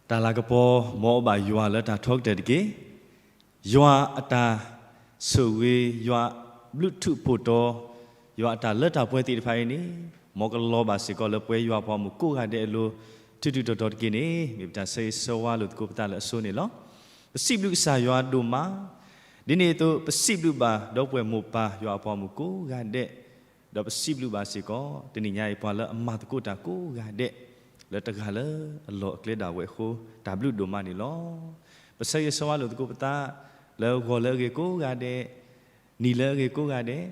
တၢ်လၤကပီၤ မ်အဘၣ်ယွၤလၢတၢ်ထီကတၢၢ်တက့ၢ်. ယွၤအတၢ်ဆိၣ်ဂ့ၤ, ယွၤဘျုးထူးဖှိၣ်တီၤ, ယွၤအတၢ်လၢတၢ်ပှဲၤသ့ၣ်တဖၣ်အံၤန့ၣ်, မ်ကလီၤဘၣ်စ့ၢ်ကီးလၢပဝဲယွၤအပှၤမုၣ်ကိးဂၤဒဲးအလိၤ ထူးထူးတီၤတီၤတက့ၢ်န့ၣ် မ့ၢ်ပတၢ်ဆၢဂ့ၤဆၢဝါလိာ်သကိးပသးလၢအဆိန့ၣ်လီၤ. ပစံးဘျုးကစၢ်ယွၤဒိၣ်မး, ဒ်န့ၣ်အသိး ပစံးဘျုးဘၣ်ဒီပုၢ်ဝဲၢ်မိၢ်ပၢ်ယွၤအပှၤမုၣ်ကိးဂၤဒဲး, ဒီးပစံးဘျုးဘၣ်စ့ၢ်ကီး တနံၤညါအံၤ ပှၤလၢအမၤသကိးတၢ်ကိးဂၤဒဲး, လၢတဂၤလၢအလီၢ်အကျဲဒၣ်ဝဲအဃိ, တၢ်ဘျုးဒိၣ်မးန့ၣ်လီၤ. ပဆၢဂ့ၤဆၢဝါလိာ်သကိးပသး လၢဂီၤလၢအဂ့ၤကိးဂၤဒဲး, နံၤလၢအဂ့ၤကိးဂၤဒဲး,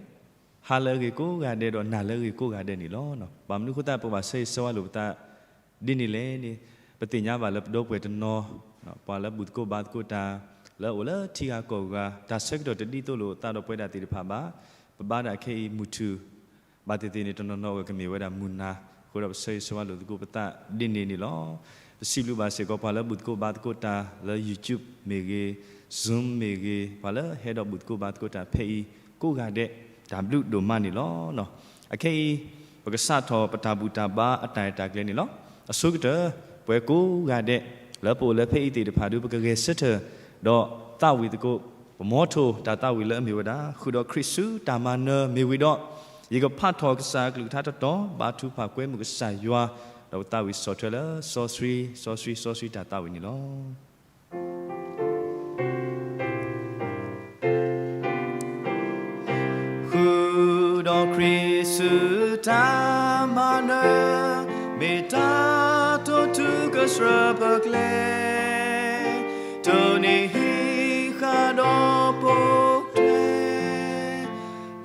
ဟါလၢအဂ့ၤကိးဂၤဒဲး ဒီးနၤလၢအဂ့ၤကိးဂၤဒဲးန့ၣ်လီၤ. ဘၣ်မနုၤအဃိသတး ပကဘၣ်ဆၢဂ့ၤဆၢဝါလိာ်ပသး ဒ်န့ၣ်လဲၣ်န့ၣ်, ပသ့ၣ်ညါဘၣ်လၢပဒီပုၢ်ဝဲၢ်တနီၤ, ပှၤလၢဘူၣ်သကိးဘါသကိးတၢ်, လၢအအိၣ်လၢထံဂၤကီၢ်ဂၤ, တၢ်ဆၢကတီၢ်တဒ်သိးလိာ်အသးဒီးပဝဲဒၣ်သ့ၣ်တဖၣ်ဘၣ်, ပဘါဒၣ်ခဲအံၤမုၢ်ထူၣ်, ဘၣ်သ့ၣ်သ့ၣ်န့ၣ် တနီၤနီၤအဂီၢ်ကမ့ၢ်ဝဲဒၣ်မုၢ်နၤ, အဃိဒီးပဆၢဂ့ၤဆၢဝါလိာ်သကိးပသးဒ်န့ၣ်န့ၣ်လီၤ. ပစံးဘျုးဘၣ်စ့ၢ်ကီး ပှၤလၢဘူၣ်သကိးဘါသကိးတၢ်လၢ YouTube မ့ၢ်ဂ့ၤ, Zoom မ့ၢ်ဂ့ၤ, ပှၤလၢဟဲဒီးဘူၣ်သကိးဘါသကိးတၢ်ဖဲအံၤကိးဂၤဒဲး, တၢ်ဘျုးဒိၣ်မးန့ၣ်လီၤ. အခဲအံၤ ပကစးထီၣ်ပတၢ်ဘူၣ်တၢ်ဘါအတၢ်ရဲၣ်တၢ်ကျဲၤန့ၣ်လီၤ. အဆိကတၢၢ် ပဝဲကိးဂၤဒဲး လၢပအိၣ်လၢဖဲအံၤသ့ၣ်တဖၣ်ဒု ပကဂဲၤဆၢထၢၣ် ဒီးသးဝံၣ်သကိး, ပမီထိၣ်တၢ်သးဝံၣ်လၢအမ့ၢ်ဝဲဒၣ် ဃုာ်ဒီးခရံာ်ဆူတၢ်မၤနၢၤမ့ၢ်ဝံၤဒီး, ယကဖးထီၣ်ကစၢ်အကလုၢ်ကထါတတီၤ ဘါထုကဖၣ်ကွဲမုာ်ကစၢ်ယွၤ, ဒီးပသးဝံၣ်ဆီၣ်ထွဲလၢစီဆှံ, စီဆှံ, စီဆှံတၢ်သးဝံၣ်န့ၣ်လီၤ. ဃုာ်ဒီးခရံာ်ဆူတၢ်မၤနၢၤ, မ့ၢ်တၢ်တိာ်ထူကစၢၢ်ပကျဲ, တိၢ်န့ၢ်ဟံးဃာ်ဒီးပိာ်ထွဲ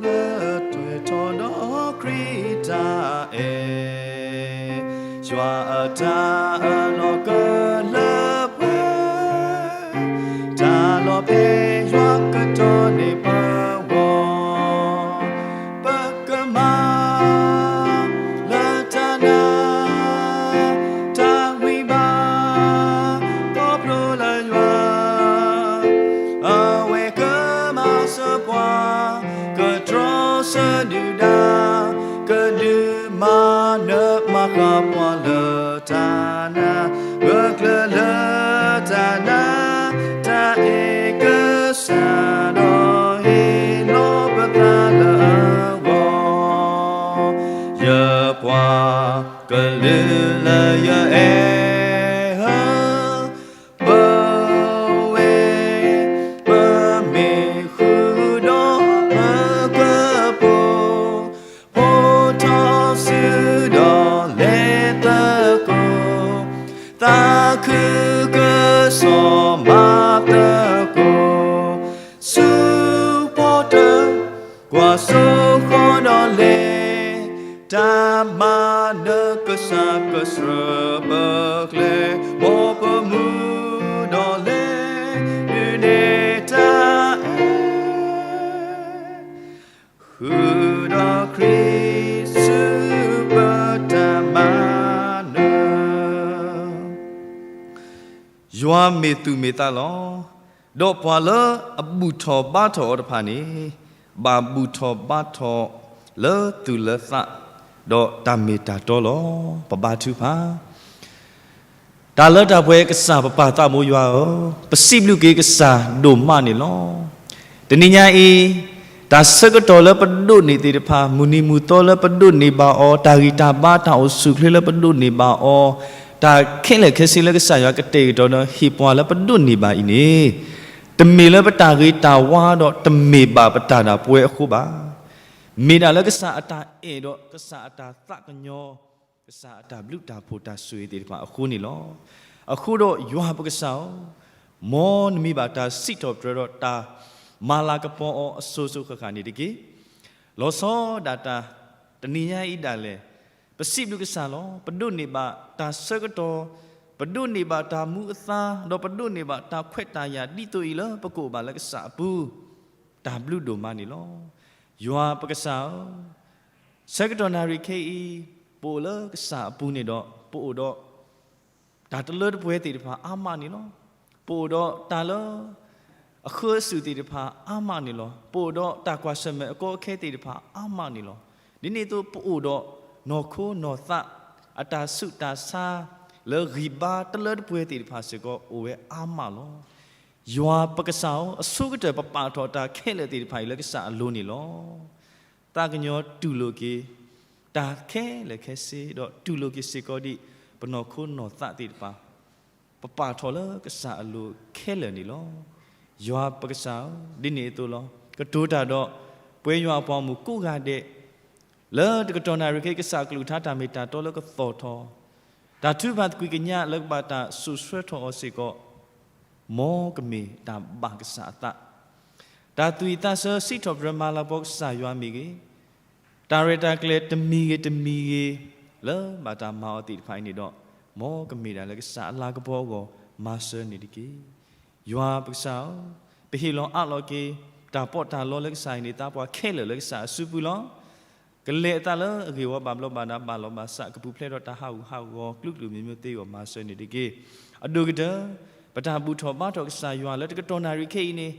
လၢတွဲၣ်ထီၣ်ဒီးခရံာ်တၢ်အဲၣ်, ယွၤအတၢ်အၢၣ်လီၤကလၢပှဲၤ, တၢ်လီၢ်ဖဲယွၤကတီၢ်န့ၢ်ပဂီၢ်, ပကမၤ လၢတၢ်နာ် တၢ်ဂံၢ်ဘါ ခီဖျိလၢယွၤ အဝဲကမၤစၢၤပှၤ ကတြီဆၢဒုၣ်ဒါ ကဒုးမၤနၢၤမၤဃၣ်ပှၤလၢတၢ်နာ် ဂၢၢ်ကျၢၤလၢတၢ်နာ် တၢ်အဲၣ်ကစၢ်ဒီးဟ့ၣ်လီၤပသးလၢအဂီၢ် ယပှၤကလုာ်လၢယအဲၣ်ဧၢ, ပဝဲ ပမ့ၢ်ဃုာ်ဒီးပကပိာ်, ဖိထီၣ်စုဒီးလဲၤသကိး, သးခုကစီၣ်မၤသကိး, ဆူပီၣ်တၢၣ် ကွၢ်စိဃီၤဒီးလဲၤ, တၢ်မၤနၢၤကစၢ်ကစၢၢ်ပကျဲ, မ်ပမူဒီးလဲၤ ဒုးနဲၣ်တၢ်အဲၣ် ဃုာ်ဒီးခရံာ်ဆူပတၢ်မၤနၢၤ ယွၤမ့ၢ်သူၣ်မ့ၢ်သးလီၤ. ဒီးပှၤလၢအဘူၣ်ထီၣ်ဘါထီၣ်အီၤတဖၣ်န့ၣ်, ဘၣ်ဘူၣ်ထီၣ်ဘါထီၣ်လၢသူၣ်လၢသး, ဒီးတၢ်မ့ၢ်တၢ်တီလီၤ. ပဘါထုကဖၣ်. တၢ်လၢတၢ်ပှဲၤကစၢ်ပပၢ်သးဘိယွၤဧၢ, ပစံးဘျုးက့ၤကစၢ်ဒိၣ်မးန့ၣ်လီၤ. တနံၤညါအံၤ, တၢ်ဆၢကတီၢ်လၢပဒိးန့ၢ်သ့ၣ်တဖၣ်, မုၢ်နံၤမုၢ်သီလၢပဒိးန့ၢ်ဘၣ်အီၤ, တၢ်ဂံၢ်တၢ်ဘါ တၢ်အိၣ်ဆူၣ်အိၣ်ချ့လၢပဒိးန့ၢ်ဘၣ်အီၤ, တၢ်ခဲလၢာ်ခဲဆ့လၢကစၢ်ယွၤကတဲာ်ကတီၤဒီးဟ့ၣ်ပှၤလၢပဒိးန့ၢ်ဘၣ်အံၤန့ၣ်, တမ့ၢ်လၢပတၢ်ဂ့ၤတၢ်ဝါဒီးတမ့ၢ်ဘၣ်ပတၢ်ဒၣ်ပဝဲအဃိဘၣ်. မ့ၢ်ဒၣ်လၢကစၢ်အတၢ်အဲၣ်ဒီးကစၢ်အတၢ်သးကညီၤ ကစၢ်အတၢ်ဘျုးတၢ်ဖှိၣ်တၢ်ဆိၣ်ဂ့ၤသ့ၣ်တဖၣ်အဃိန့ၣ်လီၤ. အဃိဒီးယွၤပကစၢ်ဧၢ, မ်နမံၤဘၣ်တၢ်စံးထီၣ်ပတြၢၤဒီးတၢ်မၤလၤကပီၤအီၤအစိၤစိၤဃၣ်ဃၣ်န့ၣ်တက့ၢ်. လီၤဆီဒၣ်တၢ် တနံၤညါအံၤဒၣ်လဲာ်, ပစံးဘျုးကစၢ်လီၤ. ပဒိးန့ၢ်ဘၣ်တၢ်ဆၢကတီၢ်, ပဒိးန့ၢ်ဘၣ်တၢ်မူအသါ, ဒီးပဒိးန့ၢ်ဘၣ်တၢ်ခွဲးတၢ်ယာ်ဒ်သိးအံၤလၢပကအိၣ်ဘၣ်လၢကစၢ်အပူၤ, တၢ်ဘျုးဒိၣ်မးန့ၣ်လီၤ. ယွၤပကစၢ်ဧၢ, ဆၢကတီၢ်နၣ်ရံၣ်ခဲအံၤ, ပအိၣ်လၢကစၢ်အပူၤန့ၣ်ဒီး ပအိၣ်ဒီး တၢ်တလၢတပှဲၤသ့ၣ်တဖၣ်အါမးန့ၣ်လီၤ. ပအိၣ်ဒီးတၢ်လၢ အဃၢအစုၣ်သ့ၣ်တဖၣ်အါမးန့ၣ်လီၤ. ပအိၣ်ဒီးတၢ်ကွၢ်ဆၢၣ်မဲာ်အကီအခဲသ့ၣ်တဖၣ်အါမးန့ၣ်လီၤ. ဒ်န့ၣ်အသိးပအိၣ်ဒီးနီၢ်ခိနီၢ်သး အတၢ်ဆူးတၢ်ဆါ လၢဂံၢ်ဘါတလၢတပှဲၤသ့ၣ်တဖၣ်စ့ၢ်ကီးအိၣ်ဝဲအါမးလီၤ. ယွၤပကစၢ်ဧၢ, အဆိကတၢၢ်ပပာ်ထီၣ်တၢ်ခဲလၢာ်သ့ၣ်တဖၣ်အံၤလၢကစၢ်အလိၤန့ၣ်လီၤ. သးကညီၤတူၢ်လိာ်က့ၤ တၢ်ခဲလၢာ်ခဲဆ့ ဒီးတူၢ်လိာ်က့ၤစ့ၢ်ကီးဒံး ပနီၢ်ခိနီၢ်သးသ့ၣ်တဖၣ် ပပာ်ထီၣ်လၢကစၢ်အလိၤခဲလၢာ်န့ၣ်လီၤ. ယွၤပကစၢ်ဧၢ, ဒ်န့ၣ်အသိးလီၤ. ကတိၤတၢ်ဒီး ပဝဲယွၤအပှၤဂီၢ်မုၢ်ကိးဂၤဒဲး လၢတကတီၢ်နၣ်ရံၣ်ခဲအံၤ ကစၢ်အကလုၢ်ကထါတၢ်မ့ၢ်တၢ်တီလၢကသီၣ်ထီၣ်, တၢ်ထုကဖၣ်သကွံာ်ကညးလၢကဘၣ်တၢ်စိာ်ဆှၢထီၣ်အီၤစ့ၢ်ကီး, မ်ကမ့ၢ်တၢ်ဘၣ်ကစၢ်အသး, တၢ်သူၣ်ဝံၣ်သးဆၢစံးထီၣ်ပတြၢၤမၤလၤကပီၤကစၢ်ယွၤမ့ၢ်ဂ့ၤ, တၢ်ရဲၣ်တၢ်ကျဲၤတမံၤဂ့ၤတမံၤဂ့ၤ လၢဘၣ်တၢ်မၤအီၤသ့ၣ်တဖၣ်အံၤန့ၣ်ဒီး, မ်ကမ့ၢ်ဒၣ်လၢကစၢ်အလၤကပီၤအဂီၢ် မၤစၢၤန့ၣ်တက့ၢ်. ယွၤပကစၢ်ဧၢ, ပဟ့ၣ်လီၤအးလီၤက့ၤ တၢ်ပီးတၢ်လီလၢကစၢ်အံၤန့ၣ် သးပှၢ်ခဲလၢာ်လၢကစၢ်အစုပူၤလီၤ. ကလဲၤအသးလၢအဂ့ၢ်ဝီဘၣ်ဘျီးဘၣ်ဒါ ဘၣ်လီၤဘၣ်စး ကပူၤဖျဲးဒီးတၢ်ဟးဂူာ်ဟးဂီၤ ကျူကျူမံၤမံၤသ့အဂီၢ် မၤစၢၤန့ၣ်တက့ၢ်. အဒိၣ်ကတၢၢ် ပတၢ်ဘူၣ်ထီၣ်ဘါထီၣ်ကစၢ်ယွၤလၢတကတီၢ်နၣ်ရံၣ်ခဲအံၤန့ၣ်,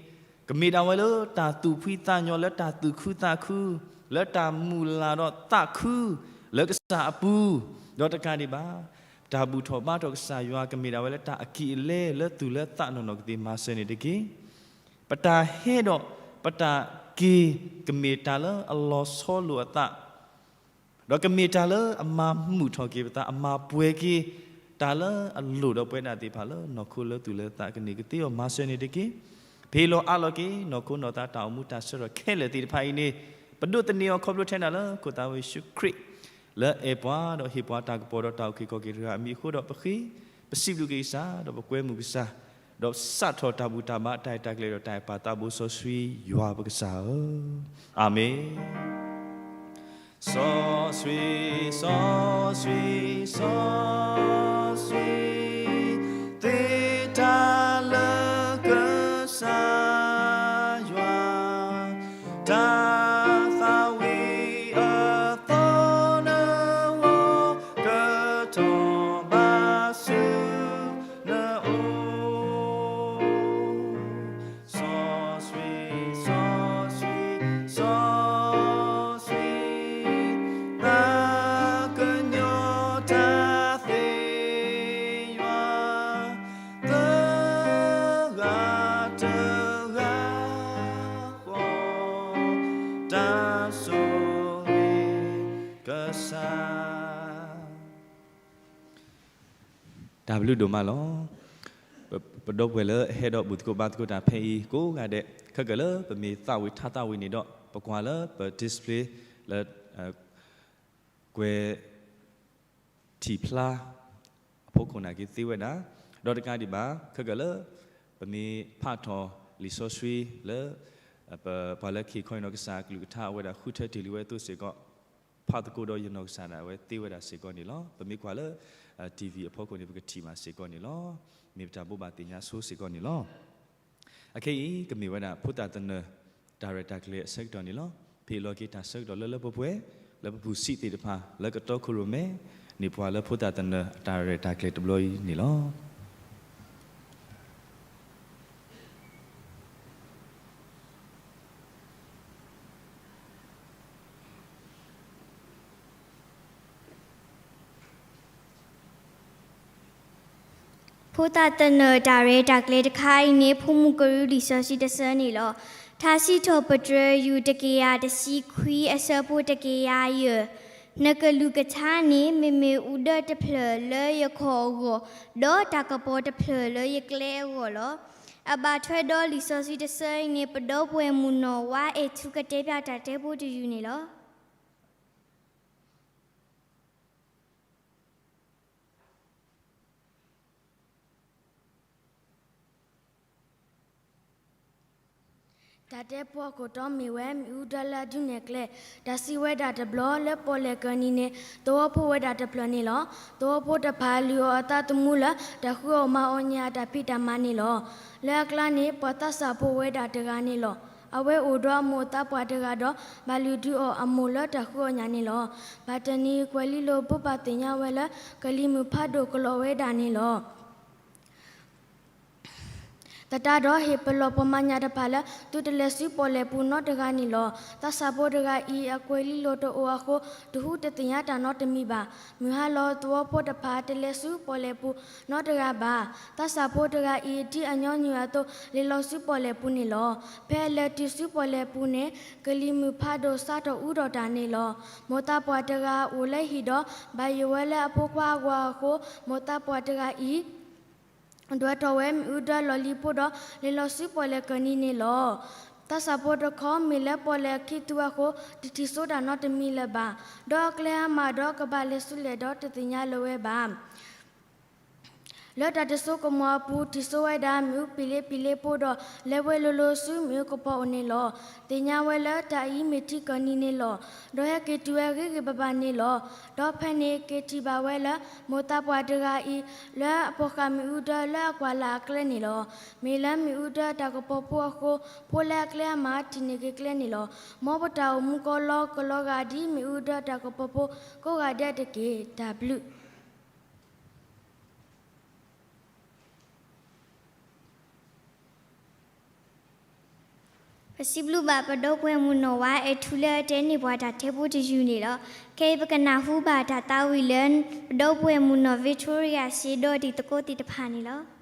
ကမ့ၢ်ဒၣ်ဝဲလၢတၢ်သူၣ်ဖှံသးညီ လၢတၢ်သူၣ်ခုသးခု, လၢတၢ်မုၢ်လၢ်ဒီးသးခု လၢကစၢ်အပူၤ, ဒီးတကးဒံးဘၣ် ပတၢ်ဘူၣ်ထီၣ်ဘါထီၣ်ကစၢ်ယွၤ ကမ့ၢ်ဒၣ်ဝဲလၢတၢ်အကံၢ်အလဲ လၢသူၣ်လၢသးနီၢ်နီၢ်ကသ့ မၤစၢၤန့ၣ်တက့ၢ်. ပတၢ်ဟဲဒီးပတၢ်က့ၤ ကမ့ၢ်တၢ်လၢအလီၤဆီလိာ်အသး, ဒီးကမ့ၢ်တၢ်လၢအမၤမုာ်ထီၣ်က့ၤပသး အမၤပှဲၤက့ၤ တၢ်လၢအလိၣ်ဒီးပဝဲဒၣ်သ့ၣ်တဖၣ်လၢနီၢ်ခိလၢသူၣ်လၢသးကန့ၢ်ကသ့အီၤ မၤစၢၤန့ၣ်တက့ၢ်. ပဟ့ၣ်လီၤအးလီၤက့ၤ နီၢ်ခိနီၢ်သးတၢ်အိၣ်မူတၢ်ဆၢထၢၣ်ခဲလၢာ်သ့ၣ်တဖၣ်အံၤန့ၣ်, ပဒိးသန့ၤအီၤခီဖျိထဲနၤလၢခိၣ်သးဝံၣ်ယ့ၣ်ၡူးခရံာ် လၢအဲၣ်ပှၤဒီးဟ့ၣ်ပှၤတၢ်ကပီၤဒီးတၢ်အုၣ်က့ၤခီၣ်က့ၤတဂၤအမံၤအဃိဒီး ပဃ့ ပစံးဘျုးက့ၤကစၢ် ဒီးပကွဲမုာ်ကစၢ်, ဒီးစးထီၣ်တၢ်ဘူၣ်တၢ်ဘါတၢ်အဲၣ်တၢ်ကျဲၤဒီးတၢ်အဲၣ်ပၢ်သးဘိစီဆှံယွၤပကစၢ်ဧၢ, အၤမ့ၣ်. စီဆှံ, စီဆှံ, စီဆှံ, သ့တၢ်လၢကစၢ်ယွၤ, တၢ်သးဝံၣ်အသီနဂီၢ် ကထီၣ်ဘၣ်ဆူနအိၣ် စီဆှံ, စီဆှံ, စီဆှံ, သးကညီၤတၢ်သ့ယွၤ, သဂၤတဂၤဃီ, တၢ်ဆိၣ်ဂ့ၤကစၢ် တၢ်ဘျုးဒိၣ်မးလီၤ. ပ, ပဒီပုၢ်ဝဲၢ်လၢအဟဲဒီးဘူၣ်သကိးဘါသကိးတၢ်ဖဲအံၤကိးဂၤဒဲး, ခဲကၢၣ်လၢပမ့ၢ်သးဝံၣ်ထါသးဝံၣ်န့ၣ်ဒီး ပကွၢ်လၢပ display လၢ ကွဲး ထံၣ်ဖျါ အဖီခိၣ်နာ်က့ၤသ့ဝဲဒၣ်, ဒီးတကးဒံးဘၣ် ခဲကၢၣ်လၢ ပမ့ၢ်ဖးထီၣ်လံာ်စီဆှံလၢ ပ, ပှၤလၢခံခီအံၤနီၢ်ကစၢ်အကလုၢ်ကထါ အဝဲဒၣ်ဃုထၢတ့ၢ်လံဝဲအသိးစ့ၢ်ကီး, ဖးသကိးဒီးယနီၢ်ကစၢ်ဒၣ်ဝဲသ့ဝဲဒၣ်စ့ၢ်ကီးန့ၣ်လီၤ. ပမ့ၢ်ကွၢ်လၢ TV အဖီခိၣ်န့ၣ် ပကထံၣ်ဘၣ်စ့ၢ်ကီးန့ၣ်လီၤ. မ့ၢ်ပတၢ်ဘိးဘၣ်သ့ၣ်ညါဆိစ့ၢ်ကီးန့ၣ်လီၤ. အခဲအံၤ ကမ့ၢ်ဝဲဒၣ်ဖိသၣ်သနၢၣ် တၢ်ရဲၣ်တၢ်ကျဲၤအဆၢကတီၢ်န့ၣ်လီၤ. ဖဲအံၤလီၤက့ၤတၢ်ဆၢကတီၢ်လၢလၢပှဲၤပှဲၤ လၢပပူၤဆံးသ့ၣ်တဖၣ် လၢကတီခိၣ်ရိၣ်မဲ န့ၢ်ပှၤလၢဖိသၣ်သနၢၣ်အတၢ်ရဲၣ်တၢ်ကျဲၤတဘျီအံၤန့ၣ်လီၤ. ဖိသၣ်သနၢၣ်တၢ်ရဲၣ်တၢ်ကျဲၤတခါအံၤန့ၣ် ဖိမုၣ်ကရူၢ်လံာ်စီဆှံတဆၢန့ၣ်လီၤ. ထါစံးထီၣ်ပတြၢၤ ယူၢ်တကယၤတဆံခွံအဆၢဖိတကယၤယဲၢ်, နကလုၢ်ကထါန့ၣ် မ့မ့ၢ်အူဒၢတဖျၢၣ်လၢယခီၣ်အဂီၢ်, ဒီးတၢ်ကပီၤတဖျၢၣ်လၢယကျဲအဂီၢ်လီၤ. အဘၣ်ထွဲဒီးလံာ်စီဆှံတဆၢအံၤန့ၣ် ပဒီပုၢ်ဝဲၢ်မုၣ်နီၢ်ဝါအဲၣ်ထူကတဲဖျါတၢ်တဲဖိတယုၢ်န့ၣ်လီၤ. တၢ်တဲဖိအခိၣ်တီမ့ၢ်ဝဲ မ့ၣ်အူဒၢလၢအဒုးနဲၣ်ကျဲ, တၢ်စံးဝဲဒၣ်တဘျီ လၢပီၣ်လဲၣ်ကၢၢ်နံၤန့ၣ် သဝီဖိဝဲဒၣ်တဖျၢၣ်န့ၣ်လီၤ. သဝီဖိတဖၣ်လုၢ်အီၣ်အသးသမူလၢ တၢ်ဃုအီၣ်မၤအီၣ်ညၣ်အတၢ်ဖံးတၢ်မၤန့ၣ်လီၤ. လၢအကျါန့ၣ် ပှၤသးစၢ်ဖိဝဲဒၣ်တဂၤန့ၣ်လီၤ. အဝဲအိၣ်ဒီးအမိၢ်အသးပှၢ်တဂၤဒီး ဘၣ်လုၢ်ဒုးအီၣ်အမိၢ်လၢတၢ်ဃုအီၣ်ညၣ်န့ၣ်လီၤ. ဘၣ်တနံၤ ကွဲၤလံလိာ်ဘိးဘၣ်သ့ၣ်ညါဝဲလၢ ကလံၤမုၢ်ဖးဒိၣ်ကလီၤဝဲဒၣ်န့ၣ်လီၤ. သတးဒီးဟ့ၣ်ပလီၢ်ပှၤမၤညၣ်တဖၣ်လၢ သုတလဲၤဆူပီၣ်လဲၣ်ပူၤနီတဂၤန့ၣ်လီၤ. သးစၢ်ဖိတဂၤအံၤ အကွဲၤလံလိာ်တအိၣ်အဃိ တဟူးတသ့ၣ်ညါတၢ်နီတမံၤဘၣ်. မုၢ်ဟါလီၤသဝီဖိတဖၣ် တလဲၤဆူပီၣ်လဲၣ်ပူၤနီတဂၤဘၣ်. သးစၢ်ဖိတဂၤအံၤ ဒ်အညီနုၢ်အသိး လဲၤလီၤဆူပီၣ်လဲၣ်ပူၤန့ၣ်လီၤ. ဖဲအလဲၤတုၤဆူပီၣ်လဲၣ်ပူၤန့ၣ် ကလံၤမုၢ်ဖးဒိၣ်စးထီၣ်အူထီၣ်တၢ်န့ၣ်လီၤ. မိၢ်သးပှၢ်တဂၤအိၣ်လၢဟံၣ်ဒီး ဘၣ်ယိၣ်ဝဲလၢအဖိခွါအဂီၢ်အဃိ မိၢ်သးပှၢ်တဂၤအံၤ ဒွဲၣ်ထီၣ်ဝဲမ့ၣ်အူဒၢလီၢ်လံၤဖိဒီး လဲၤလီၤဆူပီၣ်လဲၣ်ကၢၢ်နံၤန့ၣ်လီၤ. သးစၢ်ဖိတခီ မ့ၢ်လၢပီၣ်လဲၣ်ခံသူအဃိ တထံၣ်စိတၢ်နီတမံၤလၢၤဘၣ်. ဒီးအကျဲအါမးဒီး ကဘၣ်လဲၤဆူလဲၣ်ဒီးတသ့ၣ်ညါလၢၤဝဲဘၣ်. လၢတၢ်တစိကမီၤအပူၤ ထံၣ်စိဝဲဒၣ်မ့ၣ်အူပံၤလ့ပံၤလ့ဖိဒီး လဲၤဝဲလိၤလိၤဆူမ့ၣ်အူကပီၤအိၣ်န့ၣ်လီၤ. သ့ၣ်ညါဝဲလၢတၢ်အံၤမ့ၢ်ထံကၢၢ်နံၤန့ၣ်လီၤ. ဒီးဟဲက့ၤတုၤဝဲဂ့ၤဂ့ၤဘၣ်ဘၣ်န့ၣ်လီၤ. ဒီးဖဲန့ၣ်က့ၤထံၣ်ဘၣ်ဝဲလၢ မိၢ်သးပှၢ်တဂၤအံၤ လၢအပိာ်ဃာ်မ့ၣ်အူဒၢလၢအကွၢ်လၢ်အကျဲန့ၣ်လီၤ. မ့ၢ်လၢမ့ၣ်အူဒၢတၢ်ကပီၤဖိအဃိ ဖိလၢအကျဲအါမးထံၣ်န့ၢ်က့ၤကျဲန့ၣ်လီၤ. မ်ပတၢ်အိၣ်မူကီလီကလီဂာ်ဒ်မ့ၣ်အူဒၢတၢ်ကပီၤဖိကိးဂၤဒဲးတက့ၢ်. တၢ်ဘျုး ပစံးဘျုးဘၣ်ပဒီပုၢ်ဝဲၢ်မုၣ်နီၢ်ဝါ အဲၣ်ထူလၢအတဲန့ၢ်ပှၤတၢ်ထဲဖိတယုၢ်န့ၣ်လီၤ. ခဲအံၤပကနၢ်ဟူဘၣ်တၢ်သးဝံၣ်လၢ ပဒီပုၢ်ဝဲၢ်မုၣ်နီၢ် Victoria စ့ဒီးတံၤသကိးသ့ၣ်တဖၣ်န့ၣ်လီၤ.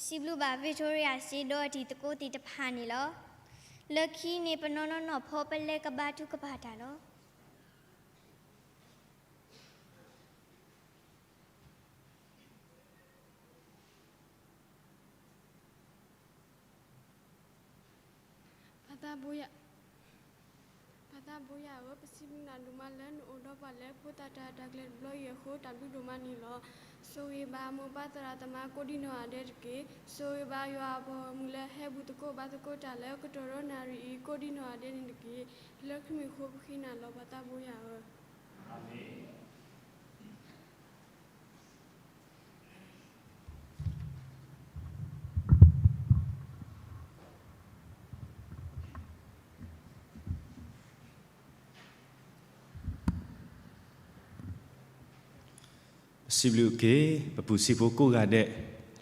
စံးဘျုးဘၣ် Victoria စ့ဒီးတံၤသကိးသ့ၣ်တဖၣ်န့ၣ်လီၤ. လၢခံန့ၣ် ပနီၢ်နီၢ်နီၢ်ဖီ ပလဲၤကဘါထုကဖၣ်တၢ်လီၤ. ပၢ်သးဘိယွၤ, ပၢ်သးဘိယွၤဧၢ, ပစံးဘျုးနၤဒိၣ်မးလၢနအိၣ်ဒီးပှၤလၢဖိသၣ်တၢ် တၢ်ကျဲၤတဘျီအံၤအဃိ တၢ်ဘျုးဒိၣ်မးန့ၣ်လီၤ. ဆိၣ်ဂ့ၤဘၣ်မိၢ်ပၢ်သရၣ်သမါ ကိးဒံနီၢ်ဂၤဒဲးတက့ၢ်. ဆိၣ်ဂ့ၤဘၣ်ယွၤအပှၤဂီၢ်မုၢ်လၢဟဲဘူၣ်သကိးဘါသကိးတၢ်လၢကတီၢ်ဒီနၣ်ရံၣ်အံၤ ကိးဒံနီၢ်ဂၤဒဲးန့ၣ်တက့ၢ်. လၢခရံာ်မံၤအဃိပဃ့နၤလီၤ ပၢ်သးဘိယွၤဧၢ. ပစံးဘျုးက့ၤ ပပုၢ်စံးဖိကိးဂၤဒဲး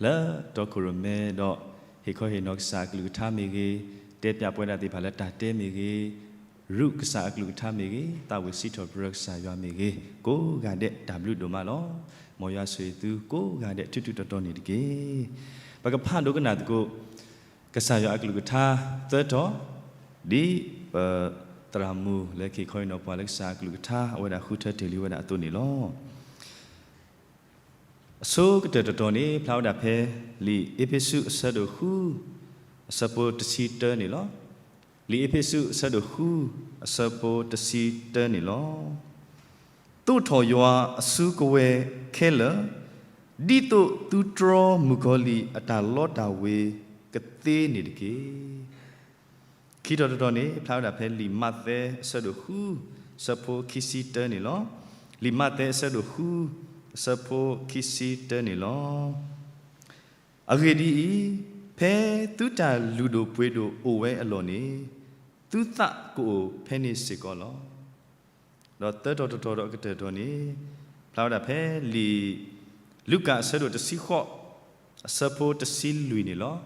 လၢတီခိၣ်ရိၣ်မဲဒီး ဟ့ၣ်ခီဟ့ၣ်နီၤကစၢ်အကလုၢ်ကထါမ့ၢ်ဂ့ၤ, တဲပၠးပဝဲဒၣ်သ့ၣ်တဖၣ်လၢတၢ်တဲမ့ၢ်ဂ့ၤ, ရူးကစၢ်အကလုၢ်ကထါမ့ၢ်ဂ့ၤ, သးဝံၣ်စံးထီၣ်ပတြၢၤကစၢ်ယွၤမ့ၢ်ဂ့ၤ, ကိးဂၤဒဲးတၢ်ဘျုးဒိၣ်မးလီၤ. မ်ယွၤဆိၣ်ဂ့ၤသုကိးဂၤဒဲး ထူးထူးတီၤတီၤန့ၣ်တက့ၢ်. ပကဖးဒိကနၣ်သကိး ကစၢ်ယွၤအကလုၢ်ကထါသၢတီၤ, ဒ်ပသရၣ်မုၣ်လၢကဟ့ၣ်ခီဟ့ၣ်နီၤပှၤလၢကစၢ်အကလုၢ်ကထါ အဝဲဒၣ်ဃုထၢတ့ၢ်လံဝဲဒၣ်အသိးန့ၣ်လီၤ. အဆိကတၢၢ်တတီၤန့ၣ် ဖျါဝဲဒၣ်ဖဲ လံာ်အ့းဖ့းစူးအဆၢဒိၣ်ဃု အဆၢဖိတဆံတၢန့ၣ်လီၤ. လံာ်အ့းဖ့းစူးအဆၢဒိၣ်ဃု အဆၢဖိတဆံတၢန့ၣ်လီၤ. သိးထီၣ်ယွၤအစုကဝဲၤခဲလၢာ်, ဒ်သိးသုတြီမုၣ်ကီၤလံၢ်အတၢ်လီတၢ်ဝ့ၤကသ့န့ၣ်တက့ၢ်. ခံတီၤတတီၤန့ၣ် ဖျါဝဲဒၣ်ဖဲလံာ်မးသဲအဆၢဒိၣ်ဃု အဆၢဖိခံဆံတၢန့ၣ်လီၤ. လံာ်မးသဲအဆၢဒိၣ်ဃု အဆၢဖိခံဆံတၢန့ၣ်လီၤ. အဂ့ၢ်ဒ်အံၤ, ဖဲသုတၢ်လုၢ်ဒိၣ်ပှ့ၤဒိၣ်အိၣ်ဝဲအလီၢ်န့ၣ်, သုသးကအိၣ်ဖဲန့ၣ်စ့ၢ်ကီးလီၤ. ဒီးသၢတီၤတတီၤဒီးအကတၢၢ်တတီၤန့ၣ် ဖျါဝဲဒၣ်ဖဲလံာ်လူၤကၣ်အဆၢဒိၣ်တဆံဃိး အဆၢဖိတဆံလွံၢ်န့ၣ်လီၤ.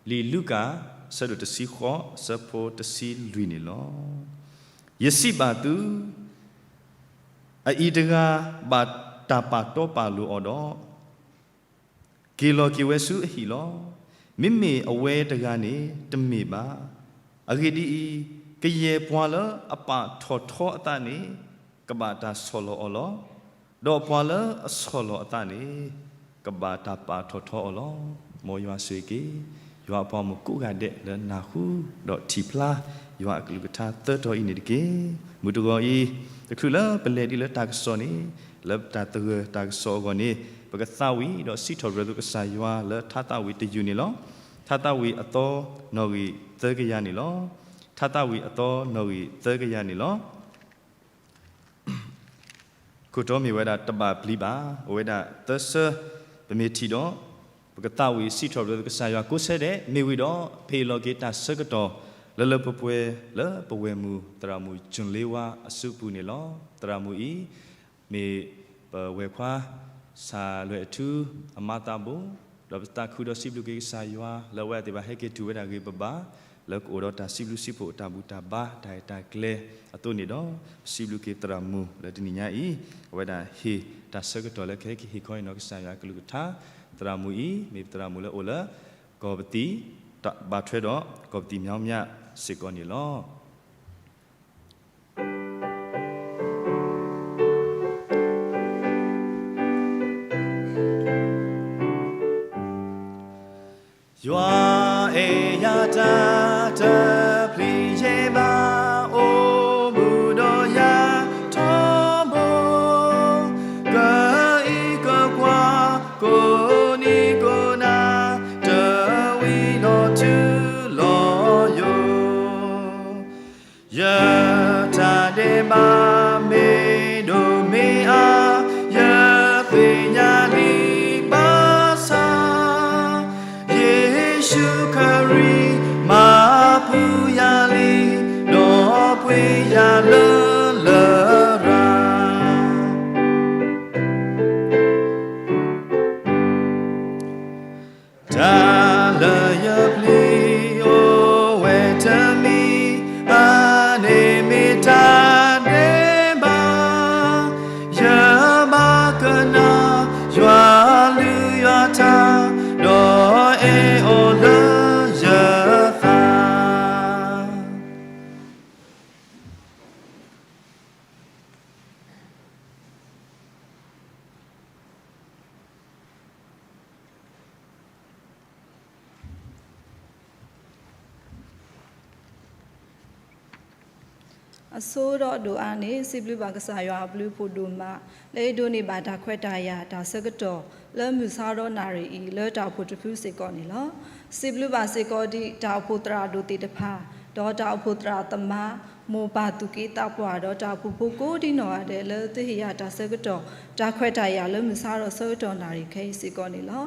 လံာ်လူၤကၣ် အဆၢဒိၣ်တဆံဃိး အဆၢဖိတဆံလွံၢ်န့ၣ်လီၤ. ယစံးဘၣ်သု, အအံၤတဂၤဘၣ်တၢ်ပာ်တီပာ်လိၤအီၤဒီး က့ၤလီၤက့ၤဝဲဆူအဟံၣ်လီၤ. မ့မ့ၢ်အဝဲတဂၤန့ၣ်တမ့ၢ်ဘၣ်. အဂ့ၢ်ဒ်အံၤ, ကယဲၢ်ပှၤလၢအပာ်ထီၣ်ထီအသးန့ၣ် ကဘၣ်တၢ်ဆီၣ်လီၤအီၤလီၤ. ဒီးပှၤလၢအဆီၣ်လီၤအသးန့ၣ် ကဘၣ်တၢ်ပာ်ထီၣ်ထီအီၤလီၤ. မ်ယွၤဆိၣ်ဂ့ၤက့ၤ ယွၤအပှၤဂီၢ်မုၢ်ကိးဂၤဒဲးလၢနၢ်ဟူ ဒီးထံၣ်ဖျါ ယွၤအကလုၢ်ကထါသၢတီၤအံၤန့ၣ်တက့ၢ်. မုၢ်တဂီၤအံၤ တချုးလၢပလဲၤဒံးလၢတၢ်ကစီၣ်န့ၣ်, လၢတၢ်သဂၢၢ်တၢ်ကစီၣ်အဂီၢ်န့ၣ်, ပကသးဝံၣ်ဒီးစံးထီၣ်ပတြၢၤသုကစၢ်ယွၤလၢထါသးဝံၣ်တယုၢ်န့ၣ်လီၤ. ထါသးဝံၣ်အသီနီၣ်ဂံၢ်သၢကယၤန့ၣ်လီၤ. ထါသးဝံၣ်အသီနီၣ်ဂံၢ်သၢကယၤန့ၣ်လီၤ. ခိၣ်တီမ့ၢ်ဝဲဒၣ်တဘၣ်ပျံၤဘၣ်, အိၣ်ဝဲဒၣ်သၢဆၢ, ပမ့ၢ်ထံၣ်ဒီး ပကသးဝံၣ်စံးထီၣ်ပတြၢၤကစၢ်ယွၤကိးဆၢဒဲး, မ့ၢ်ဝံၤဒီး ပဟ့ၣ်လီၤက့ၤတၢ်ဆၢကတီၢ် လၢလၢပှဲၤပှဲၤ လၢပဝဲၢ်မုၢ်သရၣ်မုၣ် ကၠိၣ်လ့ဝါအစုပူၤန့ၣ်လီၤ. သရၣ်မုၣ်အံၤ မ့ၢ်ပဝဲၢ်ခွါ စၢ်လွဲၢ်အထူ အမါသးဘိ, ဒီးပသးခုဒီးစံးဘျုးက့ၤကစၢ်ယွၤ လၢအဝဲသ့ၣ်တဖၣ်ဟဲက့ၤတုၤဝဲဒၣ်ဂ့ၤဘၣ်ဘၣ်, လၢကအိၣ်ဒီးတၢ်စံးဘျုးစံးဖှိၣ်တၢ်ဘူၣ်တၢ်ဘါတၢ်အဲၣ်တၢ်ကျဲအသိးန့ၣ်ဒီး, ပစံးဘျုးက့ၤသရၣ်မုၣ်လၢတနံၤညါအံၤ, အဝဲဒၣ်ဟ့ၣ်တၢ်ဆၢကတီၢ်လၢကဟဲက့ၤဟ့ၣ်ခီဟ့ၣ်နီၤကစၢ်ယွၤအကလုၢ်ကထါ, သရၣ်မုၣ်အံၤ မ့ၢ်ပသရၣ်မုၣ်လၢအိၣ်လၢ ကီၢ်ပသံၣ်, ဘၣ်ထွဲဒီးကီၢ်ပသံၣ်မၠီမၠၣ်စ့ၢ်ကီးန့ၣ်လီၤ. ယွၤအဲၣ်ယၤတၢ်တပျံၤယဲဘၣ်, အိၣ်မူဒီးယၤထီဘိ, ကအံးကကွၢ် ကိးနံၤကိးနၤ, တဝံၤလီၤထူလီၤယိာ်. ယတၢ်ဒဲးဘးမ့ၢ်ဒိၣ်မ့ၢ်အါ, ယသ့ၣ်ညါလံဘၣ်ဆၣ်, ယ့ၣ်ၡူးခရံာ်မၤပူၤယၤလံ, ဒီးပှ့ၤယၤလၢလရာ်. တၢ်လၢယပျံၤအိၣ်ဝဲတမံၤ, အန့ၣ်မ့ၢ်တၢ်ဒဲးဘး, ယဘၣ်ကနၣ်ယွၤလုၢ်ယွၤတၢ်, ဒီးအဲ အဆိဒီးအဒိၣ်အါန့ၣ် စံးဘျုးဘၣ်ကစၢ်ယွၤအဘျုးအဖှိၣ်ဒိၣ်မး လၢအဒိးန့ၢ်ဘၣ်တၢ်ခွဲးတၢ်ယာ်တၢ်ဆၢကတီၢ် လၢမုၢ်ဆါဒီးနၣ်ရံၣ်အံၤ လၢတၢ်အိၣ်ဖှိၣ်တဖုစ့ၢ်ကီးန့ၣ်လီၤ. စံးဘျုးဘၣ်စ့ၢ်ကီးဒ်တၢ်အိၣ်ဖှိၣ်သရၣ်ဒိၣ်သ့ၣ်တဖၣ် ဒီးတၢ်အိၣ်ဖှိၣ်သရၣ်သမါ မိၢ်ပၢ်သူၣ်က့သးပှၢ် ဒီးတၢ်အိၣ်ဖှိၣ်ဖိကိးဒံနီၢ်ဂၤဒဲး လၢသုဟ့ၣ်ယၤတၢ်ဆၢကတီၢ် တၢ်ခွဲးတၢ်ယာ်လၢမုၢ်ဆါဒီးဆၢကတီၢ်နၣ်ရံၣ်ခဲအံၤစ့ၢ်ကီးန့ၣ်လီၤ.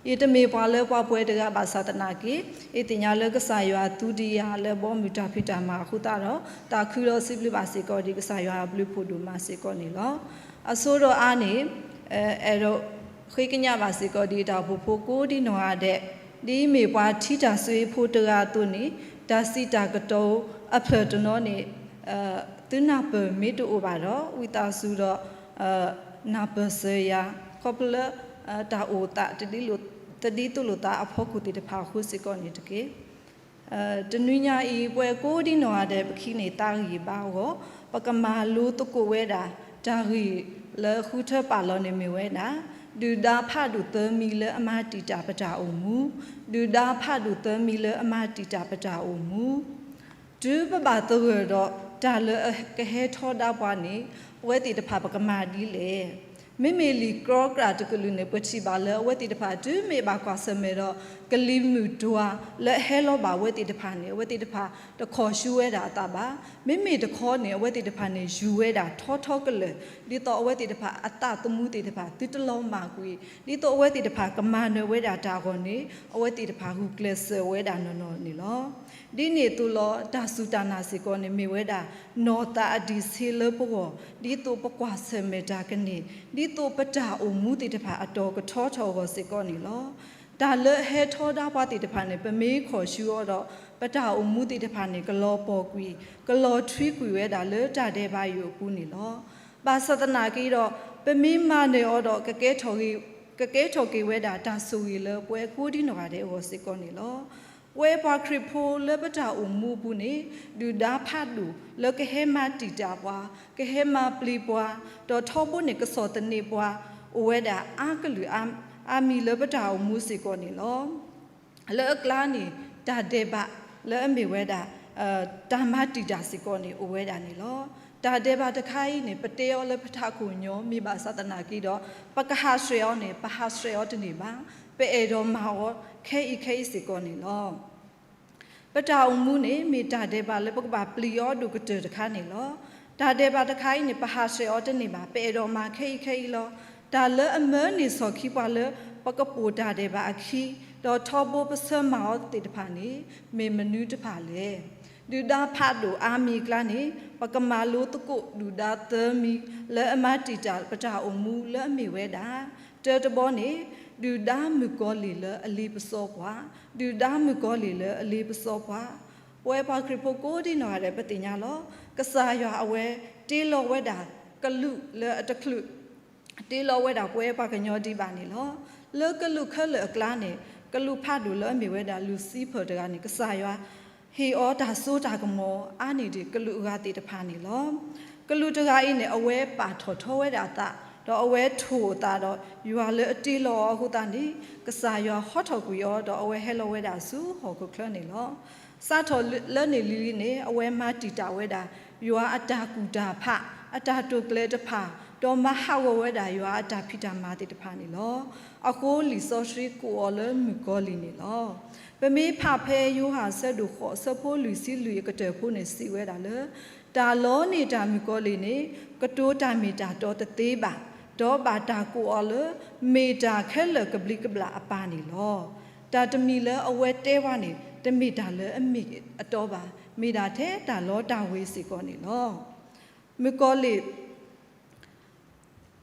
ယတမ့ၢ်ပှၤလၢပှၤပှဲၤတဂၤဘၣ်ဆၣ်သနာ်က့ ယသ့ၣ်ညါလၢကစၢ်ယွၤသူဒံးယၤလၢဘီမုၢ်တၢ်ဖံးတၢ်မၤအဃိသတးဒီး သးခုဒီးစံးဘျုးဘၣ်စ့ၢ်ကီးဒ်ကစၢ်ယွၤအဘျုးအဖှိၣ်ဒိၣ်မးစ့ၢ်ကီးန့ၣ်လီၤ. အဆိဒီးအါန့ၣ် အဲၣ်ဒိးဃ့ကညးဘၣ်စ့ၢ်ကီးဒ်တၢ်အိၣ်ဖှိၣ်ဖိကိးဒံနီၢ်ဂၤဒဲး ဒ်မ့ၢ်ပှၤထံတၢ်စူအဖိတဂၤအသိးန့ၣ် တၢ်စံးတၢ်ကတိၤအဖျၢၣ်တနီၤန့ၣ် သုနၢ်ပၢၢ်မ့ၢ်တအိၣ်ဘၣ်ဒီး ဝံသးစူၤဒီး နၢ်ပၢၢ်စၢၤယၤ ခီဖျိလၢ တၢ်အိၣ်သး တဒ်သိးလိာ်သးအဖီခိၣ်သ့ၣ်တဖၣ်အဃိစ့ၢ်ကီးန့ၣ်တက့ၢ်. တနွံညါအံၤ ပဝဲကိးဒံနီၢ်ဂၤဒဲး ပကဟံးန့ၢ်သးဂံၢ်ဘါအဂီၢ် ပကမၤလိသကိးဝဲဒၣ် တၢ်ဂ့ၢ်လၢဃုထၢပာ်လီၤန့ၣ်မ့ၢ်ဝဲဒၣ် ဒုၣ်ဒါဖးဒိၣ်သၢမံၤလၢအမၤတံာ်တာ်ပတၢ်အိၣ်မူ, ဒုၣ်ဒါဖးဒိၣ်သၢမံၤလၢအမၤတံာ်တာ်ပတၢ်အိၣ်မူ တုၤပဘၣ်သဂၢၢ်ဒီးတၢ်လၢအကဟဲထီဒါပှၤန့ၣ် ပဝဲသ့ၣ်တဖၣ်ပကမၤဒ်လဲၣ်. မ့မ့ၢ်လံာ်ကြီကြာ်တကလုာ်န့ၣ် ပထံၣ်ဘၣ်လၢအဝဲသ့ၣ်တဖၣ် တုၤမ့ၢ်ဘၣ်ကွၢ်ဆၢၣ်မဲာ်ဒီး ကလံၤမုၢ်တွၤလၢအဟဲလီၤဘၣ်အဝဲသ့ၣ်တဖၣ်န့ၣ် အဝဲသ့ၣ်တဖၣ်တခီၣ်ဆူဝဲဒၣ်အသးဘၣ်. မ့မ့ၢ်တခီန့ၣ် အဝဲသ့ၣ်တဖၣ်န့ၣ် ယူၤဝဲဒၣ်ထီထီကလၢာ် ဒ်သိးအဝဲသ့ၣ်တဖၣ်အသးသမူသ့ၣ်တဖၣ် သုတလီၤမၢ်ကွံာ် ဒ်သိးအဝဲသ့ၣ်တဖၣ်ကမၤနၢၤဝဲဒၣ်တၢ်အဂီၢ်န့ၣ် အဝဲသ့ၣ်တဖၣ်ဂုာ်ကျဲးစၢးဝဲဒၣ်နီၢ်နီၢ်န့ၣ်လီၤ. ဒ်န့ၣ်အသိးလီၤ တၢ်စူၢ်တၢ်နာ်စ့ၢ်ကီးန့ၣ် မ့ၢ်ဝဲဒၣ် နီၢ်သးအဒံးဆှံလၢပဂီၢ် ဒ်သိးပကွၢ်ဆၢၣ်မဲာ်တၢ်ကန့ၢ် ဒ်သိးပတၢ်အိၣ်မူသ့ၣ်တဖၣ်အတီၤကထီထီၣ်အဂီၢ်စ့ၢ်ကီးန့ၣ်လီၤ. တၢ်လၢအဟဲထီဒါပှၤသ့ၣ်တဖၣ်န့ၣ် ပမ့ၢ်ခီၣ်ဆူအီၤဒီး ပတၢ်အိၣ်မူသ့ၣ်တဖၣ်န့ၣ် ကလီၤပှီၢ်ကွံာ် ကလီၤထွံကွံာ်ဝဲဒၣ်လၢတၢ်ဒဲးဘးယိာ်အပူၤန့ၣ်လီၤ. ဘၣ်ဆၣ်သနာ်က့ဒီး ပမ့ၢ်မၤနၢၤအီၤဒီး ကကဲထီၣ်က့ၤဝဲဒၣ် တၢ်ဆိၣ်ဂ့ၤလၢပဝဲကိးဒံနီၢ်ဂၤဒဲးအဂီၢ်စ့ၢ်ကီးန့ၣ်လီၤ. ပဝဲပှၤခရံာ်ဖိလၢပတၢ်အိၣ်မူအပူၤန့ၣ် ဒုၣ်ဒါဖးဒိၣ်လၢကဟဲမၤတံာ်တာ်ပှၤ, ကဟဲမၤပျံၤပှၤ, ဒီးထီဘိန့ၣ်ကဆီၣ်သနံးပှၤ အိၣ်ဝဲဒၣ်အါကလုာ်အါမံၤလၢပတၢ်အိၣ်မူစ့ၢ်ကီးန့ၣ်လီၤ. လၢအကျါန့ၣ် တၢ်ဒဲးဘးလၢအမ့ၢ်ဝဲဒၣ် တၢ်မၤတံာ်တာ်စ့ၢ်ကီးန့ၣ် အိၣ်ဝဲဒၣ်န့ၣ်လီၤ. တၢ်ဒဲးဘးတခါအံၤန့ၣ် ပတဲအီၤလၢပထးခိၣ်ညီ မ့ၢ်ဘၣ်ဆၣ်သနာ်က့ဒီး ပကဟးဆှဲးအီၤန့ၣ် ပဟးဆှဲးအီၤတန့ၢ်ဘၣ်. ပအဲၣ်ဒိးမၤအီၤခဲအံၤခဲအံၤစ့ၢ်ကီးန့ၣ်လီၤ. ပတၢ်အိၣ်မူန့ၣ် မ့ၢ်တၢ်ဒဲးဘးလၢပကဘၣ်ပျံၤအီၤဒိၣ်ကတၢၢ်တခါန့ၣ်လီၤ. တၢ်ဒဲးဘးတခါအံၤန့ၣ် ပဟးဆှဲးအီၤတန့ၢ်ဘၣ်. ပအဲၣ်ဒိးမၤခဲအံၤခဲအံၤလီၤ. တၢ်လၢအမၢန့ၢ်ဆီၣ်ခံပှၤလၢ ပကပိာ်တၢ်ဒဲးဘးအခံ, ဒီးထီဘိပဆၢမၤအီၤသ့ၣ်တဖၣ်န့ၣ် မ့ၢ်မနုၤတဖၣ်လဲၣ်. ဒုၣ်ဒါဖးဒိၣ်အါမံၤအကျါန့ၣ် ပကမၤလိသကိးဒုၣ်ဒါသၢမံၤ လၢအမၤတံာ်တာ်ပတၢ်အိၣ်မူလၢအမ့ၢ်ဝဲဒၣ် တၢတဘီန့ၣ် ဒုၣ်ဒါမုၣ်ကီၤလံၢ်လၢအလ့ပစီပှၤ, ဒုၣ်ဒါမုၣ်ကီၤလံၢ်လၢအလ့ပစီပှၤ, ပဝဲပှၤခရံာ်ဖိကိးဒံနီၢ်ဂၤဒဲး ပသ့ၣ်ညါလီၤ. ကစၢ်ယွၤအဝဲတ့လီၤဝဲဒၣ်ကလူးလၢအတချုး တ့လီၤဝဲဒၣ်ပဝဲပှၤကညီဒံးဘၣ်န့ၣ်လီၤ. လၢကလူးခဲလၢာ်အကျါန့ၣ် ကလူးဖးဒိၣ်လၢအမ့ၢ်ဝဲဒၣ်လူၤစံဖၢၣ်တဂၤန့ၣ် ကစၢ်ယွၤ ဟ့ၣ်အီၤတၢ်စိတၢ်ကမီၤအါန့ၢ်ဒံးကလူးအဂၤသ့ၣ်တဖၣ်န့ၣ်လီၤ. ကလူးတဂၤအံၤန့ၣ် အဝဲပာ်ထီၣ်ထီဝဲဒၣ်အသး ဒီးအဝဲထိၣ်အသးဒီး ယွၤလၢအတ့လီၤအီၤအဃိသတးန့ၣ် ကစၢ်ယွၤဟီထီၣ်ကွံာ်အီၤ ဒီးအဝဲဟဲလီၤဝဲဒၣ်ဆူဟီၣ်ခိၣ်ချၢန့ၣ်လီၤ. စးထီၣ်လၢန့ၣ်လံၤလံၤန့ၣ် အဝဲမၤတံာ်တာ်ဝဲဒၣ် ယွၤအတၢ်ကူၣ်တၢ်ဖး အတၢ်တိာ်ကျဲၤတဖၣ်, ဒီးမၤဟးဂီၤဝဲဒၣ်ယွၤအတၢ်ဖံးတၢ်မၤသ့ၣ်တဖၣ်န့ၣ်လီၤ. အဃိလံာ်စီဆှံကိးအီၤလၢမုၣ်ကီၤလံၢ်န့ၣ်လီၤ. ပမ့ၢ်ဖးဖဲယိၤဟၣ်အဆၢဒိၣ်ဃိး အဆၢဖိလွံၢ်ဆံလွံၢ်အကတၢၢ်ဖိန့ၣ် စံးဝဲဒၣ်လၢ တၢ်လီန့ၢ်တၢ်မုၣ်ကီၤလံၢ်န့ၣ် ကတိၤတၢ်မ့ၢ်တၢ်တီတသ့ဘၣ်, ဒီးဘၣ်တၢ်ကိးအီၤလၢ မ့ၢ်တၢ်ခဲလၢာ်ကဘျံးကဘျၣ်အပၢ်န့ၣ်လီၤ. တၢ်တမံၤလၢအဝဲတဲဝဲန့ၣ် တမ့ၢ်တၢ်လၢအမ့ၢ်အတီဘၣ်, မ့ၢ်ဒၣ်ထဲတၢ်လီတၢ်ဝ့ၤစ့ၢ်ကီးန့ၣ်လီၤ. မုၣ်ကီၤလံၢ်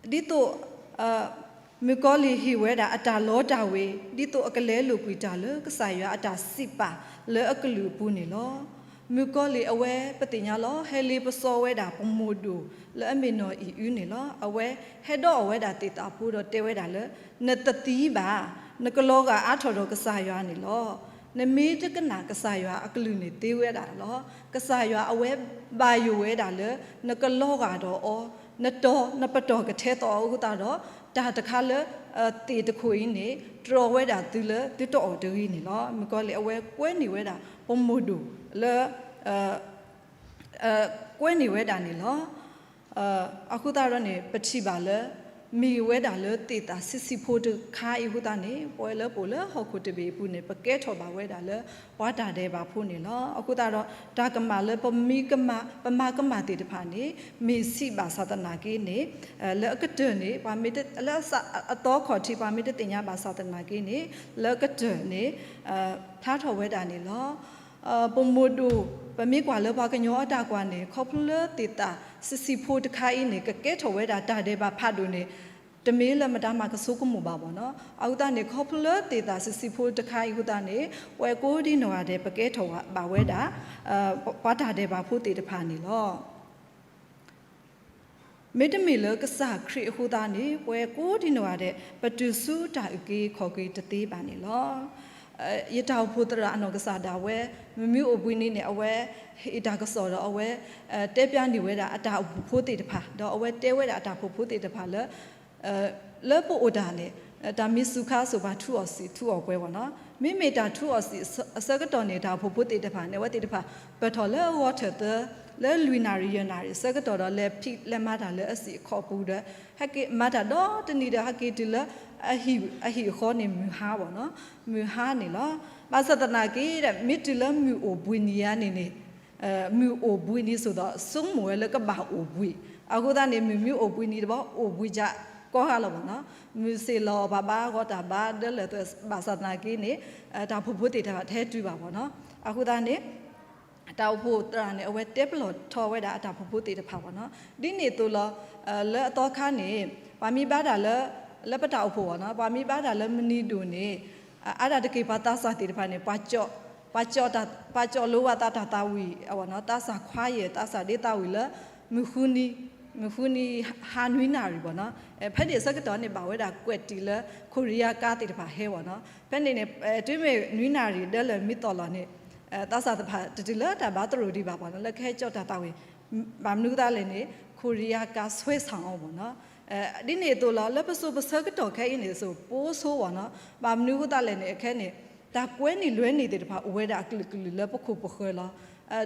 ဒ်သိး မုၣ်ကီၤလံၢ်ဟ့ၣ်ဝဲဒၣ်အတၢ်လီတၢ်ဝ့ၤ ဒ်သိးအကလဲလိာ်ကွံာ်တၢ်လၢကစၢ်ယွၤအတၢ်စံးပာ်လၢအကလုာ်အပူၤန့ၣ်လီၤ. မုၣ်ကီၤလံၢ်အဝဲပသ့ၣ်ညါလီၤ ဟဲလ့ပစီဝဲဒၣ်ပမိၢ်ဒိၣ်လၢအမ့ၢ်နီၢ်အံၣ်အုန့ၣ်လီၤ. အဝဲဟဲဒီးအီၣ်ဝဲဒၣ်သ့ၣ်သးဖိဒီးတဲဝဲဒၣ်လၢ နတသံဘၣ်, နကလီၤဂာ်အါထီၣ်ဒီးကစၢ်ယွၤန့ၣ်လီၤ. နမ့ၢ်တကနၣ်ကစၢ်ယွၤအကလုၢ်န့ၣ်သ့ဝဲဒၣ်လီၤ. ကစၢ်ယွၤအဝဲဘၣ်ယိၣ်ဝဲဒၣ်လၢ နကလီၤဂာ်ဒီးအီၤ, နတီၤနပတီၢ်ကထဲသိးအီၤအဃိသတးဒီး တၢ်တခါလၢ သ့ၣ်တခိၣ်အံၤန့ၣ် တြီဝဲဒၣ်သုလၢသုတအီၣ်တဂ့ၤန့ၣ်လီၤ. မုၣ်ကီၤလံၢ်အဝဲကွဲန့ၢ်ဝဲဒၣ် ပမိၢ်ဒိၣ်လၢ ကွဲန့ၢ်ဝဲဒၣ်န့ၣ်လီၤ. အဃိသတးဒီးန့ၣ် ပထံၣ်ဘၣ်လၢ မ့ၢ်ဝဲဒၣ်လၢသ့ၣ်သၣ်ဆံးဆံးဖိတခါအံၤအဃိသတးန့ၣ် ပဝဲလၢပအိၣ်လၢဟီၣ်ခိၣ်တဘ့ၣ်အပူၤန့ၣ် ပကဲထီၣ်ဘၣ်ဝဲဒၣ်လၢ ပှၤတၢ်ဒဲးဘးဖိန့ၣ်လီၤ. အဃိသတးဒီး တၢ်ကမၣ်လၢပမၤကမၣ်သ့ၣ်တဖၣ်န့ၣ် မ့ၢ်ဆံးဘၣ်ဆၣ်သနာ်က့န့ၣ် လၢအကတၢၢ်န့ၣ် ပှၤမ့ၢ်တ လၢအသီခီၣ်ထံး ပှၤမ့ၢ်တသ့ၣ်ညါဘၣ်ဆၣ်သနာ်က့န့ၣ် လၢအကတၢၢ်န့ၣ် ဖျါထီၣ်ဝဲဒၣ်န့ၣ်လီၤ. ပမိၢ်ဒိၣ် ပမ့ၢ်ကွၢ်လၢပှၤကညီအတၢ်ကွၢ်န့ၣ် ခီဖျိလၢသ့ၣ်သၣ်ဆံးဆံးဖိတခါအံၤန့ၣ် ကကဲထီၣ်ဝဲဒၣ်တၢ်ဒဲးဘးဖးဒိၣ်န့ၣ် တမ့ၢ်လၢမတၤမၤကဆိကမိၣ်ဘၣ်ဘၣ်နီၤ. အဃိသတးန့ၣ် ခီဖျိလၢသ့ၣ်သၣ်ဆံးဆံးဖိတခါအံၤအဃိသတးန့ၣ် ပဝဲကိးဒံနီၢ်ဂၤဒဲး ပကဲထီၣ်ဘၣ်ဝဲဒၣ် ပှၤတၢ်ဒဲးဘးဖိသ့ၣ်တဖၣ်န့ၣ်လီၤ. မ့တမ့ၢ်လၢကစၢ်ခရံာ်အဃိသတးန့ၣ် ပဝဲကိးဒံနီၢ်ဂၤဒဲး ပတုၤဆူတၢ်အုၣ်က့ၤခီၣ်က့ၤတသ့ဘၣ်န့ၣ်လီၤ. ယတၢ်အိၣ်ဖှိၣ်သရၣ်အနီၢ်ကစၢ်ဒၣ်ဝဲ မုၢ်မုၢ်အိၣ်ဘှံးနံၤန့ၣ် အဝဲဟ့ၣ်တၢ်ကစီၣ်ဒီးအဝဲ တဲပျါန့ၢ်ဝဲဒၣ်အတၢ်အိၣ်ဖှိၣ်ဖိသ့ၣ်တဖၣ် ဒီးအဝဲတဲဝဲဒၣ်အတၢ်အိၣ်ဖှိၣ်ဖိသ့ၣ်တဖၣ်လၢ လၢပအိၣ်တၢ်လဲၣ်, တၢ်မ့ၢ်စူၤခါစိၤပှၤထူအီၣ်စံာ်ထူအီၣ်ပှဲၤဘၣ်နီၤ. မ့မ့ၢ်တၢ်ထူအီၣ်စံာ်အဆၢကတီၢ်န့ၣ် တၢ်အိၣ်ဖှိၣ်ဖိသ့ၣ်တဖၣ်န့ၣ် အဝဲသ့ၣ်တဖၣ် ပၢၢ်ထီၣ်လၢအဂီၢ်ထၢၣ်သၢ လၢလွံၢ်နၣ်ရံၣ်ယဲၢ်နၣ်ရံၣ်အဆၢကတီၢ်ဒီး လဲၤဖံးလဲၤမၤတၢ်လၢအစံာ်အခီၣ်ပူၤဒီး ဟဲက့ၤမၤတၢ်ဒီတနံၤဒီး ဟဲက့ၤတုၤလၢ အဟံၣ်အဃီန့ၣ် မုၢ်ဟါဘၣ်နီၤ, မုၢ်ဟါန့ၣ်လီၤ. ဘၣ်ဆၣ်သနာ်က့ဒီး မ့ၢ်တုၤလၢမုၢ်အိၣ်ဘှံးနံၤယါန့ၣ်န့ၣ် မုၢ်အိၣ်ဘှံးနံၤစိၤဒီး ဆိကမိၣ်ဝဲလၢကဘၣ်အိၣ်ဘှံး, အဃိသတးန့ၣ် မုၢ်မ့ၢ်အိၣ်ဘှံးနံၤတဘျီ အိၣ်ဘှံးကကိးဂၤလီၤဘၣ်နီၤ. မုၢ်ဆ့ၣ်လီၤ ပှၤဘါဂီၤတၢ်ဘါဒၢလၢာ်သး ဘၣ်ဆၣ်သနာ်က့န့ၣ် တၢ်အိၣ်ဖှိၣ်ဖိသ့ၣ်တဖၣ်တဟဲတုၤဘၣ်ဘၣ်နီၤ. အဃိသတးန့ၣ် တၢ်အိၣ်ဖှိၣ်သရၣ်န့ၣ် အဝဲတဲပလီၢ်ထီဝဲဒၣ်အတၢ်အိၣ်ဖှိၣ်ဖိသ့ၣ်တဖၣ်ဘၣ်နီၤ. ဒ်န့ၣ်အသိးလီၤ, လၢအသီခါန့ၣ် ပှၤမ့ၢ်ဘါတၢ်လၢ လၢပတၢ်အိၣ်ဖှိၣ်ဘၣ်နီၤ, ပှၤမ့ၢ်ဘါတၢ်လၢမနံၤဒိၣ်န့ၣ် အါဒၣ်တက့ၢ်ပှၤသးစၢ်သ့ၣ်တဖၣ်န့ၣ် ပှၤကၠီၣ်လိဝဲသးတၢ်သးဝံၣ်အဂီၢ်နီၤ, သးစၢ်ခွါယဲၢ် သးစၢ်ဒ့သးဝံၣ်လၢ မုၢ်ဃုနံၤ မုၢ်ဃုနံၤဟါနွံနၣ်ရံၣ်ဘၣ်နီၤ. ဖဲန့ၣ်အဆၢကတီၢ်န့ၣ် ဘၣ်ဝဲဒၣ်ကွဲးတံၢ်လၢ ခိရံယါကါသ့ၣ်တဖၣ်ဟဲဘၣ်နီၤ. ဖဲန့ၣ်န့ၣ် တုၤမ့ၢ်နွံနၣ်ရံၣ်ဒၢလၢာ်မ့ၢ်သီၣ်လီၤန့ၣ် သးစၢ်သ့ၣ်တဖၣ်တတုၤလၢတၢ်ဘါသရိာ်ဒံးဘၣ်ဘၣ်နီၤ, လၢကဟဲကၠီၣ်တၢ်သးဝံၣ် ဘၣ်မနုၤအဃိသတးလဲၣ်န့ၣ် ခိရံယါကါဆွဲဆၣ်အီၤဘၣ်နီၤ. ဒ်န့ၣ်အသိးလီၤ, လၢပစိၤပဆၢကတီၢ်ခဲအံၤန့ၣ် စိၤပိဆိဘၣ်နီၤ. ဘၣ်မနုၤအဃိသတးလဲၣ်န့ၣ် အခဲန့ၣ် တၢ်ကွဲန့ၢ်လွဲန့ၢ်သ့ၣ်တဖၣ် အိၣ်ဝဲဒၣ်အကလုာ်ကလုာ်လၢပခိၣ်ပဃၢၤလီၤ.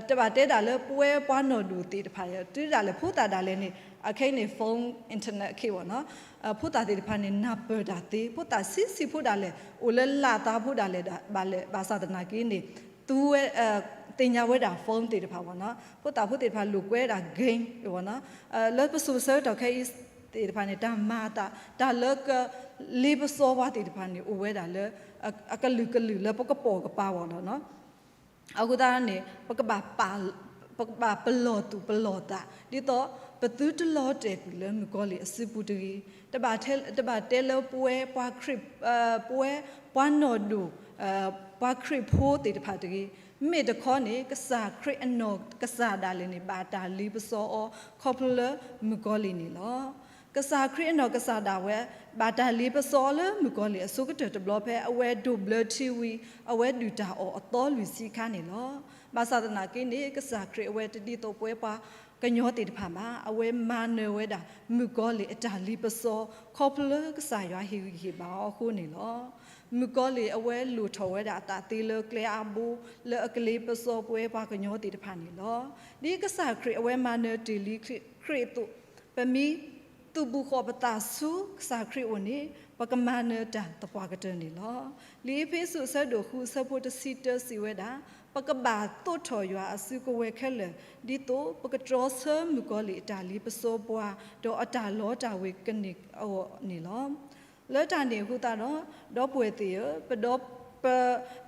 တဘၣ်တဲဒၣ်လၢပဝဲပှၤနီၢ်ဒိၣ်သ့ၣ်တဖၣ် တုၤဒၣ်လဲာ်ဖိသၣ်ဒၣ်လဲာ်န့ၣ် အခဲအံၤန့ၣ် phone, internet ခဲဘၣ်နီၤ. ဖိသၣ်သ့ၣ်တဖၣ်န့ၣ် နၢ်ပၢၢ်တၢ်သ့, ဖိသၣ်ဆံးဆံးဖိဒၣ်လဲာ် အိၣ်လၢလာ်သးဖိဒၣ်လဲာ်ဒၣ်ဘၣ်လဲာ် ဘၣ်ဆၣ်သနာ်က့န့ၣ် သူဝဲ သ့ၣ်ညါဝဲဒၣ် phone သ့ၣ်တဖၣ်ဘၣ်နီၤ. ဖိသၣ်ဖိသ့ၣ်တဖၣ်လိာ်ကွဲဒၣ် game ဘၣ်နီၤ. လၢပစိၤပဆၢကတီၢ်ခဲအံၤသ့ၣ်တဖၣ်န့ၣ် တၢ်မၤအသး တၢ်လၢကလ့ပစီပှၤသ့ၣ်တဖၣ်န့ၣ် အိၣ်ဝဲဒၣ်လၢ အကလုာ်ကလုာ်လၢပကပိာ်ကပၤဘၣ်လီၤနီၤ. အဃိသတးန့ၣ် ပကဘၣ်ပာ် ပကဘၣ်ပလီၢ်သူၣ်ပလီၢ်သး ဒ်သိးပသုတလီၤတဲာ်ကွံာ်လၢမုၣ်ကီၤလံၢ်အစုပူၤတဂ့ၤ. တဘၣ်တဲ တဘၣ်တဲလၢပဝဲပှၤခရံာ် ပဝဲပှၤနီၢ်ဒိၣ် ပှၤခရံာ်ဖိသ့ၣ်တဖၣ်တဂ့ၤ. မ့မ့ၢ်တခီန့ၣ် ကစၢ်ခရံာ်အနီၢ်ကစၢ်ဒၣ်လဲာ်န့ၣ် ဘၣ်တၢ်လ့ပစီအီၤ ခီဖျိလၢမုၣ်ကီၤလံၢ်န့ၣ်လီၤ. ကစၢ်ခရံာ်အနီၢ်ကစၢ်ဒၣ်ဝဲ ဘၣ်တၢ်လ့ပစီအီၤလၢမုၣ်ကီၤလံၢ်အဆိကတၢၢ်တဘျီဖဲ အဝဲဒိးဘျၢထံဝံၤ အဝဲဒုၣ်တၢ်အီၣ်အသီလွံၢ်ဆံအခါန့ၣ်လီၤ. ဘၣ်ဆၣ်သနာ်က့န့ၣ် ကစၢ်ခရံာ်အဝဲတဒ်သိးပဝဲပှၤကညီသ့ၣ်တဖၣ်ဘၣ်. အဝဲမၤနၢၤဝဲဒၣ် မုၣ်ကီၤလံၢ်အတၢ်လ့ပစီ ခီဖျိလၢကစၢ်ယွၤဟ့ၣ်ဂံၢ်ဟ့ၣ်ဘါအီၤအဃိန့ၣ်လီၤ. မုၣ်ကီၤလံၢ်အဝဲလိၣ်ထီၣ်ဝဲဒၣ်အသးသ့လၢကျဲအါဘိ လၢအကလ့ပစီပဝဲပှၤကညီသ့ၣ်တဖၣ်န့ၣ်လီၤ. ဒ်ကစၢ်ခရံာ်အဝဲမၤနၢၤတ့ၢ်လံခရံာ်အသိး ပမ့ၢ်သုးဘူးဃီၤပသးဆူကစၢ်ခရံာ်အအိၣ်န့ၣ် ပကမၤနၢၤတၢ်သပှၢ်ကတၢၢ်န့ၣ်လီၤ. လံာ်အ့းဖ့းစူးအဆၢဒိၣ်ဃုအဆၢဖိတဆံတၢစံးဝဲဒၣ်, ပကဘၣ်သိးထီၣ်ယွၤအစုကဝဲၤခဲလၢာ် ဒ်သိးပကတြီဆၢမုၣ်ကီၤလံၢ်အတၢ်လ့ပစီပှၤ ဒီးအတၢ်လီတၢ်ဝ့ၤကန့ၢ်အဂီၢ်န့ၣ်လီၤ. လၢတၢ်န့ၣ်အဃိသတးဒီး ဒီပုၢ်ဝဲၢ်သ့ၣ်ဧၢ, ပဒီး ပ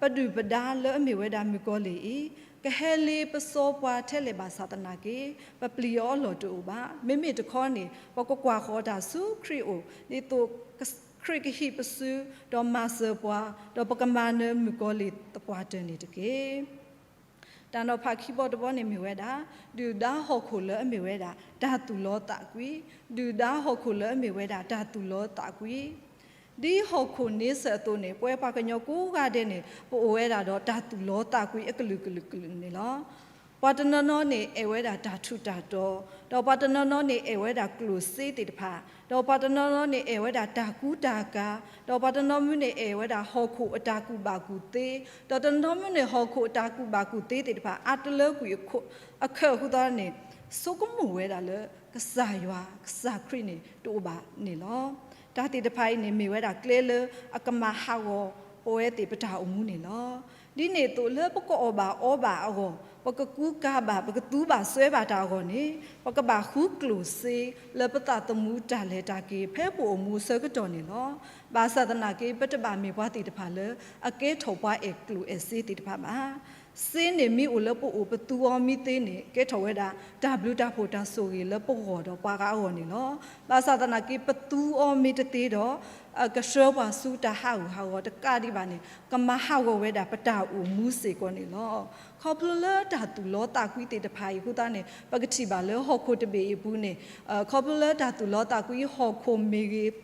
ပဒုၣ်ပဒါလၢအမ့ၢ်ဝဲဒၣ်မုၣ်ကီၤလံၢ်အံၤ ကဟဲလ့ပစီပှၤထဲလဲၣ်ဘၣ်ဆၣ်သနာ်က့ ပပျံၤအီၤအလီၢ်တအိၣ်ဘၣ်. မ့မ့ၢ်တခီန့ၣ် ပကကွၢ်ဃီၤတၢ်ဆူခရံာ်အအိၣ် ဒ်သိးခရံာ်ကဟံးပစု ဒီးမၤစၢၤပှၤ ဒီးပကမၤနၢၤမုၣ်ကီၤလံၢ်သပှၢ်တၢၢ်န့ၣ်တက့ၢ်. တၢ်နီၤဖးခံဘီတဘီန့ၣ်မ့ၢ်ဝဲဒၣ်, ဒုၣ်ဒါဟီၣ်ခိၣ်လၢအမ့ၢ်ဝဲဒၣ် တၢ်သူၣ်လီသးကွံ, ဒုၣ်ဒါဟီၣ်ခိၣ်လၢအမ့ၢ်ဝဲဒၣ် တၢ်သူၣ်လီသးကွံ. ဒ်ဟီၣ်ခိၣ်န့ဆၢၣ်အသိးန့ၣ် ပဝဲပှၤကညီကိးဂၤဒဲးန့ၣ် ပအိၣ်ဝဲဒၣ်ဒီးတၢ်သူၣ်လီသးကွံအကလုာ်ကလုာ်ကလုာ်န့ၣ်လီၤ. ပှၤတနီၤနီၤန့ၣ်အဲၣ်ဝဲဒၣ်တၢ်ထူးတၢ်တီၤ, ဒီးပှၤတနီၤနီၤန့ၣ်အဲၣ်ဝဲဒၣ်ကျိၣ်စ့သ့ၣ်တဖၣ်, ဒီးပှၤတနီၤနီၤန့ၣ်အဲၣ်ဝဲဒၣ်တၢ်ကူတၢ်ကၤ, ဒီးပှၤတနီၤမုၢ်န့ၣ်အဲၣ်ဝဲဒၣ်ဟီၣ်ခိၣ်အတၢ်ကူၣ်ဘၣ်ကူၣ်သ့, ဒီးတနီၤမုၢ်န့ၣ်ဟီၣ်ခိၣ်အတၢ်ကူၣ်ဘၣ်ကူၣ်သ့သ့ၣ်တဖၣ် အါတလၢကွံာ်အခၢၣ်အဃိသတးန့ၣ် ဆိကမိၣ်ဝဲဒၣ်လၢ ကစၢ်ယွၤ ကစၢ်ခရံာ်န့ၣ်တအိၣ်ဘၣ်န့ၣ်လီၤ. တၢ်သ့ၣ်တဖၣ်အံၤန့ၣ် မ့ၢ်ဝဲဒၣ်ကျဲလၢအကမၤဟးဂီၤပဝဲသ့ၣ်ပတၢ်အိၣ်မူန့ၣ်လီၤ. ဒ်န့ၣ်အသိးလၢပကအီၣ်ဘၣ်အီဘၣ်အဂီၢ်, ပကကူကၤဘၣ် ပကသူဘၣ်စွဲဘၣ်တၢ်အဂီၢ်န့ၣ် ပကဘၣ်ဃုကျိၣ်စ့လၢပသးသမူတၢ်လဲၤတၢ်က့ၤ ဖဲပအိၣ်မူအဆၢကတီၢ်န့ၣ်လီၤ. ဘၣ်ဆၣ်သနာ်က့ ပတဘၣ်မ့ၢ်ပှၤသ့ၣ်တဖၣ်လၢအကဲထီၣ်ပှၤအဲၣ်ကျိၣ်အဲၣ်စ့သ့ၣ်တဖၣ်ဘၣ်. စ့န့ၣ်မ့ၢ်အိၣ်လၢပအိၣ်ပသူအီၤမ့ၢ်သ့န့ၣ် ကဲထီၣ်ဝဲဒၣ် တၢ်ဘျုးတၢ်ဖှိၣ်တၢ်ဆိၣ်ဂ့ၤလၢပဂီၢ်ဒီးပှၤဂၤအဂီၢ်န့ၣ်လီၤ. ဘၣ်ဆၣ်သနာ်က့ ပသူအီၤမ့ၢ်တသ့ဒီး ကဆှၢပှၤဆူတၢ်ဟးဂူာ်ဟးဂီၤတကးဒံးဘၣ်န့ၣ် ကမၤဟးဂီၤဝဲဒၣ်ပတၢ်အိၣ်မူစ့ၢ်ကီးန့ၣ်လီၤ. ခီဖျိလၢတၢ်သူၣ်လီသးကွံသ့ၣ်တဖၣ်အံၤအဃိသတးန့ၣ် ပကထံၣ်ဘၣ်လၢဟီၣ်ခိၣ်တဘ့ၣ်အံၤအပူၤန့ၣ် ခီဖျိလၢတၢ်သူၣ်လီသးကွံဟီၣ်ခိၣ်မ့ၢ်ဂ့ၤ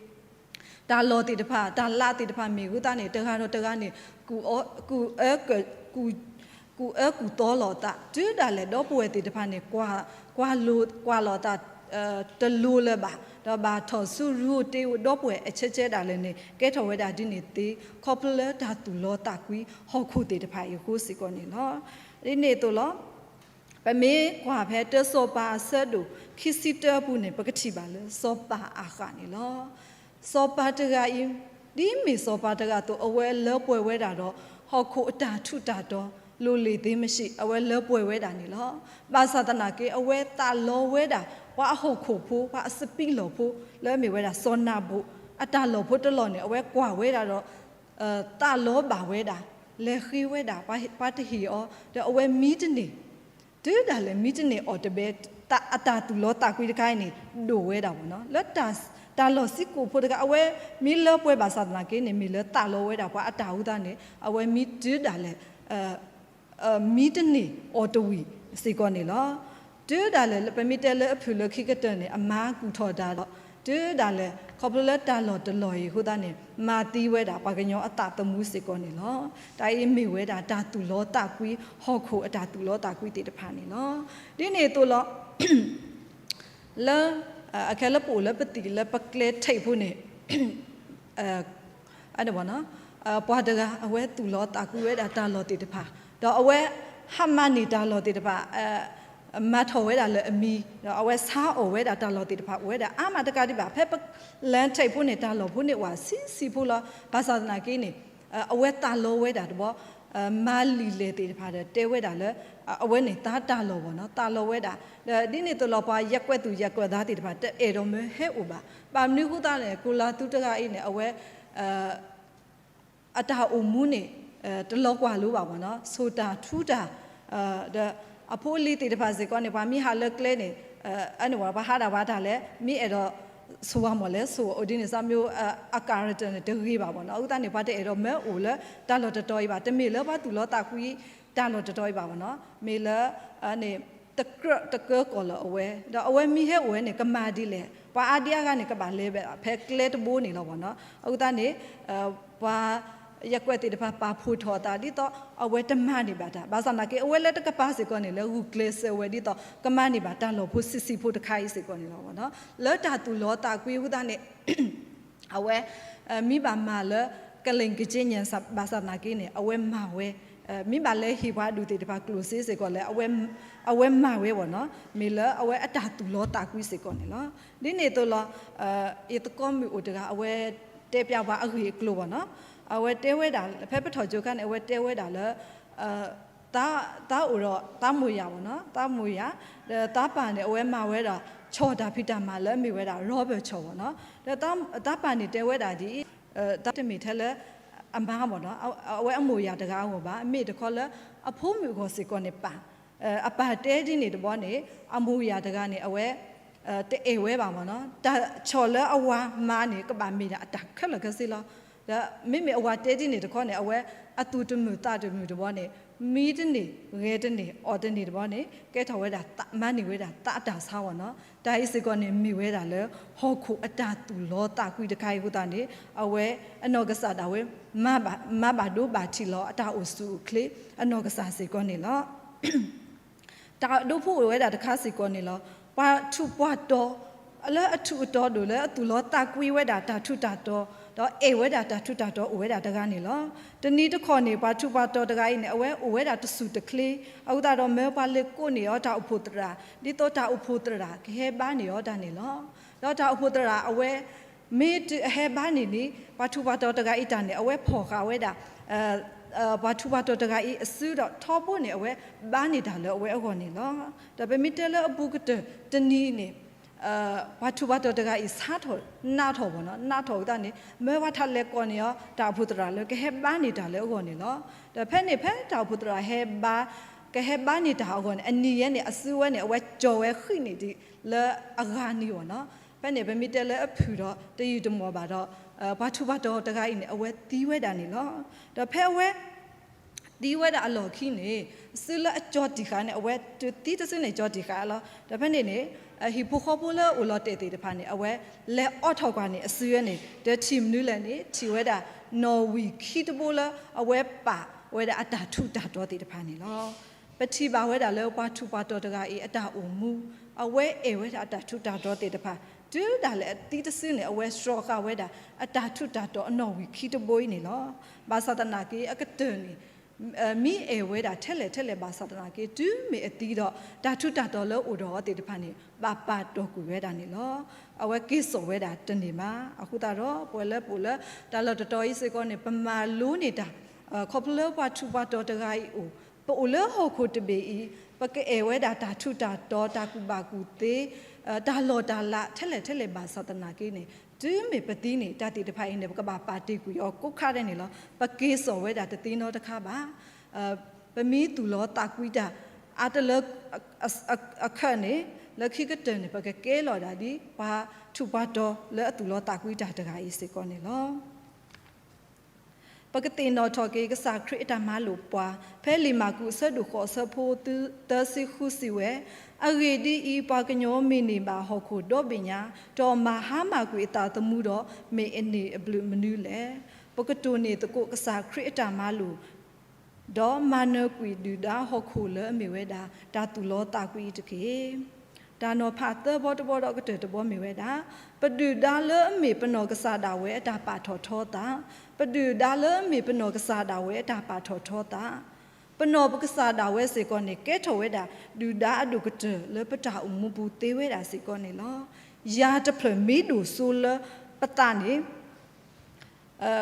တၢ်လီၢ်သ့ၣ်တဖၣ် တၢ်လးသ့ၣ်တဖၣ်မ့ၢ်အဃိသတးန့ၣ် တဂၤဒီးတဂၤန့ၣ် ကူၣ်အၢ ကူၣ်အၢကူၣ်သီလိာ်သး တုၤဒၣ်လဲာ်ဒီပုၢ်ဝဲၢ်သ့ၣ်တဖၣ်န့ၣ် ကွၢ်လိာ်သး တလိၤလၢၤဘၣ် ဒီးဘၣ်ထီၣ်ဆူရူၤဧိၤတ့ဧိၤ ဒီပုၢ်ဝဲၢ်အဆၢကဲဒၣ်လဲာ်န့ၣ် ကဲထီၣ်ဝဲဒၣ်ဒ်န့ၣ်သ့ ခီဖျိလၢတၢ်သူၣ်လီသးကွံဟီၣ်ခိၣ်သ့ၣ်တဖၣ်အံၤအဃိစ့ၢ်ကီးန့ၣ်လီၤ. ဒ်န့ၣ်အသိးလီၤ ပမ့ၢ်ကွၢ်ဖဲတၢစီၤပၤအဆၢဒိၣ်ခံဆံတၢအပူၤန့ၣ် ပကထံၣ်ဘၣ်လၢစီၤပၤအၤဃးန့ၣ်လီၤ. စီၤပၤတဂၤအံၤ ဒ်မ့ၢ်စီၤပၤတဂၤအသိး အဝဲလၢပှဲၤဝဲဒၣ်ဒီး ဟီၣ်ခိၣ်အတၢ်ထူးတၢ်တီၤ လိၣ်လ့ၣ်သ့မ့ၢ်ဆှံ အဝဲလၢပှဲၤဝဲဒၣ်န့ၣ်လီၤ. ဘၣ်ဆၣ်သနာ်က့ အဝဲသးလီဝဲဒၣ် ပှၤအဟီၣ်ခိၣ်ဖိ ပှၤအစပံးလီၢ်ဖိ လၢအမ့ၢ်ဝဲဒၣ်စီၤနၤဘူၣ် အတၢ်လီၢ်ဖိတလီၢ်န့ၣ် အဝဲကွၢ်ဝဲဒၣ်ဒီး သးလီဘၣ်ဝဲဒၣ် လဲၤဃ့ဝဲဒၣ် ပှၤတဟ့ၣ်အီၤ ဒီးအဝဲမံတန့ၢ် တုၤဒၣ်လဲာ်မံတန့ၢ်အီၤတဘဲ အတၢ်သူၣ်လီသးကွံတခါအံၤန့ၣ် ဒိၣ်ဝဲဒၣ်ဘၣ်နီၤ လၢတၢ်လီၢ်ဆံကိာ်ဖိတခါ အဝဲမ့ၢ်လၢပှဲၤဘၣ်ဆၣ်သနာ်က့န့ၣ် မ့ၢ်လၢသးလီဝဲဒၣ်ပှၤအတၢ်အဃိသတးန့ၣ် အဝဲမံတုၤဒၣ်လဲာ် မံတန့ၢ်အီၤတဝံၤစ့ၢ်ကီးန့ၣ်လီၤ. တုၤဒၣ်လဲာ်လၢပမ့ၢ်တဲလၢအဖုၣ်လၢခံကတၢၢ်န့ၣ် အမါကူၣ်ထီၣ်တၢ်ဒီး တုၤဒၣ်လဲာ် ခီဖျိလၢတၢ်လီၢ်တလီၢ်အံၤအဃိသတးန့ၣ် မၤသံဝဲဒၣ်ပှၤကညီအသးသမူစ့ၢ်ကီးန့ၣ်လီၤ. တၢ်အံၤမ့ၢ်ဝဲဒၣ်တၢ်သူၣ်လီသးကွံ ဟီၣ်ခိၣ်အတၢ်သူၣ်လီသးကွံသ့ၣ်တဖၣ်န့ၣ်လီၤ. ဒ်န့ၣ်အသိးလီၤ လၢ အခဲလၢပအိၣ်လၢပသံၣ်လၢပကျဲထိပ်ဖိန့ၣ် အန့ၣ်ဘၣ်နီၤ ပှၤတဂၤအဝဲသူၣ်လီသးကွံဝဲဒၣ်တၢ်လီၢ်သ့ၣ်တဖၣ် ဒီးအဝဲဟးမၤန့ၢ်တၢ်လီၢ်သ့ၣ်တဖၣ် မၤထီၣ်ဝဲဒၣ်လၢအမံၤ ဒီးအဝဲဆါအီၣ်ဝဲဒၣ်တၢ်လီၢ်သ့ၣ်တဖၣ် အိၣ်ဝဲဒၣ်အါမးတကးဒံးဘၣ် ဖဲပ land ထိပ်ဖိန့ၣ် တၢ်လီၢ်ဖိန့ၣ်အိၣ်ဆံးဆံးဖိလီၤ. ဘၣ်ဆၣ်သနာ်က့န့ၣ် အဝဲသးလီဝဲဒၣ်တဘျီ မၤလံာ်လဲၢ်သ့ၣ်တဖၣ်ဒီးတဲဝဲဒၣ်လၢ အဝဲန့ၣ်သးတၢ်လီၢ်ဘၣ်နီၤ သးလီဝဲဒၣ် ဒီးဒ်န့ၣ်အသိးလီၤ ပှၤယကွဲၢ်သူၣ်ယကွဲၢ်သးသ့ၣ်တဖၣ် တအဲၣ်ဒိးမၢဟဲအိၣ်ဘၣ်. ဘၣ်မနုၤအဃိသတးန့ၣ် ကိၤလၤသူတဂၤအံၤန့ၣ် အဝဲ အတၢ်အိၣ်မူန့ၣ် တလီၤကွၢ်လိဘၣ်ဘၣ်နီၤ ဆိၣ်တၢ်ထူတၢ် ဒီးအဖိအလံၤသ့ၣ်တဖၣ်စ့ၢ်ကီးန့ၣ် ပှၤမ့ၢ်ဟးလၢကျဲန့ၣ် အန့ၣ်ဘၣ် ပှၤဟးဒၣ်ပှၤတၢ်လဲၣ် မ့ၢ်အဲၣ်ဒိးဆိၣ်ဝဲမ့ၢ်လဲၣ် ဆိၣ်အိၣ်ဒ်န့ၣ် စးမ့ၢ် အcharacterန့ၣ် တဂ့ၤဘၣ်ဘၣ်နီၤ အဃိသတးန့ၣ် ပှၤတအဲၣ်ဒိးမၢအိၣ်လၢတၢ်လီၢ်တတီၤအံၤဘၣ် တမ့ၢ်လၢပှၤသူၣ်လီသးကွံတၢ်လီၢ်တတီၤအံၤဘၣ်ဘၣ်နီၤ မ့ၢ်လၢ န့ၣ် တကြၢးတကၢကီၢ်လၢအဝဲ ဒီးအဝဲမ့ၢ်ဟဲအိၣ်ဝဲန့ၣ် ကမၤဒ်လဲၣ် ပှၤအါဒံအါဂၤန့ၣ် ကဘၣ်လဲၤဖဲကျဲတဘိန့ၣ်လီၤဘၣ်နီၤ အဃိသတးန့ၣ် ပှၤ ယကွဲၢ်သ့ၣ်တဖၣ်ပာ်ဖှိၣ်ထီၣ်အသးဒ်သိး အဝဲတမၤန့ၢ်ဘၣ်တၢ် ဘၣ်ဆၣ်သနာ်က့ အဝဲလၢတကပၤစ့ၢ်ကီးန့ၣ် လဲၤဂုာ်ကျဲးစၢးဝဲဒ်သိး ကမၤန့ၢ်ဘၣ်တၢ်လီၢ်ဖိဆံးဆံးဖိတခါအံၤစ့ၢ်ကီးန့ၣ်လီၤဘၣ်နီၤ လၢတၢ်သူၣ်လီသးကွံအဃိသတးန့ၣ် အဝဲ မ့ၢ်ဘၣ်မၤလၢ ကလ့ၣ်ကက့ညံ ဘၣ်ဆၣ်သနာ်က့န့ၣ် အဝဲမၤဝဲ မ့ၢ်ဘၣ်လဲၤဟ့ၣ်ပှၤဒူၣ်သ့ၣ်တဖၣ်ကျိၣ်စ့စ့ၢ်ကီးလဲၣ် အဝဲမၤဝဲဘၣ်နီၤ မ့ၢ်လၢအဝဲအတၢ်သူၣ်လီသးကွံစ့ၢ်ကီးန့ၣ်လီၤ. ဒ်န့ၣ်အသိးလီၤ ယသကိးမုၣ်အိၣ်တဂၤ အဝဲတဲပျးပှၤအဂ့ၢ်အကျိၤဘၣ်နီၤ အဝဲတဲဝဲဒၣ် ဖဲပထီၣ်ကၠိခါန့ၣ် အဝဲတဲဝဲဒၣ်လၢ သးအိၣ်ဒီးသးမိၢ်ယၤဘၣ်နီၤ သးမိၢ်ယၤ ဒီးသးပၢ်န့ၣ် အဝဲမၤဝဲဒၣ် ဆီၣ်တၢ်ဖံးတၢ်မၤလၢအမ့ၢ်ဝဲဒၣ် rubber ဆီၣ်ဘၣ်နီၤ ဒီးသးပၢ်န့ၣ်တဲဝဲဒၣ်ဒ်အံၤ တၢ်တမ့ၢ်ထဲလၢ အမါဘၣ်နီၤ အဝဲအမိၢ်ယၤတဂၤအဂီၢ်ဘၣ် မ့ၢ်တခီလၢ အဖိမုၣ်အဂီၢ်စ့ၢ်ကီးန့ၣ်ပၢ် အပၢ်တဲဒ်န့ၣ်တဘျီန့ၣ် အမိၢ်ယၤတဂၤန့ၣ် အဝဲ တအဲၣ်ဝဲဘၣ်ဘၣ်နီၤ တၢ်ဆီၣ်လၢအဝၤမၤန့ၣ် ကဘၣ်မ့ၢ်ဒၣ်အတၢ်ခဲလၢာ်ခဲဆ့လီၤ ဒီးမ့မ့ၢ်အဝၤတဲဒ်န့ၣ်တခီန့ၣ် အဝဲအသူၣ်တမုာ်သးတမုာ်တဘျီန့ၣ် မံတန့ၢ်ဂဲၤတန့ၢ်အီၣ်တန့ၢ်တဘျီန့ၣ် ကဲထီၣ်ဝဲဒၣ် မၤန့ၢ်ဝဲဒၣ်သးအတၢ်ဆါဘၣ်နီၤ တၢ်အံၤစ့ၢ်ကီးန့ၣ် မ့ၢ်ဝဲဒၣ်လၢ ဟီၣ်ခိၣ်အတၢ်သူၣ်လီသးကွံတခါအံၤအဃိသတးန့ၣ် အဝဲအနီၢ်ကစၢ်ဒၣ်ဝဲ မၤဘၣ်ဒိဘၣ်ထံးလီၤအတၢ်အိၣ်ဆူၣ်အိၣ်ချ့ အနီၢ်ကစၢ်စ့ၢ်ကီးန့ၣ်လီၤ. တၢ်ဒိဖိအိၣ်ဝဲဒၣ်တခါစ့ၢ်ကီးန့ၣ်လီၤ. ပှၤထူးပှၤတီၤ လၢအထူးအတီၤဒိၣ်လၢအသူၣ်လီၤသးကွံဝဲဒၣ်တၢ်ထူးတၢ်တီၤ ဒီးအဲၣ်ဝဲဒၣ်တၢ်ထူးတၢ်တီၤအိၣ်ဝဲဒၣ်တဂၤန့ၣ်လီၤ. တနံၤတခီန့ၣ် ပှၤထူးပှၤတီၤတဂၤအံၤန့ၣ် အဝဲအိၣ်ဝဲဒၣ်တစူၢ်တချ့ အဃိသတးဒီးမၢပှၤလဲၤကိးန့ၢ်အီၤတၢ်အိၣ်ဖှိၣ်သရၣ် ဒ်သိးတၢ်အိၣ်ဖှိၣ်သရၣ်ကဟဲဘါန့ၢ်အီၤတၢ်န့ၣ်လီၤ. ဒီးတၢ်အိၣ်ဖှိၣ်သရၣ်အဝဲ မ့ၢ်တုၤအဟဲဘါန့ၢ်န့ၣ် ပှၤထူးပှၤတီၤတဂၤအံၤတၢ်န့ၣ် အဝဲဖီၣ်ဃာ်ဝဲဒၣ် ပှၤထူးပှၤတီၤတဂၤအံၤအစုဒီးထီဘိန့ၣ် အဝဲဘါန့ၢ်တၢ်လၢအဝဲအဂီၢ်န့ၣ်လီၤ. ဒီးပမ့ၢ်တဲလၢအပူၤကတၢၢ်တနံၤန့ၣ် ပှၤထူးပှၤတီၤတဂၤအံၤဆါထီၣ်နးထီၣ်ဘၣ်နီၤ နးထီၣ်အသးန့ၣ် မၢပှၤထးလဲၤကိးန့ၢ်အီၤ တၢ်အိၣ်ဖှိၣ်သရၣ်လၢကဟဲဘါန့ၢ်တၢ်လၢအဂီၢ်န့ၣ်လီၤ. ဒီးဖဲန့ၣ်ဖဲတၢ်အိၣ်ဖှိၣ်သရၣ်ဟဲဘါ ကဟဲဘါန့ၢ်တၢ်အဂီၢ်န့ၣ် အနံၤယဲန့ၣ် အစုဝဲန့ၣ် အဝဲကၠီၤဝဲဃံးန့ၢ်ဒံးလၢအဂၤနံၤဘၣ်နီၤ. ဖဲန့ၣ်ပမ့ၢ်တဲလၢအဖုၣ်ဒီးတယံာ်တမီၢ်ဘၣ်ဒီး ပှၤထူးပှၤတီၤတဂၤအံၤန့ၣ် အဝဲသံဝဲဒၣ်န့ၣ်လီၤ. ဒီးဖဲအဝဲ သံဝဲဒၣ်အလီၢ်ခံန့ၣ် စုလၢအကၠီၤတံၢ်ဃာ်န့ၣ် အဝဲတသံတစုန့ၣ် ကၠီၤတံၢ်ဃာ်လီၤ. ဒီးဖဲန့ၣ်န့ၣ် ဟံၣ်ဖိဃီဖိလၢအအိၣ်လီၤတဲာ်သ့ၣ်တဖၣ်န့ၣ် အဝဲလဲၤအိးထီၣ်ကွၢ်န့ၣ် အစုဝဲန့ၣ် တထံၣ်မနုၤလဲၣ်န့ၣ် ထံၣ်ဝဲဒၣ်နီၣ်ဝံာ်ခံတဘိလၢအဝဲပာ်ဝဲဒၣ်အတၢ်ထူးတၢ်တီၤသ့ၣ်တဖၣ်န့ၣ်လီၤ. ပထံၣ်ဘၣ်ဝဲဒၣ်လၢပှၤထူးပှၤတီၤတဂၤအံၤအတၢ်အိၣ်မူ အဝဲအဲၣ်ဝဲဒၣ်အတၢ်ထူးတၢ်တီၤသ့ၣ်တဖၣ် တုၤဒၣ်လဲာ်အသံတစုန့ၣ် အဝဲစှီၤဃာ်ဝဲဒၣ် အတၢ်ထူးတၢ်တီၤအနီၣ်ဝံာ်ခံတဘိအံၤန့ၣ်လီၤ. ဘၣ်ဆၣ်သနာ်က့ အကတၢၢ်န့ၣ် မ့ၢ်အဲၣ်ဝဲဒၣ်ထဲလဲၣ်ထဲလဲၣ်ဘၣ်ဆၣ်သနာ်က့ တုၤမ့ၢ်အသံဒီး တၢ်ထူးတၢ်တီၤလၢအိၣ်ဒီးအီၤသ့ၣ်တဖၣ်န့ၣ် ဘၣ်ပာ်တီၢ်ကွံာ်ဝဲဒၣ်န့ၣ်လီၤ. အဝဲက့ၤစိာ်ဝဲဒၣ်တန့ၢ်ဘၣ်. အဃိသတးဒီး ပဝဲလၢပအိၣ်လၢတၢ်လီၢ်တတီၤအံၤစ့ၢ်ကီးန့ၣ် ပမၤလိန့ၢ်တၢ် ခီဖျိလၢပှၤထူးပှၤတီၤတဂၤအံၤအိၣ် ပအိၣ်လၢဟီၣ်ခိၣ်တဘ့ၣ်အံၤ ပကအဲၣ်ဝဲဒၣ်တၢ်ထူးတၢ်တီၤ တၢ်ကူၣ်ဘၣ်ကူၣ်သ့ တၢ်လီၢ်တၢ်လၤထဲလဲၣ်ထဲလဲၣ်ဘၣ်ဆၣ်သနာ်က့န့ၣ် တုၤမ့ၢ်ပသံန့ၣ် တၢ်သ့ၣ်တဖၣ်အံၤန့ၣ် ပကဘၣ်ပာ်တ့ၢ်ကွံာ်အီၤကိးခါဒဲးန့ၣ်လီၤ. ပက့ၤစိာ်ဝဲဒၣ်တသ့နီတခါဘၣ်. ပမ့ၢ်သူၣ်လီၤသးကွံတၢ် အါတလၢ အခၢးန့ၣ် လၢခံကတၢၢ်န့ၣ် ပကကဲလီၤဒၣ်ဒ်ပှၤထူးပှၤတီၤလၢအသူၣ်လီၤသးကွံတၢ်တဂၤအံၤစ့ၢ်ကီးန့ၣ်လီၤ. ပကသ့ၣ်နီၣ်ထီၣ်က့ၤကစၢ်ခရံာ်အတၢ်မၤလိာ်ပှၤ ဖဲလံာ်မၢ်ကူးအဆၢဒိၣ်ဃိးအဆၢဖိသၢဆံဃုစံးဝဲ, အဂ့ၢ်ဒ်အံၤ, ပှၤကညီမ့ၢ်န့ၢ်ဘၣ်ဟီၣ်ခိၣ်ဒီဘ့ၣ်ညါ, ဒီးမၤဟါမၢ်ကွံာ်အသးသမူဒီး, မ့ၢ်အန့ၢ်အဘျုးမနုၤလဲၣ်. ပကတိၢ်န့ၢ်သကိးကစၢ်ခရံာ်အတၢ်မၤလိာ် ဒီးမၤနၢၤကွံာ်ဒုၣ်ဒါဟီၣ်ခိၣ်လၢအမ့ၢ်ဝဲဒၣ် တၢ်သူၣ်လီၤသးကွံအံၤတက့ၢ်. တၢ်နီၤဖးသၢဘီတဘီဒီးကတၢၢ်တဘီမ့ၢ်ဝဲဒၣ်, ပဒုၣ်ဒါလၢအမ့ၢ်ပနီၢ်ကစၢ်ဒၣ်ဝဲအတၢ်ပာ်ထီၣ်ထီသး, ပဒုၣ်ဒါလၢအမ့ၢ်ပနီၢ်ကစၢ်ဒၣ်ဝဲအတၢ်ပာ်ထီၣ်ထီသး, ပနီၢ်ပကစၢ်ဒၣ်ဝဲစ့ၢ်ကီးန့ၣ် ကဲထီၣ်ဝဲဒၣ် ဒုၣ်ဒါအဒိၣ်ကတၢၢ်လၢပတၢ်အိၣ်မူပူၤသ့ဝဲဒၣ်စ့ၢ်ကီးန့ၣ်လီၤ. ယၤတဖျၢၣ်မ့ၢ်ဒိၣ်စိလၢပသးန့ၣ်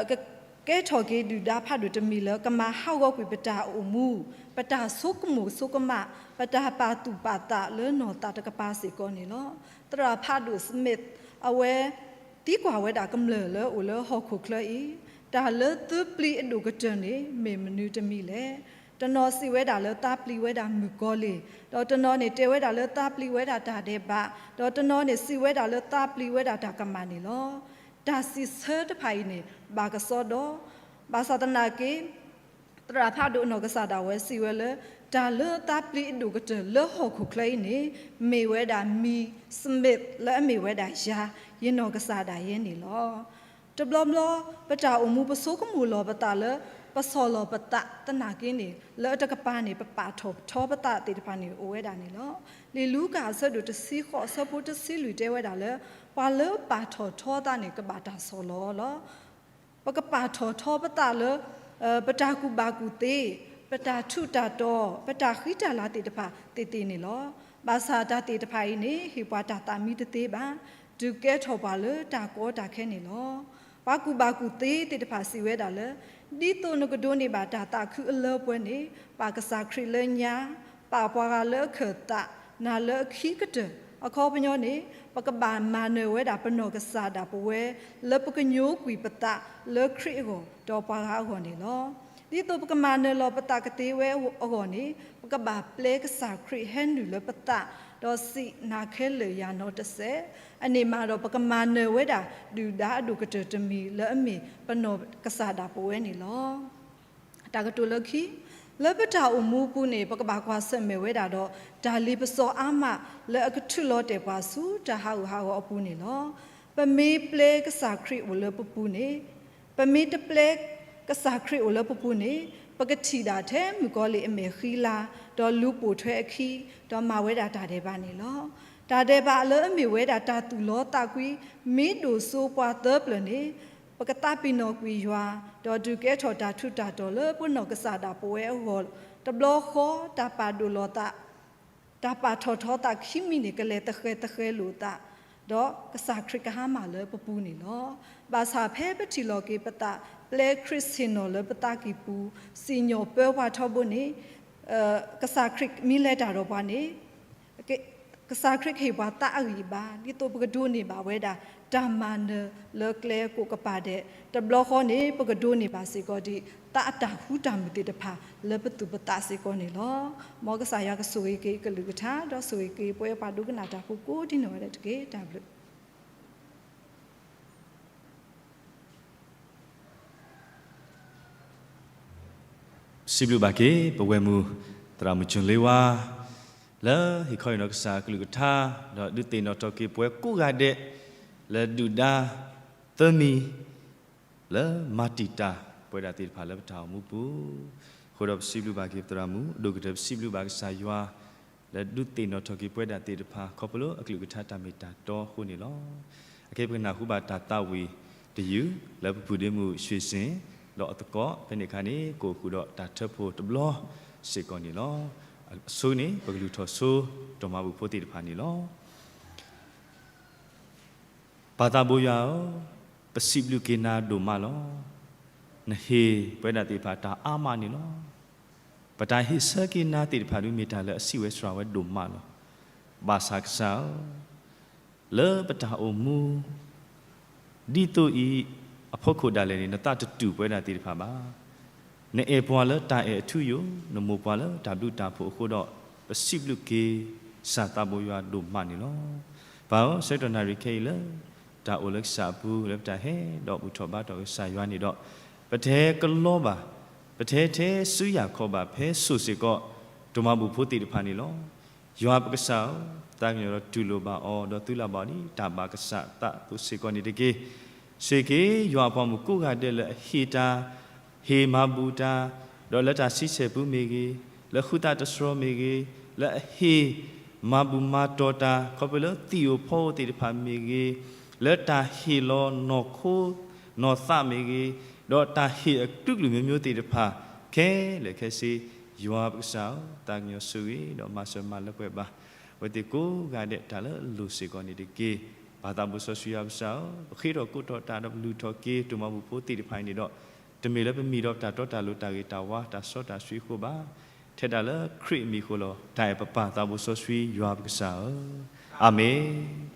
ကကဲထီၣ်က့ၤဒုၣ်ဒါဖးဒိၣ်တမံၤလၢကမၤဟးဂီၤကွံာ်ပတၢ်အိၣ်မူ, ပတၢ်ဆိကမိၣ်ဆိကမး, ပတၢ်ပာ်သူၣ်ပာ်သးလၢနီၢ်သးတကပၤစ့ၢ်ကီးန့ၣ်လီၤ. သရၣ်ဖးဒိၣ် Smith အဝဲသံကွၢ်ဝဲဒၣ်ကမျၢၢ်လၢအိၣ်လၢဟီၣ်ခိၣ်ချၢအံၤ, တၢ်လၢသုပျံၤအဒိၣ်ကတၢၢ်န့ၣ် မ့ၢ်မနုၤတမံၤလဲၣ်. တနီၤစံးဝဲဒၣ်လၢသးပျံၤဝဲဒၣ်မုၣ်ကီၤလံၢ်, ဒီးတနီၤန့ၣ်တဲဝဲဒၣ်လၢသးပျံၤဝဲဒၣ်တၢ်ဒဲးဘး, ဒီးတနီၤန့ၣ်စံးဝဲဒၣ်လၢသးပျံၤဝဲဒၣ်တၢ်ကမၣ်န့ၣ်လီၤ. တၢ်စံးဆၢတဖၣ်အံၤန့ၣ် ဘၣ်ကစီဒီ, ဘၣ်ဆၣ်သနာ်က့ သရၣ်ဖးဒိၣ်အနီၢ်ကစၢ်ဒၣ်ဝဲစံးဝဲလၢ တၢ်လၢသးပျံၤအဒိၣ်ကတၢၢ်လၢဟီၣ်ခိၣ်ချၢအံၤန့ၣ် မ့ၢ်ဝဲဒၣ်မံၤ Smith လၢအမ့ၢ်ဝဲဒၣ်ယၤ ယနီၢ်ကစၢ်ဒၣ်ယဲန့ၣ်လီၤ. တဘျီဘျီ ပတၢ်အိၣ်မူပဆိကမိၣ်လီၤပသးလၢ ပဆီၣ်လီၤပသးသနာ်က့န့ၣ် လၢအတကပၤန့ၣ် ပပာ်ထီၣ်ထီပသးသ့ၣ်တဖၣ်န့ၣ် အိၣ်ဝဲဒၣ်န့ၣ်လီၤ. လံာ်လူၤကၣ်အဆၢဒိၣ်တဆံဃိးအဆၢဖိတဆံလွံၢ်တဲဝဲဒၣ်လၢ ပှၤလၢပာ်ထီၣ်ထီသးန့ၣ် ကဘၣ်တၢ်ဆီၣ်လီၤအီၤလီၤ. ပကပာ်ထီၣ်ထီပသးလၢ ပတၢ်ကူၣ်ဘၣ်ကူၣ်သ့, ပတၢ်ထူးတၢ်တီၤ, ပတၢ်ဃံတၢ်လၤသ့ၣ်တဖၣ်သ့ၣ်သ့ၣ်န့ၣ်လီၤ. ဘၣ်ဆၣ်တၢ်သ့ၣ်တဖၣ်အံၤန့ၣ် ဟ့ၣ်ပှၤတၢ်သးမံတသ့ဘၣ်, ဒုးကဲထီၣ်ပှၤလၢတၢ်ကီတၢ်ခဲန့ၣ်လီၤ. ပှၤကူၣ်ဘၣ်ကူၣ်သ့သ့ၣ်တဖၣ်စံးဝဲဒၣ်လၢ ဒ်သိးနကဒိးန့ၢ်ဘၣ်တၢ်သးခုအလၢပှဲၤန့ၣ် ပာ်ကစၢ်ခရံာ်လၢညါ, ပာ်ပှၤဂၤလၢအခၢၣ်သး, နာ်လၢအခံကတၢၢ်, အခီပညီန့ၣ် ပကဘၣ်မၤနၢၤဝဲဒၣ်ပနီၢ်ကစၢ်ဒၣ်ပဝဲ လၢပကညိကွံာ်ပသးလၢခရံာ်အဂီၢ် ဒီးပှၤဂၤအဂီၢ်န့ၣ်လီၤ. ဒ်သိးပကမၤနၢၤလီၤပသးကသ့ဝဲအဂီၢ်န့ၣ် ပကဘၣ်ပျဲကစၢ်ခရံာ်ဟဲနုာ်လၢပသး, ဒီးစံးနၤခဲလၢာ်ယၤနီတစဲး, အန့ၣ်မးဒီးပကမၤနၢၤဝဲဒၣ် ဒုၣ်ဒါအဒိၣ်ကတၢၢ်တမံၤလၢအမ့ၢ်ပနီၢ်ကစၢ်ဒၣ်ပဝဲန့ၣ်လီၤ. တၢ်ကတိၤလၢခံ, လၢပတၢ်အိၣ်မူအပူၤန့ၣ် ပကဘၣ်ကွၢ်ဆၢၣ်မဲာ်ဝဲဒၣ်ဒီး တၢ်လ့ပစီအါမးလၢအကထုးလီၤတဲာ်ပှၤဆူတၢ်ဟးဂူာ်ဟးဂီၤအပူၤန့ၣ်လီၤ. ပမ့ၢ်ပျဲကစၢ်ခရံာ်အိၣ်လၢပပူၤန့ၣ်, ပမ့ၢ်တပျဲကစၢ်ခရံာ်အိၣ်လၢပပူၤန့ၣ်, ပကထံၣ်ဒၣ်ထဲမုၣ်ကီၤလံၢ်အမဲာ်ဃံလၤ, ဒီးလူၤပိာ်ထွဲအခံ, ဒီးမၤဝဲဒၣ်တၢ်ဒဲးဘးန့ၣ်လီၤ. တၢ်ဒဲးဘးလၢအမ့ၢ်ဝဲဒၣ်တၢ်သူၣ်လီသးကွံ, မ့ၢ်ဒိၣ်စိပှၤသၢပျၢၤန့ၣ်, ပကသးပ့ၤနီၣ်ကွံာ်ယွၤ, ဒီးဒုးကဲထီၣ်တၢ်ထူးတၢ်တီၤလၢပနီၢ်ကစၢ်ဒၣ်ပဝဲအဂီၢ်, တဘျီဃီတၢ်ပာ်ဒိၣ်လီၤသး တၢ်ပာ်ထီၣ်ထီသးခံမံၤန့ၣ် ကလဲၤသဃဲၤသဃဲၤလိာ်သး, ဒီးကစၢ်ခရံာ်ကဟါမၢ်လၢပပူၤန့ၣ်လီၤ. ဘၣ်ဆၣ်ဖဲပထံၣ်လိာ်က့ၤပသး ပျဲခရံာ်ဆ့ၣ်နီၤလၢပသးကံၢ်ပူၤ, စံၣ်ညီၣ်ပၢပှၤထီဘိန့ၣ်, ကစၢ်ခရံာ်မ့ၢ်လဲၤတၢ်ဒီးပှၤန့ၣ် ကစၢ်ခရံာ်ကဟ့ၣ်ပှၤသးအဂံၢ်အဘါ, ဒ်သိးပကဒိးန့ၢ်ဘၣ်ဝဲဒၣ် တၢ်မၤနၢၤလၢကျဲကိးကပၤဒဲး, တဘျီဃီန့ၣ် ပကဒိးန့ၢ်ဘၣ်စ့ၢ်ကီးဒံး သးအတၢ်ဟူတၢ်မုာ်သ့ၣ်တဖၣ် လၢပသူၣ်ပသးစ့ၢ်ကီးန့ၣ်လီၤ. မ်ကစၢ်ယွၤကဆိၣ်ဂ့ၤက့ၤအကလုၢ်ကထါ, ဒီးဆိၣ်ဂ့ၤက့ၤပဝဲပှၤဒိကနၣ်တၢ်ဖိကိးဒ်နီၢ်ဂၤဒဲးတက့ၢ်. တၢ်ဘျုး စံးဘျုးဘၣ်က့ၤ ပဝဲၢ်မုၢ် သရၣ်မုၣ်ကၠိၣ်လ့ဝါ လၢဟ့ၣ်ခီဟ့ၣ်နီၤကစၢ်အကလုၢ်ကထါ, ဒီးဒုးသ့ၣ်နီၣ်ထီၣ်က့ၤပဝဲကိးဂၤဒဲး လၢဒုၣ်ဒါသၢမံၤ လၢမၤတံာ်တာ်ပဝဲဒၣ်သ့ၣ်တဖၣ်လၢပတၢ်အိၣ်မူပူၤ, အဃိဒီးပစံးဘျုးဘၣ်က့ၤပသရၣ်မုၣ်, ဒိၣ်ကတၢၢ်ပစံးဘျုးဘၣ်ကစၢ်ယွၤ လၢဒုးသ့ၣ်နီၣ်ထီၣ်က့ၤပဝဲဒၣ်သ့ၣ်တဖၣ် ခီဖျိလၢအကလုၢ်ကထါတၢ်မ့ၢ်တၢ်တီအဃိန့ၣ်လီၤ. အခဲအံၤပကနၢ်ဟူဘၣ်တၢ်သးဝံၣ်တယုၢ် လၢပပုၢ်ဒ့မုၣ် ရွှေစင် ဒီးအသကိး ဖဲန့ၣ်အခါန့ၣ် ကအိၣ်ဃုာ်ဒီးတၢ်ထၢဖှိၣ်တဘျီစ့ၢ်ကီးန့ၣ်လီၤ. အဆိန့ၣ် ပကလုၢ်ထီၣ်ဆိ ဒိၣ်မးပူၤဖိသ့ၣ်တဖၣ်န့ၣ်လီၤ. ပၢ်သးဘိယွၤဧၢ, ပစံးဘျုးက့ၤနၤဒိၣ်မးလီၤ. နဟ့ၣ်ပဝဲဒၣ်သ့ၣ်တဖၣ်တၢ်အါမးန့ၣ်လီၤ. ပတၢ်ဟ့ၣ်ဆၢက့ၤနၤသ့ၣ်တဖၣ်ဒုးမ့ၢ်တၢ်လၢအစံးဝဲစှၤဝဲဒိၣ်မးလီၤ. ဘၣ်ဆၣ်ကစၢ်ဧၢ, လၢပတၢ်အိၣ်မူ ဒ်သိးအံၤအဖီခိၣ်ဒၣ်လဲာ်န့ၣ် နသးတတူၢ်ပဝဲဒၣ်သ့ၣ်တဖၣ်ဘၣ်. နအဲၣ်ပှၤလၢတၢ်အဲၣ်အထူအယိာ်, နမိၢ်ပှၤလၢတၢ်ဘျုးတၢ်ဖှိၣ်အဃိဒီး ပစံးဘျုးက့ၤကစၢ်သးဘိယွၤဒိၣ်မးန့ၣ်လီၤ. ပၢ်ဧၢ, ဆၢကတီၢ်နၣ်ရံၣ်ခဲအံၤလၢ တၢ်အိၣ်လၢကစၢ်အပူၤ လၢပတၢ်ဟဲဒီးဘူၣ်ထီၣ်ဘါထီၣ်ကစၢ်ယွၤန့ၣ်ဒီး ပတဟဲကလီဘၣ်, ပတဟဲထဲစုယၤခီဘၣ် ဖဲစိၤစ့ၢ်ကီး ဒိၣ်မးပူၤဖိသ့ၣ်တဖၣ်န့ၣ်လီၤ. ယွၤပကစၢ်ဧၢ, သးကညီၤဒီးတူၢ်လိာ်ဘၣ်အီၤ ဒီးသုလၢ်ဘၣ်အီၤဒ်တၢ်ဘၣ်ကစၢ်သးအသိးစ့ၢ်ကီးန့ၣ်တက့ၢ်. စ့ၢ်က့ၤယွၤအပှၤမုၣ်ကိးဂၤဒဲးလၢအဟ့ၣ်တၢ်, ဟ့ၣ်မၤဘူၣ်တၢ်, ဒီးလၢတၢ်ဆံဆဲၣ်ပူၤမ့ၢ်ဂ့ၤ, လၢဃုသးတစှီၤမ့ၢ်ဂ့ၤ, လၢအဟ့ၣ်မၤဘူၣ်မၤတီၤတၢ် ခီဖျိလၢသံၣ်ဧိၤဖီဧိၤသ့ၣ်တဖၣ်မ့ၢ်ဂ့ၤ, လၢတၢ်ဟ့ၣ်လီၤနီၢ်ခိ နီၢ်သးမ့ၢ်ဂ့ၤ, ဒီးတၢ်ဟ့ၣ်အကလုာ်ကလုာ်မျိုးမျိုးသ့ၣ်တဖၣ် ခဲလၢာ်ခဲဆ့, ယွၤပကစၢ်ဧၢ, သးကညီၤဆိၣ်ဂ့ၤ ဒီးမၤစၢၤမၤလၢပှဲၤဘၣ် အဝဲသ့ၣ်ကိးဂၤဒဲး တၢ်လၢအလိၣ်စ့ၢ်ကီးန့ၣ်တက့ၢ်. ပၢ်သးဘိစီဆှံယွၤပကစၢ်ဧၢ, ပဃ့ထီၣ်ကိးထီၣ်တၢ်ဒီးပလုၢ်ထီၣ်က့ၤ ဒိၣ်မးပူၤဖိသ့ၣ်တဖၣ်အံၤန့ၣ်ဒီး တမ့ၢ်လၢပမံၤဒီးပတၢ်တီတၢ်လိၤ တၢ်ဂ့ၤတၢ်ဝါ တၢ်စီတၢ်ဆှံအဃိဘၣ်. ထဲဒၣ်လၢခရံာ်အမံၤအဃိလီၤ. တၢ်အဲၣ်ပပၢ်သးဘိစီဆှံယွၤပကစၢ်ဧၢ, အၤမ့ၣ်.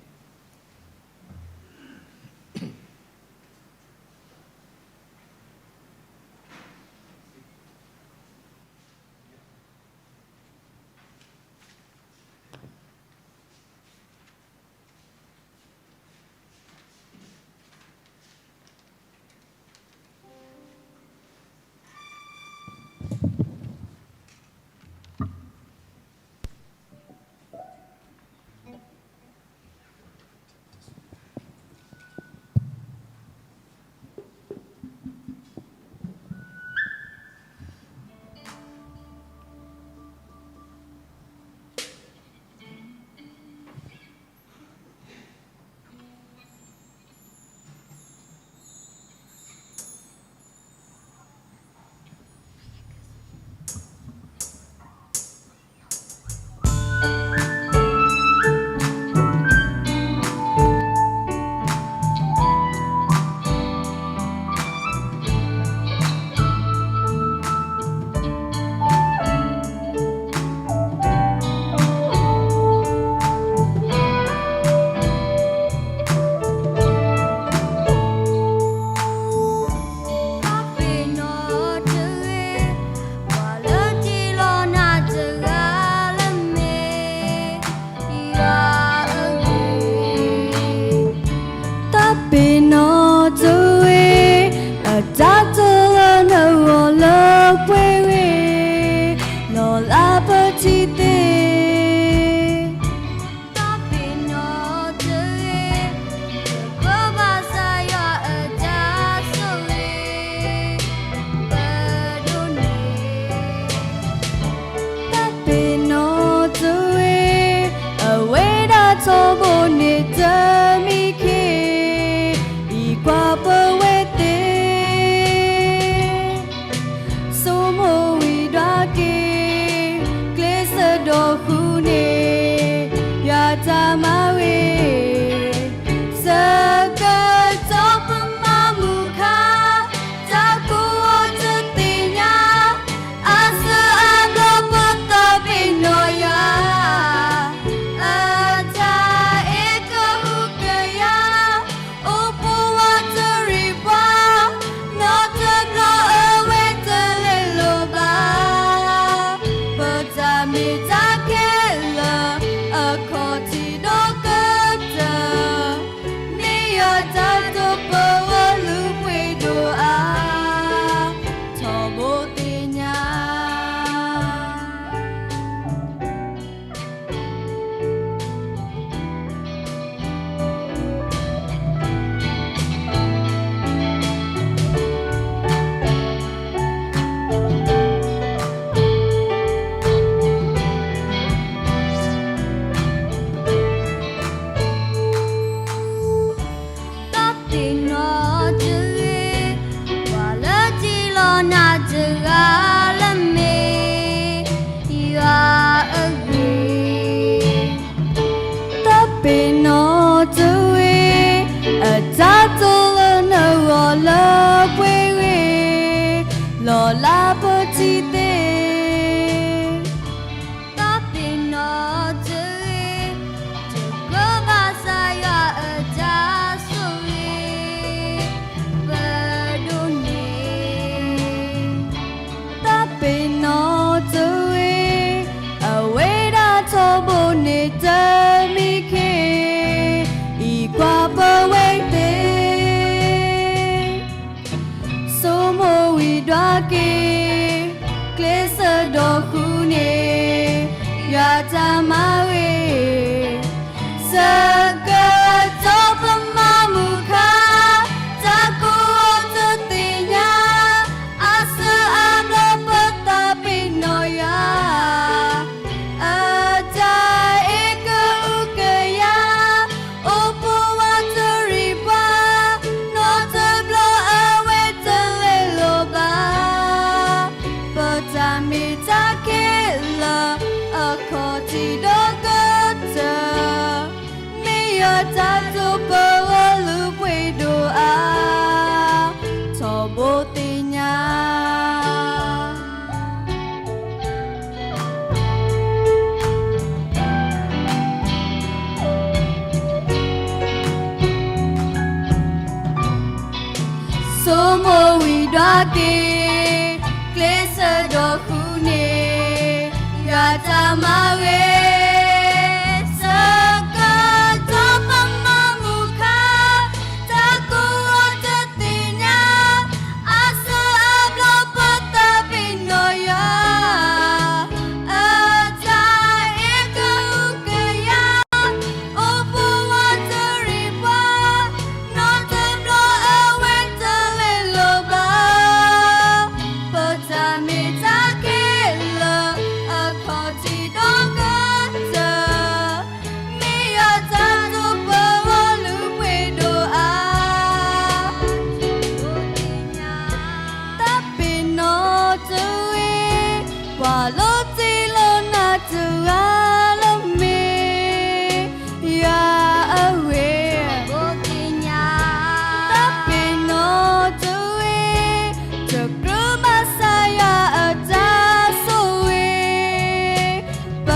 လၢပှဲၤဂ့ၤ, လီၤလးပထံၣ်သ့ၣ်, တၢ်ပ့ၤနီၣ်တဂ့ၤ, တကြၢးဘၣ်ကစၢ်ယွၤအတၢ်ဆိၣ်ဂ့ၤ, ပဒိးန့ၢ် တၢ်ပ့ၤနီၣ်တဂ့ၤ, အဝဲဒၣ်ထီဘိန့ၣ်တမံၤဃီ, အံၤကွၢ်ပဝဲသ့ၣ်, ဆိမိၣ်ဝံၤဒွးက့ၤ, ကျဲးစၢးဒီးဃုန့ၢ် ယွၤတၢ်မၤဂ့ၤ, ဆၢကတီၢ်ပမၤမုၢ်ခါ, တၢ်ကိးအီၤတသ့ၣ်ညါ, အါစၢၤအါဘျီပတၢ်ပ့ၤနီၣ်ယွၤ, အတၢ်အဲၣ်ကအုၣ်ကယၤ, အိၣ်ပိာ်ဝဲတရံးပှၤ, နီတဘျီအဝဲတလဲၤလိာ်ဘၣ်, ပတၢ်မ့ၢ်တၢ်ခဲလၢာ် အခီၣ်ထံးဒီးကတၢၢ်, မ့ၢ်ယွၤတၢ်တိာ်ပဂီၢ်လုၢ်ပှ့ၤဒိၣ်အါ, ထီဘိသ့ၣ်ညါ ဆိမိၣ်ဝံၤဒွးက့ၤ, ကျဲးစၢးဒီးဃုန့ၢ် ယွၤတၢ်မၤဂ့ၤ, ဆၢကတီၢ်ပမၤမုၢ်ခါ, တၢ်ကိးအီၤတသ့ၣ်ညါ, အါစၢၤအါဘျီပတၢ်ပ့ၤနီၣ်ယွၤ, အတၢ်အဲၣ်ကအုၣ်ကယၤ, အိၣ်ပိာ်ဝဲတရံးပှၤ, နီတဘျီအဝဲတလဲၤလိာ်ဘၣ်, ပတၢ်မ့ၢ်တၢ်ခဲလၢာ် အခီၣ်ထံးဒီးကတၢၢ်, မ့ၢ်ယွၤတၢ်တိာ်ပဂီၢ်လုၢ်ပှ့ၤဒိၣ်အါ, တၢ်ပ့ၤနီၣ်တဂ့ၤ, ပှၤလီၤတံၢ်လီၤနၤတဂၤလၢမ့ၢ် ယွၤအဂ့ၢ်, တၢ်ပ့ၤနီၣ်တဂ့ၤ, တကြၢးဘၣ်ကစၢ်ယွၤအတၢ်ဆိၣ်ဂ့ၤ, ပ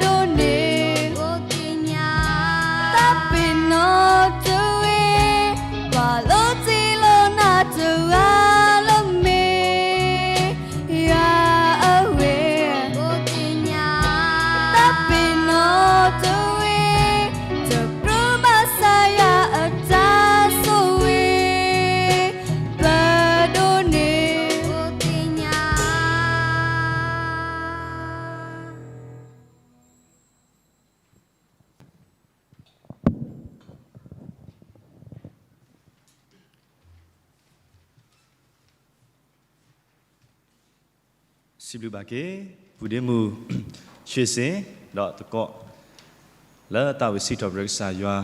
ဒိးန့ၢ် တၢ်ပ့ၤနီၣ်တဂ့ၤ, ပှၤလီၤတံၢ်လီၤနၤတဂၤလၢမ့ၢ် ယွၤအဂ့ၢ်, တၢ်ပ့ၤနီၣ်တဂ့ၤ, တကြၢးဘၣ်ကစၢ်ယွၤအတၢ်ဆိၣ်ဂ့ၤ, ပဒိးန့ၢ် စံးဘျုးဘၣ်က့ၤ ပုၢ်ဒ့မုၣ် ဆှ့စ့ၣ် ဒီးသကိး လၢသးဝံၣ်စံးထီၣ်ပတြၢၤကစၢ်ယွၤ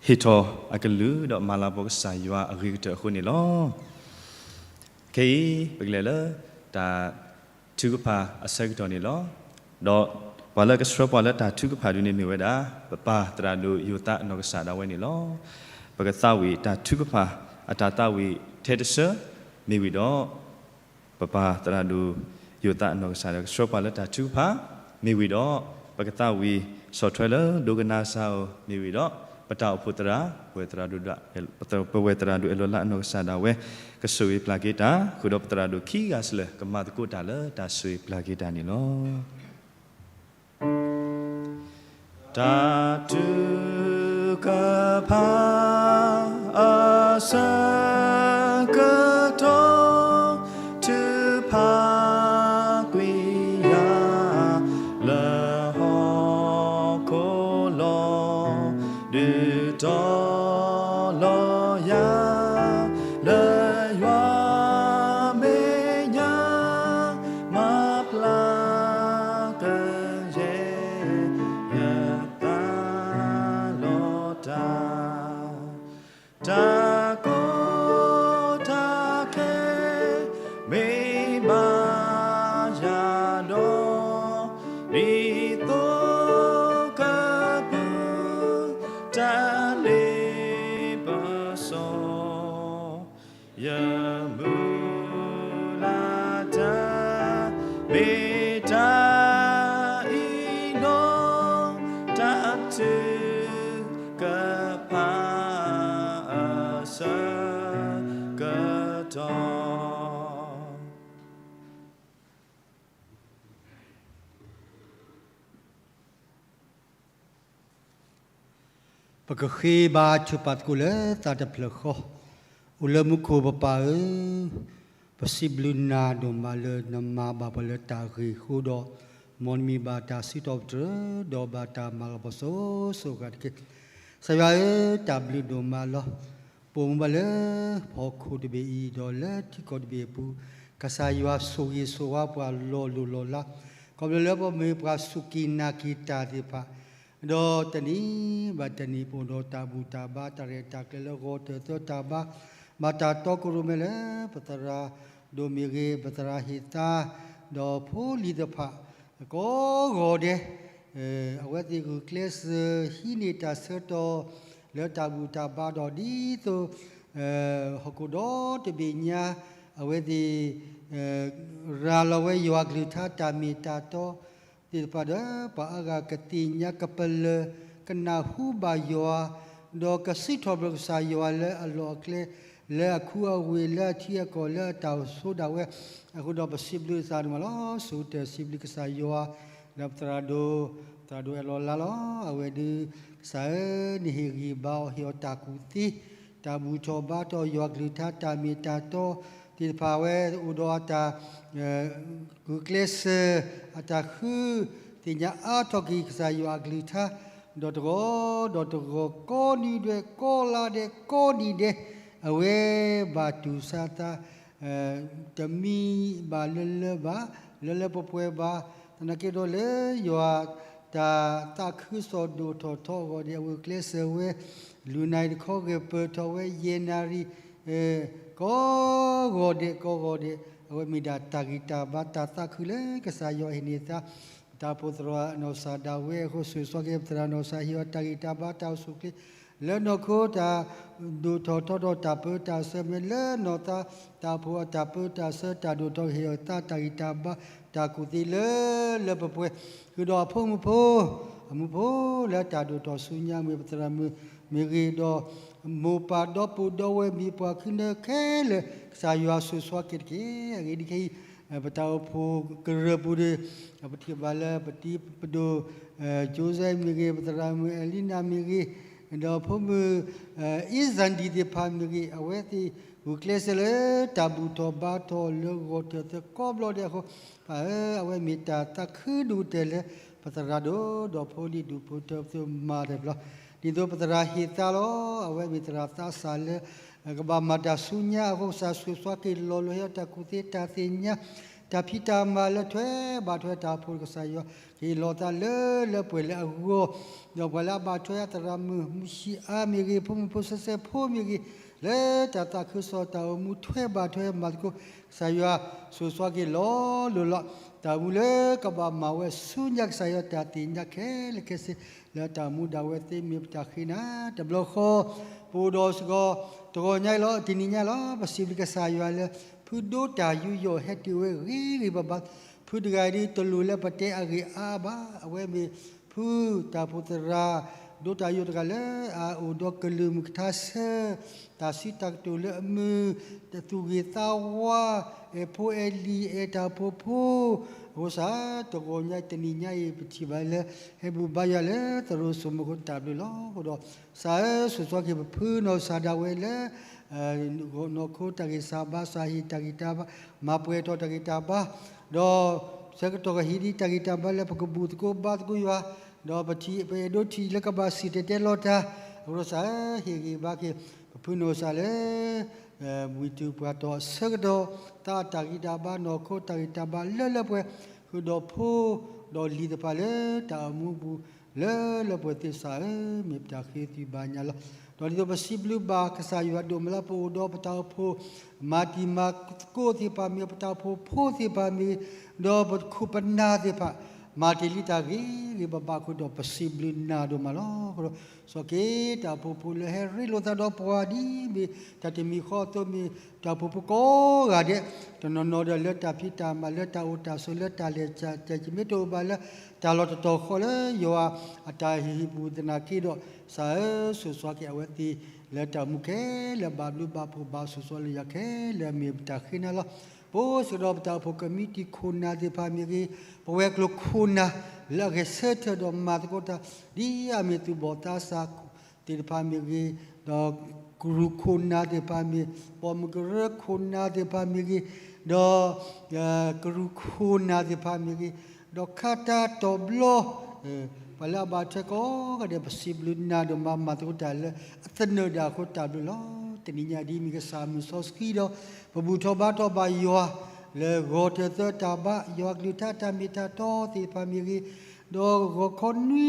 ဟ့ၣ်ထီၣ်အကလုၢ် ဒီးမၤလၤကပီၤကစၢ်ယွၤအဂ့ၤကတၢၢ်အဃိန့ၣ်လီၤ. ခဲအံၤ ပကလဲၤလၢတၢ်ထုကဖၣ်အဆၢကတီၢ်န့ၣ်လီၤ. ဒီးပှၤလၢကဆှၢပှၤလၢတၢ်ထုကဖၣ်ဒ်န့ၣ် မ့ၢ်ဝဲဒၣ် ပပၢ်သရၣ်ဒိၣ်ယိၤသးအနီၢ်ကစၢ်ဒၣ်ဝဲန့ၣ်လီၤ. ပကသးဝံၣ်တၢ်ထုကဖၣ်အတၢ်သးဝံၣ်ထဲတဆၢ မ့ၢ်ဝံၤဒီး ပပၢ်သရၣ်ဒိၣ် ယိၤသးအနီၢ်ကစၢ်ဒီး ကဆှၢပှၤလၢတၢ်ထုကဖၣ် မ့ၢ်ဝံၤဒီး ပကသးဝံၣ်ဆီၣ်ထွဲလၢဒိကနၣ်စၢ်ဧိၤ မ့ၢ်ဝံၤဒီး ပတၢ်အိၣ်ဖှိၣ်သရၣ် ပဝဲသရၣ်ဒိၣ် ပဝဲသရၣ်ဒိၣ်အဲၣ်လီၤလးအနီၢ်ကစၢ်ဒၣ်ဝဲ ကဆိၣ်ဂ့ၤပျၢ်က့ၤတၢ် ဃုာ်ဒီးပသရၣ်ဒိၣ်ခံဂၤစ့ၢ်ကီး ကမၤသကိးတၢ်လၢတၢ်ဆိၣ်ဂ့ၤပျၢ်က့ၤတၢ်န့ၣ်လီၤ. တၢ်ထုကဖၣ်အဆၢကတီၢ် ထုကဖၣ်ကွံာ်ယၤ လၢဟီၣ်ခိၣ်လီၤ ဒုးတီၤလီၤယၤ လၢယွၤမဲာ်ညါ မၤပျၢ်ကယဲၢ် ယသးလီၤတၢ် တၢ်ကီတၢ်ခဲ မ့ၢ်ဘၣ်ယၤဒီး ဒ်သိးကပုၢ် တၢ်လ့ပစီ ပကဃ့ဘါထုကဖၣ်သကိးလၢသးတဖျၢၣ်ဃီ, အိၣ်လၢမူခိၣ်ပပၢ်ဧၢ, ပစံးဘျုးနၤဒိၣ်မးလၢနမၤဘၣ်ပှၤလၢတၢ်ဂ့ၢ်အဃိဒီး, မ်နမံၤဘၣ်တၢ်စံးထီၣ်ပတြၢၤ, ဒီးဘၣ်တၢ်မၤလီၤပှီၢ်စိၤစိၤအဂၤတက့ၢ်. ကစၢ်ယွၤဧၢ, တၢ်ဘျုးဒိၣ်မးလီၤ. ပအိၣ်မူဘၣ်လၢဟီၣ်ခိၣ်တဘ့ၣ်အံၤဒီးလၢထံကီၢ်တဘ့ၣ်အပူၤ, ကစၢ်ယွၤဆိၣ်ဂ့ၤဆိၣ်ဝါပှၤလီၤလိၤလီၤလး, ခီဖျိလၢပမ့ၢ်ပှၤစူၢ်က့ၤနာ်က့ၤတၢ်သ့ၣ်တဖၣ် ဒီးတနံၤဘၣ်တနံၤ ပအိၣ်ဒီးတၢ်ဘူၣ်တၢ်ဘါ တၢ်ရဲၣ်တၢ်ကျဲၤလၢဂီၤတၢၢ်သၢတၢ်ဘါ, ဘၣ်တၢ်တီခိၣ်ရိၣ်မဲလၢပသရၣ်ဒိၣ်မ့ၢ်ဂ့ၤ, ပသရၣ်ဟ့ၣ်သါ, ဒီးဖိလံၤတဖၣ် ကိးဂီၤဒဲး, အဝဲသ့ၣ်ဂုာ်ကျဲးစၢးဟံးန့ၢ်တၢ်ဆၢကတီၢ် လၢတၢ်ဘူၣ်တၢ်ဘါဒီးဒ်သိး ဟီၣ်ခိၣ်ဒီတဘ့ၣ်ညါ အဝဲသ့ၣ် ရၤလီၤဝဲယွၤကလုၢ်ကထါတၢ်မ့ၢ်တၢ်တီသ့ၣ်တဖၣ်ဒီး ပှၤအါဂၤကသ့ၣ်ညါကပလၢၢ် ကနၢ်ဟူဘၣ်ယွၤ ဒီးကစံးထီၣ်ပတြၢၤကစၢ်ယွၤလၢအလီၢ်အကျဲ လၢအခူအဝ့ၢ် လၢအထံအကီၢ် လၢအတၢ်အိၣ်ဆိးဒၣ်ဝဲအဃိဒီး ပစံးဘျုးသးဒိၣ်မးလီၤ. ဆိကတၢၢ်စံးဘျုးကစၢ်ယွၤ လၢပသရၣ်ဒိၣ်, သရၣ်ဒိၣ်အဲၣ်လီၤလါလီၤ. အဝဲဒုး ကစၢ်ဧၢ, နဟ့ၣ်ဂံၢ်ဘါအီၤ ဟ့ၣ်အီၤတၢ်ကူၣ်သ့, တၢ်ဘူၣ်ထီၣ်ဘါထီၣ် ယွၤကလုၢ်ကထါတၢ်မ့ၢ်တၢ်တီသ့ၣ်တဖၣ် အဝဲအိၣ်ဒီးအတၢ် ဂုာ်ကျဲးစၢး အတၢ်ဃုသ့ၣ်ညါအါထီၣ်က့ၤကစၢ်ယွၤအကလုၢ်ကထါ ဒီးတဂီၤဒီးတဂီၤ ကိးနွံဒဲး ကိးလါဒဲး ကိးနံၣ်ဒဲး အဝဲဘၣ်တူၢ်ဆါသါ တမံဘၣ်လၢလၢဘၣ် လၢလၢပှဲၤပှဲၤဘၣ်. သနာ်က့ဒီးလၢယွၤတၢ်သးခုကစီၣ်ဒိၣ်ထီၣ်ထီအဂီၢ်န့ၣ် အဝဲကျဲးစၢးဝဲ လွံၢ်နၣ်ရံၣ်တခီဂ့ၤ ပၢၢ်ထီၣ်ဝဲယဲၢ်နၣ်ရံၣ် ကိးဂီၤဒဲး ကိးဂီၤဒဲး အဝဲမ့ၢ်ဒၣ်တၢ်ဂံၢ်တၢ်ဘါ တၢ်သးခုလၢကစၢ်ယွၤဟ့ၣ်န့ၢ်သါ တၢ်အိၣ်ဖှိၣ်သရၣ်နီၢ်ကစၢ်ဒၣ်ဝဲအဃိ ဆိၣ်ဂ့ၤဆိၣ်ဝါက့ၤပသရၣ်နီၢ်ကစၢ် ဟ့ၣ်အီၤတၢ်ဂံၢ်တၢ်ဘါ တၢ်အိၣ်ဆူၣ်အိၣ်ချ့ လၢနီၢ်ခိတၢ်ဒိၣ်ထီၣ်ထီထီၣ် တၢ်ပၢတၢ်ဆှၢမ့ၢ်လၢနီၢ်သး တၢ်အိၣ်ဖှိၣ်အတၢ်ပၢတၢ်ဆှၢ တၢ်ဒိၣ်ထီၣ် ဟ့ၣ်အီၤသးတၢ်ဂံၢ်တၢ်ဘါ တၢ်ကူၣ်သ့လၢလၢပှဲၤပှဲၤ ဃုာ်ဒီးအဖိမုၣ်ဖိ အမူဖိလၢတၢ်ဒိၣ်ထီၣ်ဆူညါ မ့ၢ်ပသရၣ်မုၣ်မ့ၢ်ဂ့ၤဒီး မိၢ်ပၢ်ဒီပုၢ်ဒီဝဲၢ်မ့ၢ်ပှၤခုနၢခဲလၢာ် ကစၢ်ယွၤဆိၣ်ဂ့ၤဆိၣ်ဝါက့ၤတက့ၢ်. အဂ့ၢ်ဒ်ခဲအံၤ ပတၢ်အိၣ်ဖှိၣ်ကရၢၢ်ပူၤဒီး ပထံၣ်ဘၣ်လၢပတံၤပဒိၣ် ကၠိစဲမ့ၢ်ဂ့ၤ ပသရၣ်မုၣ်အဲလံနၤမ့ၢ်ဂ့ၤ ဒီးဖိမုၣ် အ့စၣ်ဒံၣ်သ့ၣ်တဖၣ်မ့ၢ်ဂ့ၤ အဝဲသ့ၣ်ဂုာ်ကျဲးစၢးလၢတၢ်ဘူၣ်ထီၣ်ဘါထီၣ်လၢဂီၤတၢၢ်သၢကိးဘျီဒဲးအဃိ ပၢ်ဧၢ အဝဲမ့ၢ်တၢ်သးခုဒိၣ်ကတၢၢ်လၢ ပသရၣ်ဒိၣ်ဒီးဖိလံၤဒူၣ်ဖိထၢဖိသ့ၣ်မၤတၢ်ဘျီ ဒ်သိးပသရၣ်ဟ့ၣ်သါလီၤ. အဝဲမ့ၢ်သရၣ်သးစၢ်လၢ ကဘၣ်မၤတၢ်ဆူညါအဃိ ကစၢ်ဆိၣ်ဂ့ၤဆိၣ်ဝါက့ၤလီၤလိာ် ဟ့ၣ်အီၤတၢ်ကူၣ်သ့တၢ်သ့ၣ်ညါ တၢ်ဖံးတၢ်မၤလၢထွဲဘၣ်ထွဲတၢ်အိၣ်ဖှိၣ် ကစၢ်ယွၤ ဟ့ၣ်လီၤသးလၢလၢပှဲၤပှဲၤလၢအဂီၢ် ဒီးပှၤလၢအဘၣ်ထွဲအသရၣ်မုၣ် မုၢ်ဆံးအါမ့ၢ်ဂ့ၤ ဖိမုၣ်ဖိဆၢဆဲဖိမ့ၢ်ဂ့ၤ လၢတၢ်သးခုကစီၣ်တၢ်အိၣ်မူထွဲဘၣ်ထွဲမၤသကိး ကစၢ်ယွၤဆိၣ်ဂ့ၤဆိၣ်ဝါက့ၤလီၤလိာ်လီၤ တၢ်အိၣ်မူလၢကဘၣ်မၤဝဲဆူညါ ကစၢ်ယွၤတၢ်သ့ၣ်ညါခဲလၢာ်ခဲဆ့ လၢတၢ်အိၣ်မူဒၣ်ဝဲသ့ၣ်မ့ၢ်ပတၢ်ဃ့နၤ တဘျီဃီ ပအိၣ်ဒီးစ့ၢ်ကီး တဂီၤညါအံၤလီၤ တနံၤညါအံၤလီၤ ပစံးဘျုးကစၢ်ယွၤလၢ ဖုဒိတၢ်ယူးယီၣ်ဟဲတုၤဝဲဂ့ၤဂ့ၤဘၣ်ဘၣ် ဖုတဂၤအံၤဒ်တလိၣ်လၢပတဲအဂ့ၢ်အါဘၣ် အဝဲမ့ၢ်ဖုတၢ်အိၣ်ဖှိၣ်သရၣ် ဒိတၢ်ယူးတဂၤလၢ အအိၣ်ဒီးကလုၢ်မုၢ်ကထါဆၢ တၢ်စံးတၢ်ကတိၤလၢအမုာ် သူၣ်ဂ့ၤသးဝါ အဲၣ်ဖိအဲၣ်လံၤ အဲၣ်တၢ်အိၣ်ဖှိၣ်ဖိ အဃိသတး တဂီၤညါတနံၤညါအံၤ ပထံၣ်ဘၣ်လၢ ဟဲဘူၣ်ဘါယွၤလၢသရိာ်စိမိၤအဃိ တၢ်ဘျုးလီၤ. အဃိဒီး ကစၢ်ဧၢ ဆိၣ်ဂ့ၤဆိၣ်ဝါက့ၤပဖုနီၢ်ကစၢ်ဒၣ်ဝဲလၢ နီၢ်ခိတၢ်ဂံၢ်စၢ်ဘါစၢ် ဟ့ၣ်တၢ်ဂံၢ်တၢ်ဘါ မၤပှဲၤထီၣ်တၢ်ဂံၢ်တၢ်ဘါ ဒီးဆၢကတီၢ်ကဟံးန့ၢ်တၢ်ဂံၢ်တၢ်ဘါလၢပကဘူၣ်သကိးဘါသကိးယွၤ ဒီးပထံၣ်ပအဲၣ်ဒိးထံၣ်လၢကဘၣ်စံၣ်တဲၤတဲလီၤတၢ် အဃိဒီးကစၢ်ဧၢ ဟ့ၣ်ဂံၢ်ဘါက့ၤ ပဖုနီၢ်ကစၢ်လၢ ဝံၤတုၤပှၤတီၢ်အဆၢကတီၢ် သးတၢ်ဂံၢ်တၢ်ဘါ နီၢ်ခိတၢ်ဂံၢ်တၢ်ဘါလၢလၢပှဲၤပှဲၤ ဃုာ်ဒီးဖိ ဒီးလံၤသ့ၣ်တဖၣ်လၢတၢ်အိၣ်မူပူၤ လၢလၢပှဲၤပှဲၤသ့ၣ် ကစၢ်ဧၢ မ့ၢ်ပတၢ်ဃ့သွံၣ်ဘါညါလီၤ. ဒီးဒ်သိးပစံးဘျုးဘၣ်ကစၢ်ယွၤဒိၣ်မးလၢပအိၣ်ဒီးပတၢ်အိၣ်ဖှိၣ် မၤတံၤမၤသကိးသ့ၣ်တဖၣ်မ့ၢ် ပတၢ်အိၣ်ဖှိၣ်ဖိသ့ၣ်တဖၣ်မ့ၢ် ဒီးပခိၣ်ပနၢ်သ့ၣ်တဖၣ် မၤတ့ၢ်လံတၢ်ဂ့ၤဂ့ၤဘၣ်ဘၣ်အဃိဒီး ပစံးဘျုးနၤဒိၣ်မးလီၤ. အဃိဒီး ဆိၣ်ဂ့ၤတၢ်အိၣ်ဖှိၣ်ဖိလၢဟဲရ့လိာ်သးဒီးပှၤဒ်မ့ၢ် တၢ်တမံၤဃီအသိးမ့ၢ် တၢ်အိၣ်ဖှိၣ်ဖိကိးဂၤဒဲး တနီၤနီၤဒီးလၢတၢ်ဖံးတၢ်မၤ လၢတၢ်အိၣ်တၢ်ဆိး လၢတၢ်လဲၤတၢ်ကမ့ၢ်တအိၣ်ဘၣ်လၢ တၢ်လီၢ်တတီၤဃီလၢယွၤအတၢ်ဟ့ၣ်ဟံၣ်ပူၤသနာ်က့ဒီး ကစၢ်ဧၢ ဆိၣ်ဂ့ၤဆိၣ်ဝါက့ၤအဝဲသ့ၣ် လၢတၢ်အိၣ်မူခဲလၢာ် ဘၣ်ဘျုးဘၣ်ဖှိၣ်ဘၣ်ဆိၣ်ဂ့ၤဆိၣ်ဝါလၢယွၤခဲလၢာ် မ့ၢ်ပတၢ်ဃ့နၤလီၤ. ပအိၣ်စ့ၢ်ကီးဒီးပတၢ်အိၣ်ဖှိၣ်ကမံးတံာ်ခိၣ်နၢ်သ့ၣ်တဖၣ်မ့ၢ်ဂ့ၤ ပဝဲၤကျိၤခိၣ်နၢ်လၢအဂဲၤဆၢထၢၣ်ဒီးမၤသကိးတၢ် ဒ်အမ့ၢ်သူၣ်ဘီၣ်သးစၢ် သ့ၣ်တဖၣ်မ့ၢ်ဂ့ၤ, ဒီးကရူၢ်ခိၣ်နၢ်သ့ၣ်တဖၣ်မ့ၢ်, ပိာ်မုၣ်ကရၢခိၣ်နၢ်သ့ၣ်တဖၣ်မ့ၢ်ဂ့ၤ, ဒီး ကရူၢ်ခိၣ်နၢ်သ့ၣ်တဖၣ်မ့ၢ်ဂ့ၤ, ဒီးခါတၢ်တီၤဘျီ ပှၤလၢအဘၣ်ထွဲကိးဂၤဒဲး ပစံးဘျုးနၤဒိၣ်မး မၤသကိးတၢ်လၢအသနၢၣ်ဒၣ်အဃိ တၢ်ဘျုးလီၤ. တနံၤညါဒ်အမ့ၢ်ကစၢ်မုၢ်စီဆှံဒီး ပဘူၣ်ထီၣ်ဘါထီၣ်ဘၣ်ယွၤ လၢဂီၤတၢ်သၢတၢ်ဘါ ယွၤကလုၢ်ကထါတၢ်မ့ၢ်တၢ်တီသ့ၣ်တဖၣ်မ့ၢ်ဂ့ၤ, ဒီးဂီၤခီ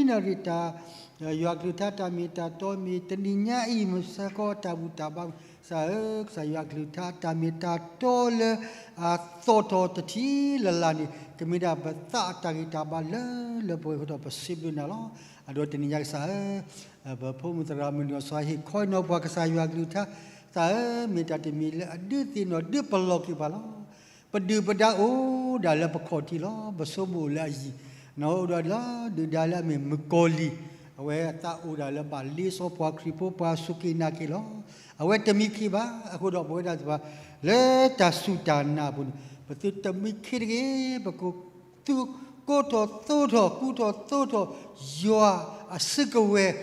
နွံနၣ်ရံၣ်တၢ် ယွၤကလုၢ်ကထါတၢ်မ့ၢ်တၢ်တီမ့ၢ် တနံၤညါအံၤ မုၢ်ဆါခီအတၢ်ဘူၣ်တၢ်ဘါ ကစၢ်ဧၢ, ကစၢ်ယွၤကလုၢ်ကထါတၢ်မ့ၢ်တၢ်တီလၢအသီၣ်ထီၣ်တထံၣ်လၢ်လၢ်န့ၣ် ကမ့ၢ်ဒၣ်ပသးအတၢ်ဂံၢ်တၢ်ဘါလၢလၢပှဲၤပှဲၤအဃိဒီး ပစံးဘျုးနၤလီၤ. အဒိ တနံၤညါကစၢ်ဧၢ, ပဖိမုၣ်သရၣ်မုၣ်နီၢ်စီၤဟ့ၣ်ခီနီၤပှၤ ကစၢ်ယွၤကလုၢ်ကထါ ကစၢ်ဧၢ, မ့ၢ်တၢ်တမံၤလၢအဒုးသ့ၣ်နီၣ်ဒုးပလီၢ်က့ၤပှၤလီၤ. ပဒုၣ်ပဒါအိၣ်ဒၣ်လၢပခီၣ်ထံးလီၤ. ပဆိကမိၣ်လၢအယံၤ နီၢ်အိၣ်ဒီးလၢဒုၣ်ဒါလၢအမ့ၢ်မုၣ်ကီၤလံၢ်, အဝဲအသးအိၣ်ဒၣ်လၢဘၣ်လ့စီပှၤခရံာ်ဖိ ပှၤစူၢ်က့ၤနာ်က့ၤလီၤ. အဝဲတမံခ့ဘၣ်. အဃိဒီးပဝဲဒၣ်သ့ၣ်တဖၣ် လၢတၢ်စူၢ်တၢ်နာ်အပူၤန့ၣ် ပသုတမံခ့တဂ့ၤ. ပက ကိးထီၣ်သိးထီၣ် ကူထီၣ်သိးထီၣ် ယွၤအစုကဝဲၤ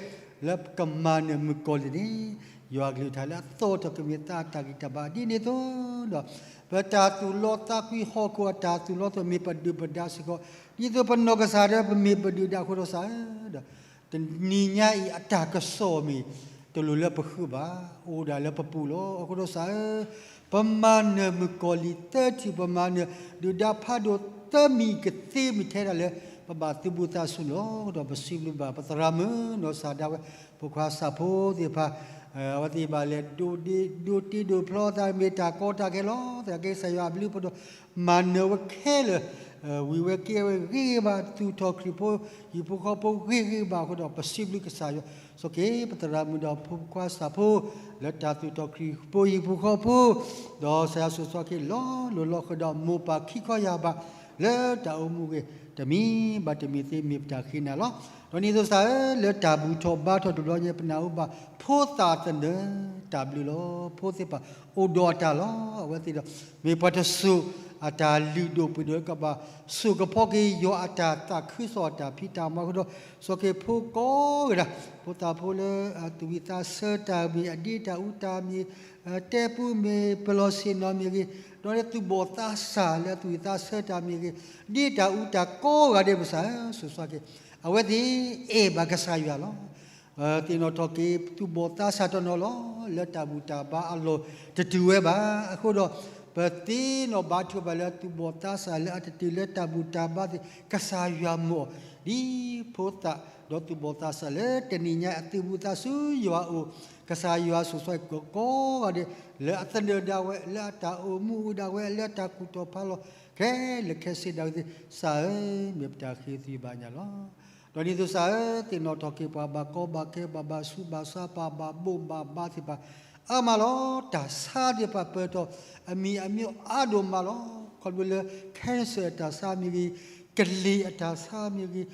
လၢပကမၤနၢၤမုၣ်ကီၤလံၢ်န့ၣ်, ယွၤကလုၢ်ကထါလၢအသီၣ်ထီၣ်ကမ့ၢ်သးအတၢ်ဂံၢ်တၢ်ဘါဒ်န့ၣ်အသိးဒီး ပတၢ်သူၣ်လီသးကွံဟီၣ်ခိၣ်အတၢ်သူၣ်လီသးမ့ၢ်ပဒုၣ်ပဒါစ့ၢ်ကီး, ဒ်သိးပနီၢ်ကစၢ်ဒီးပမ့ၢ်ပဒုၣ်ဒါအဃိဒီး ကစၢ်ဧၢ, ဒီး တနံၤညါအံၤအတၢ်ကစီၣ်မ့ၢ် တလိၣ်လၢပဃုဘၣ်, အိၣ်ဒၣ်လၢပပူၤလီၤ. အဃိဒီးကစၢ်ဧၢ, ပမၤနၢၤမုၣ်ကီၤလံၢ်သၢထံၣ်, ပမၤနၢၤဒုၣ်ဒါဖးဒိၣ်သၢမံၤကသ့မ့ၢ်ထဲဒၣ်လၢ ပဘၣ်သုးဘူးသးဆူၣ်လီၤ. ဒီးပစံးဘျုးဘၣ်ပသရၣ်မုၣ်နီၢ်စၢ်ဒၣ်ဝဲ ဖိခွါဆၣ်ဖိသ့ၣ်တဖၣ်, အဝဲသ့ၣ်ဘၣ်လဲၤဒိးတ့ဒိးဖျီသး မ့ၢ်တၢ်ကီတၢ်ခဲလီၤ. သနာ်က့ကစၢ်ယွၤအဘျုးအဖှိၣ်ဒီး မၤနၢၤဝဲခဲလၢာ်, ဝံၤဝဲက့ၤဝဲဂ့ၤဂ့ၤဘၣ်, သူၣ်ထီၣ်ခရံာ်ဖိ ဟံၣ်ဖိဃီဖိဂ့ၤဂ့ၤဘၣ်အဃိဒီး ပစံးဘျုးကစၢ်ယွၤ, ဆိၣ်က့ၤပသရၣ်မုၣ်ဒီးဖိခွါဆၣ်ဖိ လၢတၢ်သူၣ်ထီၣ်ခရံာ်ဖိဟံၣ်ဖိဃီဖိ, ဒီးကစၢ်ယွၤဆိၣ်ဂ့ၤဆိၣ်ဝါက့ၤလီၤလိၤလီၤဃၢၤဒီး မိၢ်ပၢ်ခံခီယၢ်ဘး လၢတၢ်အိၣ်မူအဂ့ၢ် တမံၤဘၣ်တမံၤသ့မ့ၢ်ပတၢ်ဃ့နၤလီၤ. ဒီးဒ်န့ၣ်အသိးကစၢ်ဧၢ, လၢတၢ်ဘူၣ်ထီၣ်ဘါထီၣ်တဘျီညါ ပနၢ်ဟူဘၣ် ဖိသၣ်သနၢၣ်တၢ်ဘျုးလီၤ. ဖိသ့ၣ်တဖၣ်အိၣ်ဒီးအတၢ်လီၤ. အဝဲသ့ၣ်ဒီး မ့ၢ်ပှၤတစိၤအတၢ်လုၢ်ဒိၣ်ပှ့ၤဒိၣ်လၢကဘၣ်ဆိၣ်ကဖီက့ၤယွၤအတၢ်သးခုကစီၣ်အတၢ်ဖံးတၢ်မၤအဃိဒီး ဆိၣ်က့ၤဖိကိးဂၤဒဲး, ဖိသၣ်ဖိလၢအသူၣ်ဝံၣ်သးဆၢတၢ်မ့ၢ်ဂ့ၤ, အဒ့တၢ်အူတၢ်မ့ၢ်ဂ့ၤ, တဲပူမ့ၢ်ဂ့ၤ, ပလီၢ်ဆ့ၣ်နီၤမ့ၢ်ဂ့ၤ, ဒီးလၢသူၣ်ဘီၣ်သးစၢ်လၢအသူၣ်ဝံၣ်သးဆၢတၢ်မ့ၢ်ဂ့ၤ, ဒ့တၢ်အူတၢ်ကိးဂၤဒဲး ကစၢ်ဧၢ, ဆိၣ်ဂ့ၤဆိၣ်ဝါက့ၤ အဝဲသ့ၣ်အဲၣ်ဘၣ်ကစၢ်ယွၤလီၤ. သ့ၣ်နီၣ်ထီၣ်က့ၤသူၣ်ဘီၣ်သးစၢ်တနီၤလီၤ. လၢတၢ်ဘူၣ်တၢ်ဘါအလီၢ်တတုၤဝဲဘၣ်. အဃိဒီး ပသ့ၣ်နီၣ်ဘါထုကဖၣ်လၢသူၣ်ဘီၣ်သးစၢ်လၢအတတုၤလၢတၢ်ဘူၣ်တၢ်ဘါသ့ၣ် ကစၢ်ယွၤမၢအီၤ ဒ်ဖိသၣ်ဒီးသူၣ်ဘီၣ်သးစၢ်လၢတနံၤညါအံၤ အသုးဘူးသးဆူယွၤအအိၣ်, ကစၢ်ယွၤဆိၣ်ဂ့ၤဆိၣ်ဝါကိးဂၤဒဲး လၢအသနၢၣ်ဒၣ်ဝဲ, လၢအတၢ်အိၣ်မူအိၣ်ဒၣ်ဝဲ, လၢအတၢ်ကူၣ်တီၢ်ဖးလီၤ ခဲလၢာ်ခဲဆ့ဒၣ်ဝဲသ့ၣ် ကစၢ်ဧၢ, မ့ၢ်ပတၢ်ဃ့သုဘၣ်ညါလီၤ. ဒီးဒ်န့ၣ်အသိးကစၢ်ဧၢ, သ့ၣ်နီၣ်ထီၣ်က့ၤပှၤဘၣ်ကီဘၣ်ခဲ ပှၤဘၣ်ဆူးဘၣ်ဆါ ပှၤဘၣ်ဘိးဘၣ်ဘါသ့ၣ်တဖၣ် အါမးလီၤ. တၢ်ဆါသ့ၣ်တဖၣ်ပၢၢ်ထီၣ် အမံၤအမံၤအါဒိၣ်မးလီၤ. ခီဖျိလၢ cancer အတၢ်ဆါမ့ၢ်ဂ့ၤ, ကလ့ၢ်အတၢ်ဆါမ့ၢ်ဂ့ၤ,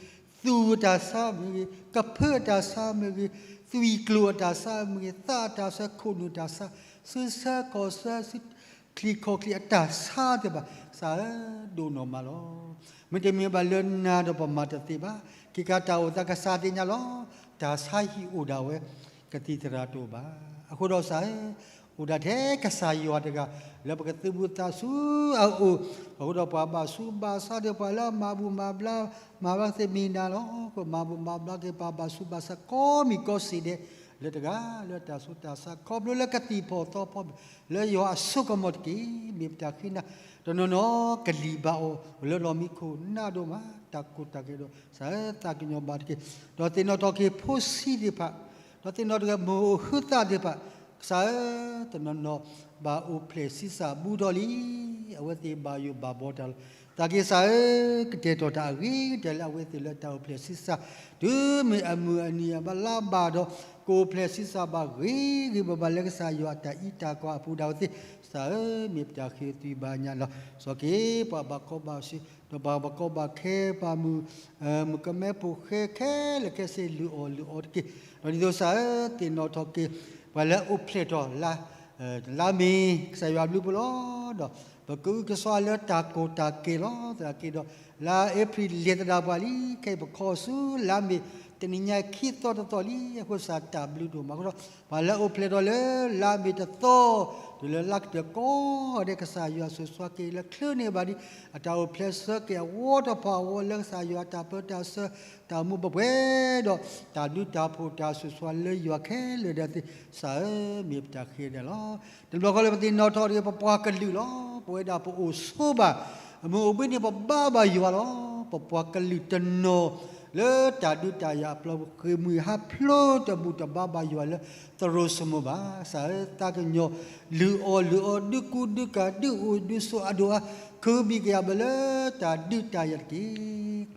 သူၣ်အတၢ်ဆါမ့ၢ်ဂ့ၤ, ကဖၢအတၢ်ဆါမ့ၢ်ဂ့ၤ, သွံၣ်ကျိၤအတၢ်ဆါမ့ၢ်ဂ့ၤ, သးအတၢ်ဆါ, ခိၣ်နူာ်တၢ်ဆါ, စုဆၢခီၣ်ဆၢ, စုချံၣ်ခီၣ်ချံၣ်အတၢ်ဆါသ့ၣ်တဖၣ် ကစၢ်ဧၢ, ဒိၣ်နီၢ်မးလီၤ. မ့တမ့ၢ်ဘၣ်လၢနၤဒီးပမၤတသ့ဘၣ်. ခ့ခါတၢ်အိၣ်သးကစၢ်သ့ၣ်ညါလီၤ. တၢ်ဆါဟံၣ်အိၣ်ဒၣ်ဝဲ, ကသံၣ်သရၣ်တအိၣ်ဘၣ်. အဃိဒီးကစၢ်ဧၢ, အိၣ်ဒၣ်ထဲကစၢ်ယွၤတဂၤ လၢပကသုးဘူးသးဆူအအိၣ်, အဃိဒီးပှၤဘၣ်ဆူးဘၣ်ဆါဒီး ပှၤလၢအမၤဘူၣ်မၤဘျါ, မၤဘျါသ့ၣ်မ့ၢ်နၤလီၤ. ကမၤဘူၣ်မၤဘျါက့ၤ ပှၤဘၣ်ဆူးဘၣ်ဆါကိးမံၤကိးစ့ၢ်ဒဲး လၢတဂၤလၢတၢ်ဆူးတၢ်ဆါ ခီဖျိလၢကသံၣ်ဖီၣ်သီဖီ လၢယွၤအစိကမီၤတက့ၢ်. မ့ၢ်ပတၢ်ဃ့နၤ, တနီၤနီၤကလံၣ်ဘၣ်အီၤ လၢလီၢ်မံခိၣ်နးဒိၣ်မး, တၢ်ကီတၢ်ခဲဒီး ကစၢ်ဧၢ, သးကညီၤဘၣ်တက့ၢ်. ဒီးသ့ၣ်နီၣ်ထီၣ်က့ၤဖိဆံးသ့ၣ်တဖၣ်, ဒီးသ့ၣ်နီၣ်ထီၣ်က့ၤမိၢ်အိၣ်ဟုသးသ့ၣ်တဖၣ်, ကစၢ်ဧၢ, တနီၤနီၤဘၣ်အိၣ်ဖျဲၣ်ဆံးစၢ်ဘူးထီၣ်လံ, အဝဲသ့ၣ်ဘၣ်ယိၣ်ဘၣ်ဘှီတၢ်လီၤ. သနာ်က့ကစၢ်ဧၢ, ကတဲာ်ကတီၤတၢ်အဂ့ၤကတၢၢ်လၢအဝဲသ့ၣ်လၢတၢ်အိၣ်ဖျဲၣ်ဆံးစၢ်, တုၤမ့ၢ်အမုၢ်အနံၤအဘၣ်လါဘၣ်ဒီး ကအိၣ်ဖျဲၣ်ဆံးစၢ်ဘၣ်ဂ့ၤဂ့ၤဘၣ်ဘၣ်လၢကစၢ်ယွၤအတၢ်အံးတၢ်ကွၢ်အပူၤဒၣ်ဝဲသ့ၣ်, ကစၢ်ဧၢ, မ့ၢ်ပတၢ်ဃ့သွံဘၣ်ညါလီၤ. စီၤက့ၤပှၤဘၣ်ကီဘၣ်ဆူး, ဒီးပှၤဘၣ်ကီဘၣ်ခဲ ပှၤမုၣ်, မုၣ်ကမဲဖိဃဲခဲလၢာ်ခဲဆ့ လုၢ်အီၣ်လုၢ်အီတက့ၢ်. ဒီးဒ်သိးကစၢ်ဧၢ, သ့ၣ်နီၣ်ထီၣ်က့ၤ ပှၤလၢအအိၣ်ဖျဲၣ်ထီၣ်လါ, လါမ့ၤ, ကစၢ်ယွၤဘျုးဖှိၣ်လီၤ. ဒီးပကအုကစွါလၢတၢ်ကီတၢ်ခဲလီၤ. သနာ်က့ဒီး လါအ့ဖြ့ၣ်လဲၤသဒၣ်ပှၤလံ, ခဲအံၤပခီဆူလါမ့ၤ တနံၤညါခံသီတသီလံ, အဃိစးတၢ်ဘျုးဒိၣ်မးအဃိဒီး ပှၤလၢအအိၣ်ဖျဲၣ်ထီၣ်လၢလါမ့ၤတသီ တုၤလၢလါကတၢၢ်ကိးဂၤဒဲး ကစၢ်ယွၤဆိၣ်ဆှးက့ၤလၢချုးန့ၢ်ဘၣ်ဒံး အတၢ်အိၣ်ဖျဲၣ်ဆှၢက့ၤအဝီတဖၣ်အဂီၢ် လၢကစၢ်ယွၤတၢ်ပၢတၢ်ဆှၢ တၢ်အိၣ်မူပှဲၤပှဲၤဒီး တၢ်ဘျုးတၢ်ဖှိၣ်တၢ်ဆိၣ်ဆှးလၢယွၤခဲလၢာ်ဒၣ်သ့ၣ် ကစၢ်ဧၢ မ့ၢ်ပတၢ်ဃ့ဒၣ်လီၤ. တဘျီဃီလၢပသ့ၣ်နီၣ်ထီၣ်တဂ့ၤ ပပှၤကလုာ်လီၤ. ပဝဲဒၣ်ပအိၣ်ဆိးဘၣ် အမုၢ်အိၣ်ဘှံးန့ၣ် ပဘါဘၣ်ယွၤလီၤ. ပပှၤကလုာ်တနီၤ လၢတၢ်ဒုးတၢ်ယၤအပျီပူၤ ဃ့ၢ်မှံဟးဖျိးတဘူၣ်တဘါဘၣ်ယွၤလၢသရိာ်စမိၤဘၣ်. ကစၢ်ဧၢ သးကညီၤ လုၢ်အီၣ်လုၢ်အီ ဒုးကူဒုးကၤ ဒုးအိၣ်ဒုးဆိးအဒိၣ်အါ ခုဘံၣ်ကယၤဘၢလၢတၢ်ဒုးတၢ်ယၤတက့ၢ်.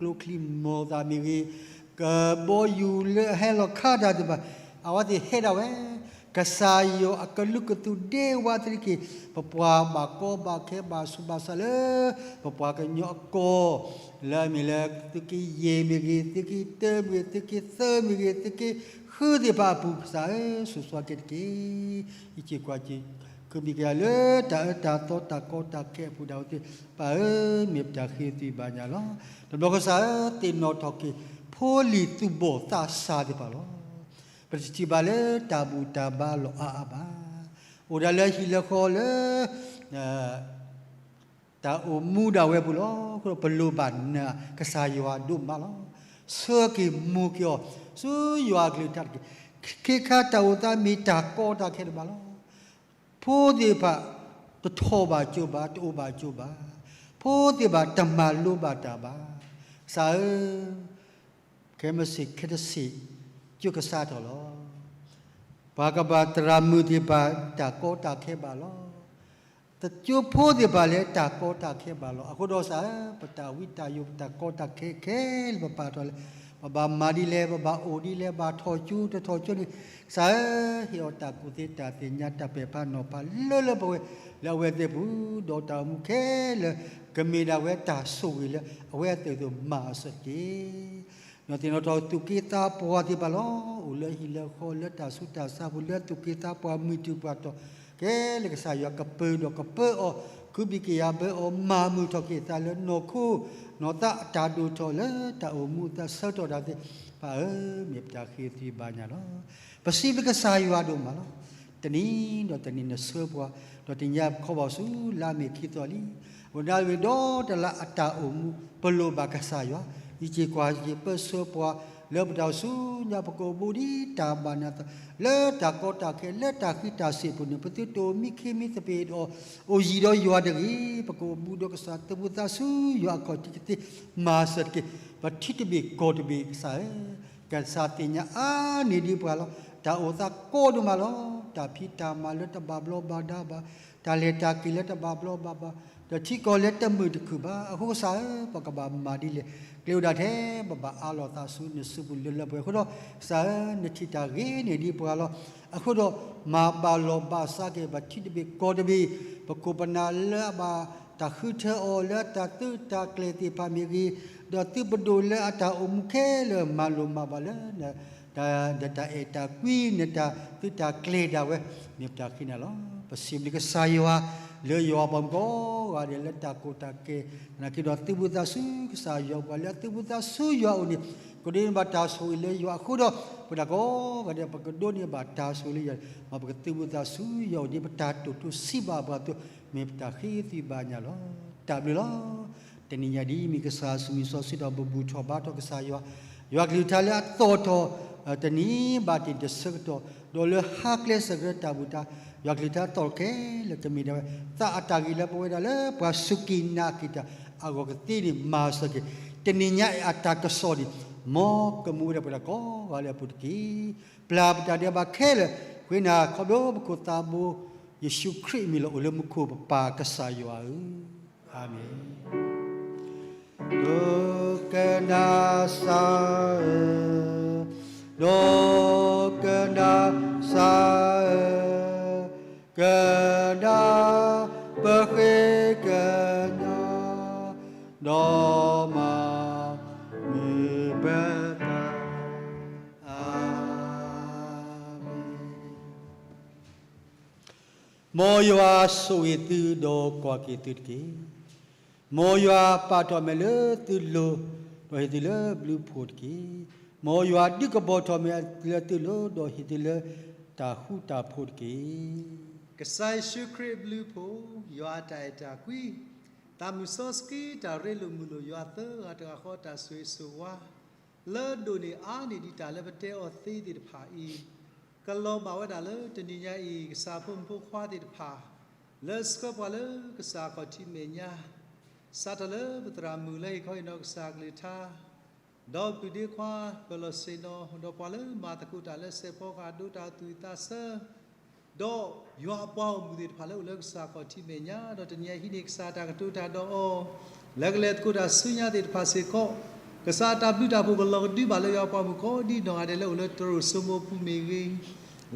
ကျိချံမျိာ်သၣ်မ့ၢ်ဂ့ၤ, ကဘီယူၤလၢအဟဲလီၤခးတၢ်သ့ၣ်တဖၣ် အဝဲသ့ၣ်ဟဲဒၣ်ဝဲ ကစၢ်ယွၤအကလုာ်ကသူၣ်ဒ့ဝးသ့ၣ်တက့ၢ်. ပပှၤဘၣ်ကီဘၣ်ခဲဘၣ်ဆူးဘၣ်ဆါလၢ ပပှၤကညီအကီၢ် လၢအမ့ၢ်လၢသုးက့ယဲၢ်မ့ၢ်ဂ့ၤ, သုးက့တၢမ့ၢ်ဂ့ၤ, သုးက့သၢမ့ၢ်ဂ့ၤ, သုးက့ဃုသ့ၣ်တဖၣ်အပူၤ ကစၢ်ဧၢ ဆိၣ်ဆှးက့ၤတက့ၢ်. ယစ့ၢ်ကီး ခုဘံၣ်ကယၤလၢတၢ်အၢတၢ်သီတၢ်ကီတၢ်ခဲအပူၤဒၣ်ဝဲသ့ၣ် ပၢ်ဧၢ မ့ၢ်ပတၢ်ဃ့သုဘါယွၤလီၤ. တဘျီကစၢ်ဧၢ သ့ၣ်နီၣ်ထီၣ်က့ၤ ဖိလံၤသူၣ်ဘီၣ်သးစၢ်သ့ၣ်တဖၣ်လီၤ. ပတထံၣ်ဘၣ်လၢတၢ်ဘူၣ်တၢ်ဘါလီၤအါအါဘၣ်. အိၣ်ဒၣ်လၢဟံၣ်လၢဃီလၢ တၢ်အိၣ်မူဒၣ်ဝဲအပူၤလီၤ. အဃိဒီးပလိၣ်ဘၣ်နာ်ကစၢ်ယွၤဒိၣ်မးလီၤ. ဆှၢက့ၤမူက့ၤအီၤ ဆူယွၤအကလုၢ်ကထါတက့ၢ်. ခ့ခါတၢ်အိၣ်သးမ့ၢ်တၢ်ကီတၢ်ခဲတဘၣ်လီၤ. ဖိသ့ၣ်တဖၣ် တထီၣ်ဘၣ်ကၠိဘၣ်, တအိၣ်ဘၣ်ကၠိဘၣ်. ဖိသ့ၣ်တဖၣ် တမၤလိဘၣ်တၢ်ဘၣ်. ကစၢ်ဧၢ ခဲမုၢ်ဆ့ၣ်ခဲတဆံး ကၠိကစးထီၣ်လီၤ. ပှၤကဘၣ်သရၣ်မုၣ်သ့ၣ်တဖၣ် တၢ်ကီတၢ်ခဲဘၣ်လီၤ. တကၠိဖိသ့ၣ်တဖၣ်လၢတၢ်ကီတၢ်ခဲဘၣ်လီၤ. အဃိဒီးကစၢ်ဧၢ ပတၢ်ဝံတၢ်ယိး ပတၢ်ကီတၢ်ခဲခဲလၢာ် ပပာ်ထီၣ်လဲၣ်, ပဘၣ်မၤဒ်လဲၣ်, ပဘၣ်အိၣ်ဒ်လဲၣ်, ဘၣ်ထီၣ်ကၠိတထီၣ်ကၠိန့ၣ် ကစၢ်ဧၢ ဟ့ၣ်အီၤတၢ်ကူၣ်သ့တၢ်သ့ၣ်ညါ တၢ်ပဲာ်ဖးနီၤဖးလၢလၢပှဲၤပှဲၤ လၢအဝဲသ့ၣ်အပူၤ, ဒီးတၢ်အိၣ်မူခဲလၢာ် ကမ့ၢ်ဒၣ်ဝဲတၢ်ဆိၣ်ဂ့ၤလၢအဝဲအသိးသိးမၤအဆၢတက့ၢ်. ဒီးသ့ၣ်နီၣ်ထီၣ်သူၣ်က့သးပှၢ်သ့ၣ်တဖၣ်လီၤ. အိၣ်လၢဟံၣ်လၢဃီလၢတၢ်ဆူးတၢ်ဆါပူၤ လၢသူၣ်က့သးပှၢ်မုၢ်တူၢ်ပှၢ်တီၢ် ကဲလၢကစၢ်ယွၤကပၢၤဒီးကပၢအီၤ ခုဘံၣ်ကယၤဘၢအီၤ မၤမုာ်ထီၣ်က့ၤအသးလၢနီၢ်ခိ နီၢ်သးအတၢ်ဒိၣ်ထီၣ်လၢတၢ်အိၣ်မူအသးဆၢကတီၢ်ဒၣ်သ့ၣ် ပၢ်ဧၢ မ့ၢ်ပတၢ်ဃ့သ့ဘါယွၤလီၤ. ပစံးဘျုးကစၢ်ယွၤဒိၣ်မးလီၤ. တနံၤဒီးတနံၤနဆှၢပှၤ ဒီးတနံၤညါပခီဘၣ်ဆူလါမ့ၤခံသီလံ. အဝဲဒၣ်ဝံၤဒီးတလါအတၢ်အိၣ်မူ ပလိၣ်ဘၣ်ကစၢ်ယွၤ ယစ့ၢ်ကီးယပၢဆှၢပှၤ လၢပတၢ်အိၣ်ဆူညါ ပကအိၣ်ဘူးဒ်တၢ်ဘၣ်နသး လၢတၢ်ကီတၢ်ခဲ လၢတၢ်ဃံးတၢ်စ့ၣ်အပူၤန့ၣ် ပသုတအိၣ်မံခ့မံသပ့ၤဒီး အိၣ်ယံၤဒီးယွၤတဂ့ၤ, ပကအိၣ်ဘူးဒီးကစၢ်သုးဘူးသးဆူယွၤအခီၣ်ထံးကသ့ မၤစၢၤတက့ၢ်. ပထံတဘ့ၣ်ကီၢ်တဘ့ၣ်ကစၢ်ဧၢ, ကစၢ်သ့ၣ်ညါအါန့ၢ်ဒံးပှၤလီၤ. တၢ်အိၣ်သးကီဒိၣ်မးလီၤ. တၢ်ဖံးတၢ်မၤလၢတဘၣ်ဘျီးဘၣ်ဒါဘၣ်, တၢ်လဲၤတၢ်က့ၤလၢတဘၣ်ဘျီးဘၣ်ဒါဘၣ်, ဒီးထံကီၢ်လၢတမုာ်တခုၣ်ဘၣ်. အဃိကစၢ်ဧၢ, ပကဘၣ်မၤဒ်လဲၣ်. ကျဲအိၣ်ဒၣ်ထဲ ပဘၣ်အးလီၤသးဆူနစုပူၤလၢလၢပှဲၤပှဲၤအဃိဒီး ကစၢ်ဧၢ, နထံၣ်တၢ်ဂ့ၤန့ၢ်ဒံးပှၤလီၤ. အဃိဒီး မၤဘၣ်လီၤဘၣ်စးက့ၤ ပထံတဘ့ၣ်ကီၢ်တဘ့ၣ်, ပခိၣ်ပနၢ်လၢအဘၣ်တၢ်ဃုထၢအီၤ လၢအတၢ်သုးတၢ်ကျဲၤသ့ၣ်တဖၣ်မ့ၢ်ဂ့ၤ, ဒီးသုးပဒိၣ်လၢအတၢ်အိၣ်မူခဲလၢာ် မၤလိၢ်မၤဘၣ်လၢ နတၢ်အဲၣ်တၢ်ကွံ နတၢ်သုးတၢ်ကျဲၤဒၣ်ဝဲ မ့ၢ်ပတၢ်ဃ့နၤလီၤ. ပစံးဘျုးကစၢ်ယွၤ လၢယွၤပှၤမုၣ်ကိးဂၤဒဲးလၢတၢ်ကီတၢ်ခဲ သနာ်က့ဒီးသုးဘူးသးဆူကစၢ်ယွၤပှၤ လၢအသုးဘူးသးဆူယွၤအအိၣ်န့ၣ် ကဒိးန့ၢ်ဘၣ်တၢ်ဆိၣ်ဂ့ၤလၢယွၤအဃိဒီး ပဝဲဒၣ်ကိးဂၤဒဲး ပကဒိးန့ၢ်ဘၣ်တၢ်ဆိၣ်ဂ့ၤလၢယွၤ မ်ပကသုးဘူးသးဆူယွၤအအိၣ်န့ၣ် ပတၢ်တိာ်ထူစံးဘၣ်ပှၤအသိး မ့ၢ်ပတၢ်ဃ့သ့ဘါယွၤလီၤ. တၢ်ဘျုးလီၤ. တနံၤညါဒ်အမ့ၢ်ကစၢ်ဆူမံၤစီဆှံဒီး ပဘူၣ်ထီၣ်ဘါထီၣ်ကစၢ်ယွၤ, ယွၤကလုၢ်ကထါလၢအသီၣ်ထီၣ် တနံၤဘၣ်တနံၤတဆၢကတီၢ်, ဒီးလၢဟါကျဲစၢးကရၢတၢ်ဘူၣ်တၢ်, ယွၤကလုၢ်ကထါသီၣ်ခဲလၢာ် ကမ့ၢ်ဒၣ်ဝဲ သးအတၢ်ဂ့ၤလၢပဝဲဒၣ်လၢပှၤစူၢ်က့ၤနာ်က့ၤတၢ်အဂီၢ်ကသ့န့ၣ် မၤစၢၤက့ၤ တနံၤညါအံၤအတၢ်ကစီၣ်န့ၣ် မ်ကမူဝဲဒၣ်ပဝဲဒၣ်ကိးဂၤလၢအပူၤတက့ၢ်. ပျၢ်ပတၢ်ဒဲးဘးခဲလၢာ် ဃ့နၤခီဖျိပခိၣ်သးဘိ ယ့ၣ်ၡူးခရံာ်အမံၤလီၤ. အိၣ်လၢမူခိၣ်ပပၢ်ကစၢ်ယွၤဧၢ, အၤမ့ၣ်. ဒိကနၣ်စၢ်ဧၢ, ဒိကနၣ်စၢ်ဧၢ, ကနၣ်ပဃ့ကညး, ဒီးမၤမုာ်ပသး, အၤမ့ၣ်. မ်ယွၤဆိၣ်ဂ့ၤသုဒီးကွၢ်က့ၤသုတက့ၢ်. မ်ယွၤပာ်ထီၣ်အမဲာ်လၢသုလိၤ, ဒီးဟ့ၣ်သုလၢဘျုးဖှိၣ်တက့ၢ်. မ်ယွၤဒုးကဘီထီၣ်အမဲာ်လၢသုလိၤ, ဒီးဟ့ၣ်သုလၢတၢ်ဃူတၢ်ဖိးတက့ၢ်. ကစၢ်ယ့ၣ်ၡူးခရံာ်အဘျုးအဖှိၣ်, ယွၤအတၢ်အဲၣ်တၢ်ကွံ, တၢ်မုၢ်စီဆှံတၢ်ရ့လိာ်မုာ်လိာ်ယွၤသၢဂၤတဂၤဃီတၢ်ဆိၣ်ဂ့ၤဆိၣ်ဝါ လၢအဒိၣ်န့ၢ်အါန့ၢ်ဒံးတၢ်လၢပတဲအီၤသ့သ့ၣ်တဖၣ်အံၤ, ကလီၤဘၣ်ဝဲဒၣ်လၢတနံၤညါအံၤ ကစၢ်ဖိမုၣ်ဖိခွါသ့ၣ်တဖၣ် လၢဆှၢပှၤလၢကစၢ်အခီၣ်ထံးမဲာ်ညါ, စးထီၣ်လၢပသရၣ်မုၣ်လၢဟ့ၣ်ခီဟ့ၣ်နီၤကစၢ်အကလုၢ်ကထါ, ဒီးပုၢ်ဒ့ခွါပၢၤလီၢ်ဆ့ၣ်နီၤ, ဒီးပှၤလၢမၤသကိးတၢ်လၢစဲးဖီကဟၣ်ဒိတၢ်သူၣ်သးဆၢ ဒီးယွၤအပှၤဂီၢ်မုၢ်သ့ၣ်တဖၣ်လၢအိၣ်လၢကစၢ်အခီၣ်ထံးမဲာ်ညါ, ဒီးတနံၤညါအံၤဟံးန့ၢ်ကစၢ်တၢ်ကတိၤတၢ်ဒီးအီၤ, လၢကလဲၤသကိးတၢ်ဆူညါသ့ၣ်တဖၣ်စ့ၢ်ကီး, ကစၢ်တၢ်ဘျုးတၢ်ဖှိၣ်ကလီၤကဒုဘၣ်လၢယွၤအပှၤမုၣ်ကိးဒံနီၢ်ဂၤဒဲးလၢအိၣ်လၢတရူးစိမိအပူၤမ့ၢ်ဂ့ၤ,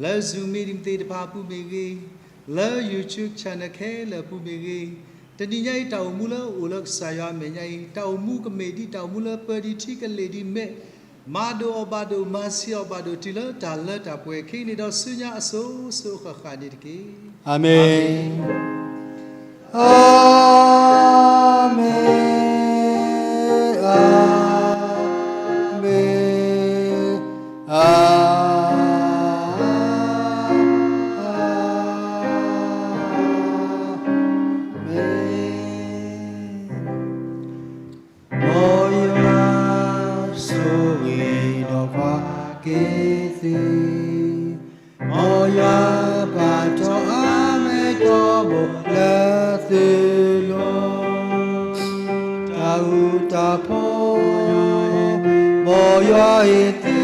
လၢ Zoom meeting သ့ၣ်တဖၣ်အပူၤမ့ၢ်ဂ့ၤ, လၢ YouTube channel ခဲလၢာ်အပူၤမ့ၢ်ဂ့ၤ, တနံၤညါအံၤတၢ်အိၣ်မူလၢအိၣ်လၢကစၢ်ယွၤအမဲာ်ညါအံၤ တၢ်အိၣ်မူကမ့ၢ်ဒ်တၢ်အိၣ်မူလၢပၢဒံးထံကလ့ၢ်ဒံးမဲာ် မၤဒိၣ်အီၣ်ဘၣ်ဒိၣ် မၤဆံးအီၣ်ဘၣ်ဒိၣ်တုၤလၢတၢ်လၢတၢ်ပှဲၤ ခဲအံၤန့ၣ်ဒီးဆူညါအစိၤစိၤအဃၣ်ဃၣ်န့ၣ်တက့ၢ်. အၤမ့ၣ်, အၤမ့ၣ်, အၤမ့ၣ်, အၤမ့ၣ်. မ်ယွၤဆိၣ်ဂ့ၤဒီးကွၢ်က့ၤသု, မ်ယွၤပာ်ထီၣ်အမဲာ်တီဘိလၢသုလိၤ, တၢ်ဃူတၢ်ဖိး, မ်ယွၤဟ့ၣ်သု,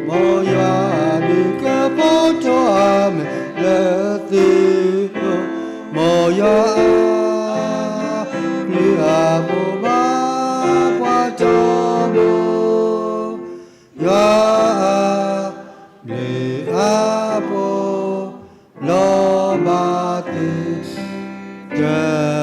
မ်ယွၤဒုးကဘီထီၣ်အမဲာ်လၢသုလိၤ, မ်ယွၤအ ဘျုးအဖှိၣ်ဘၣ်ပှၤတဘိ, ယွၤအဘျုးအဖှိၣ် လီၤဘၣ်သုတ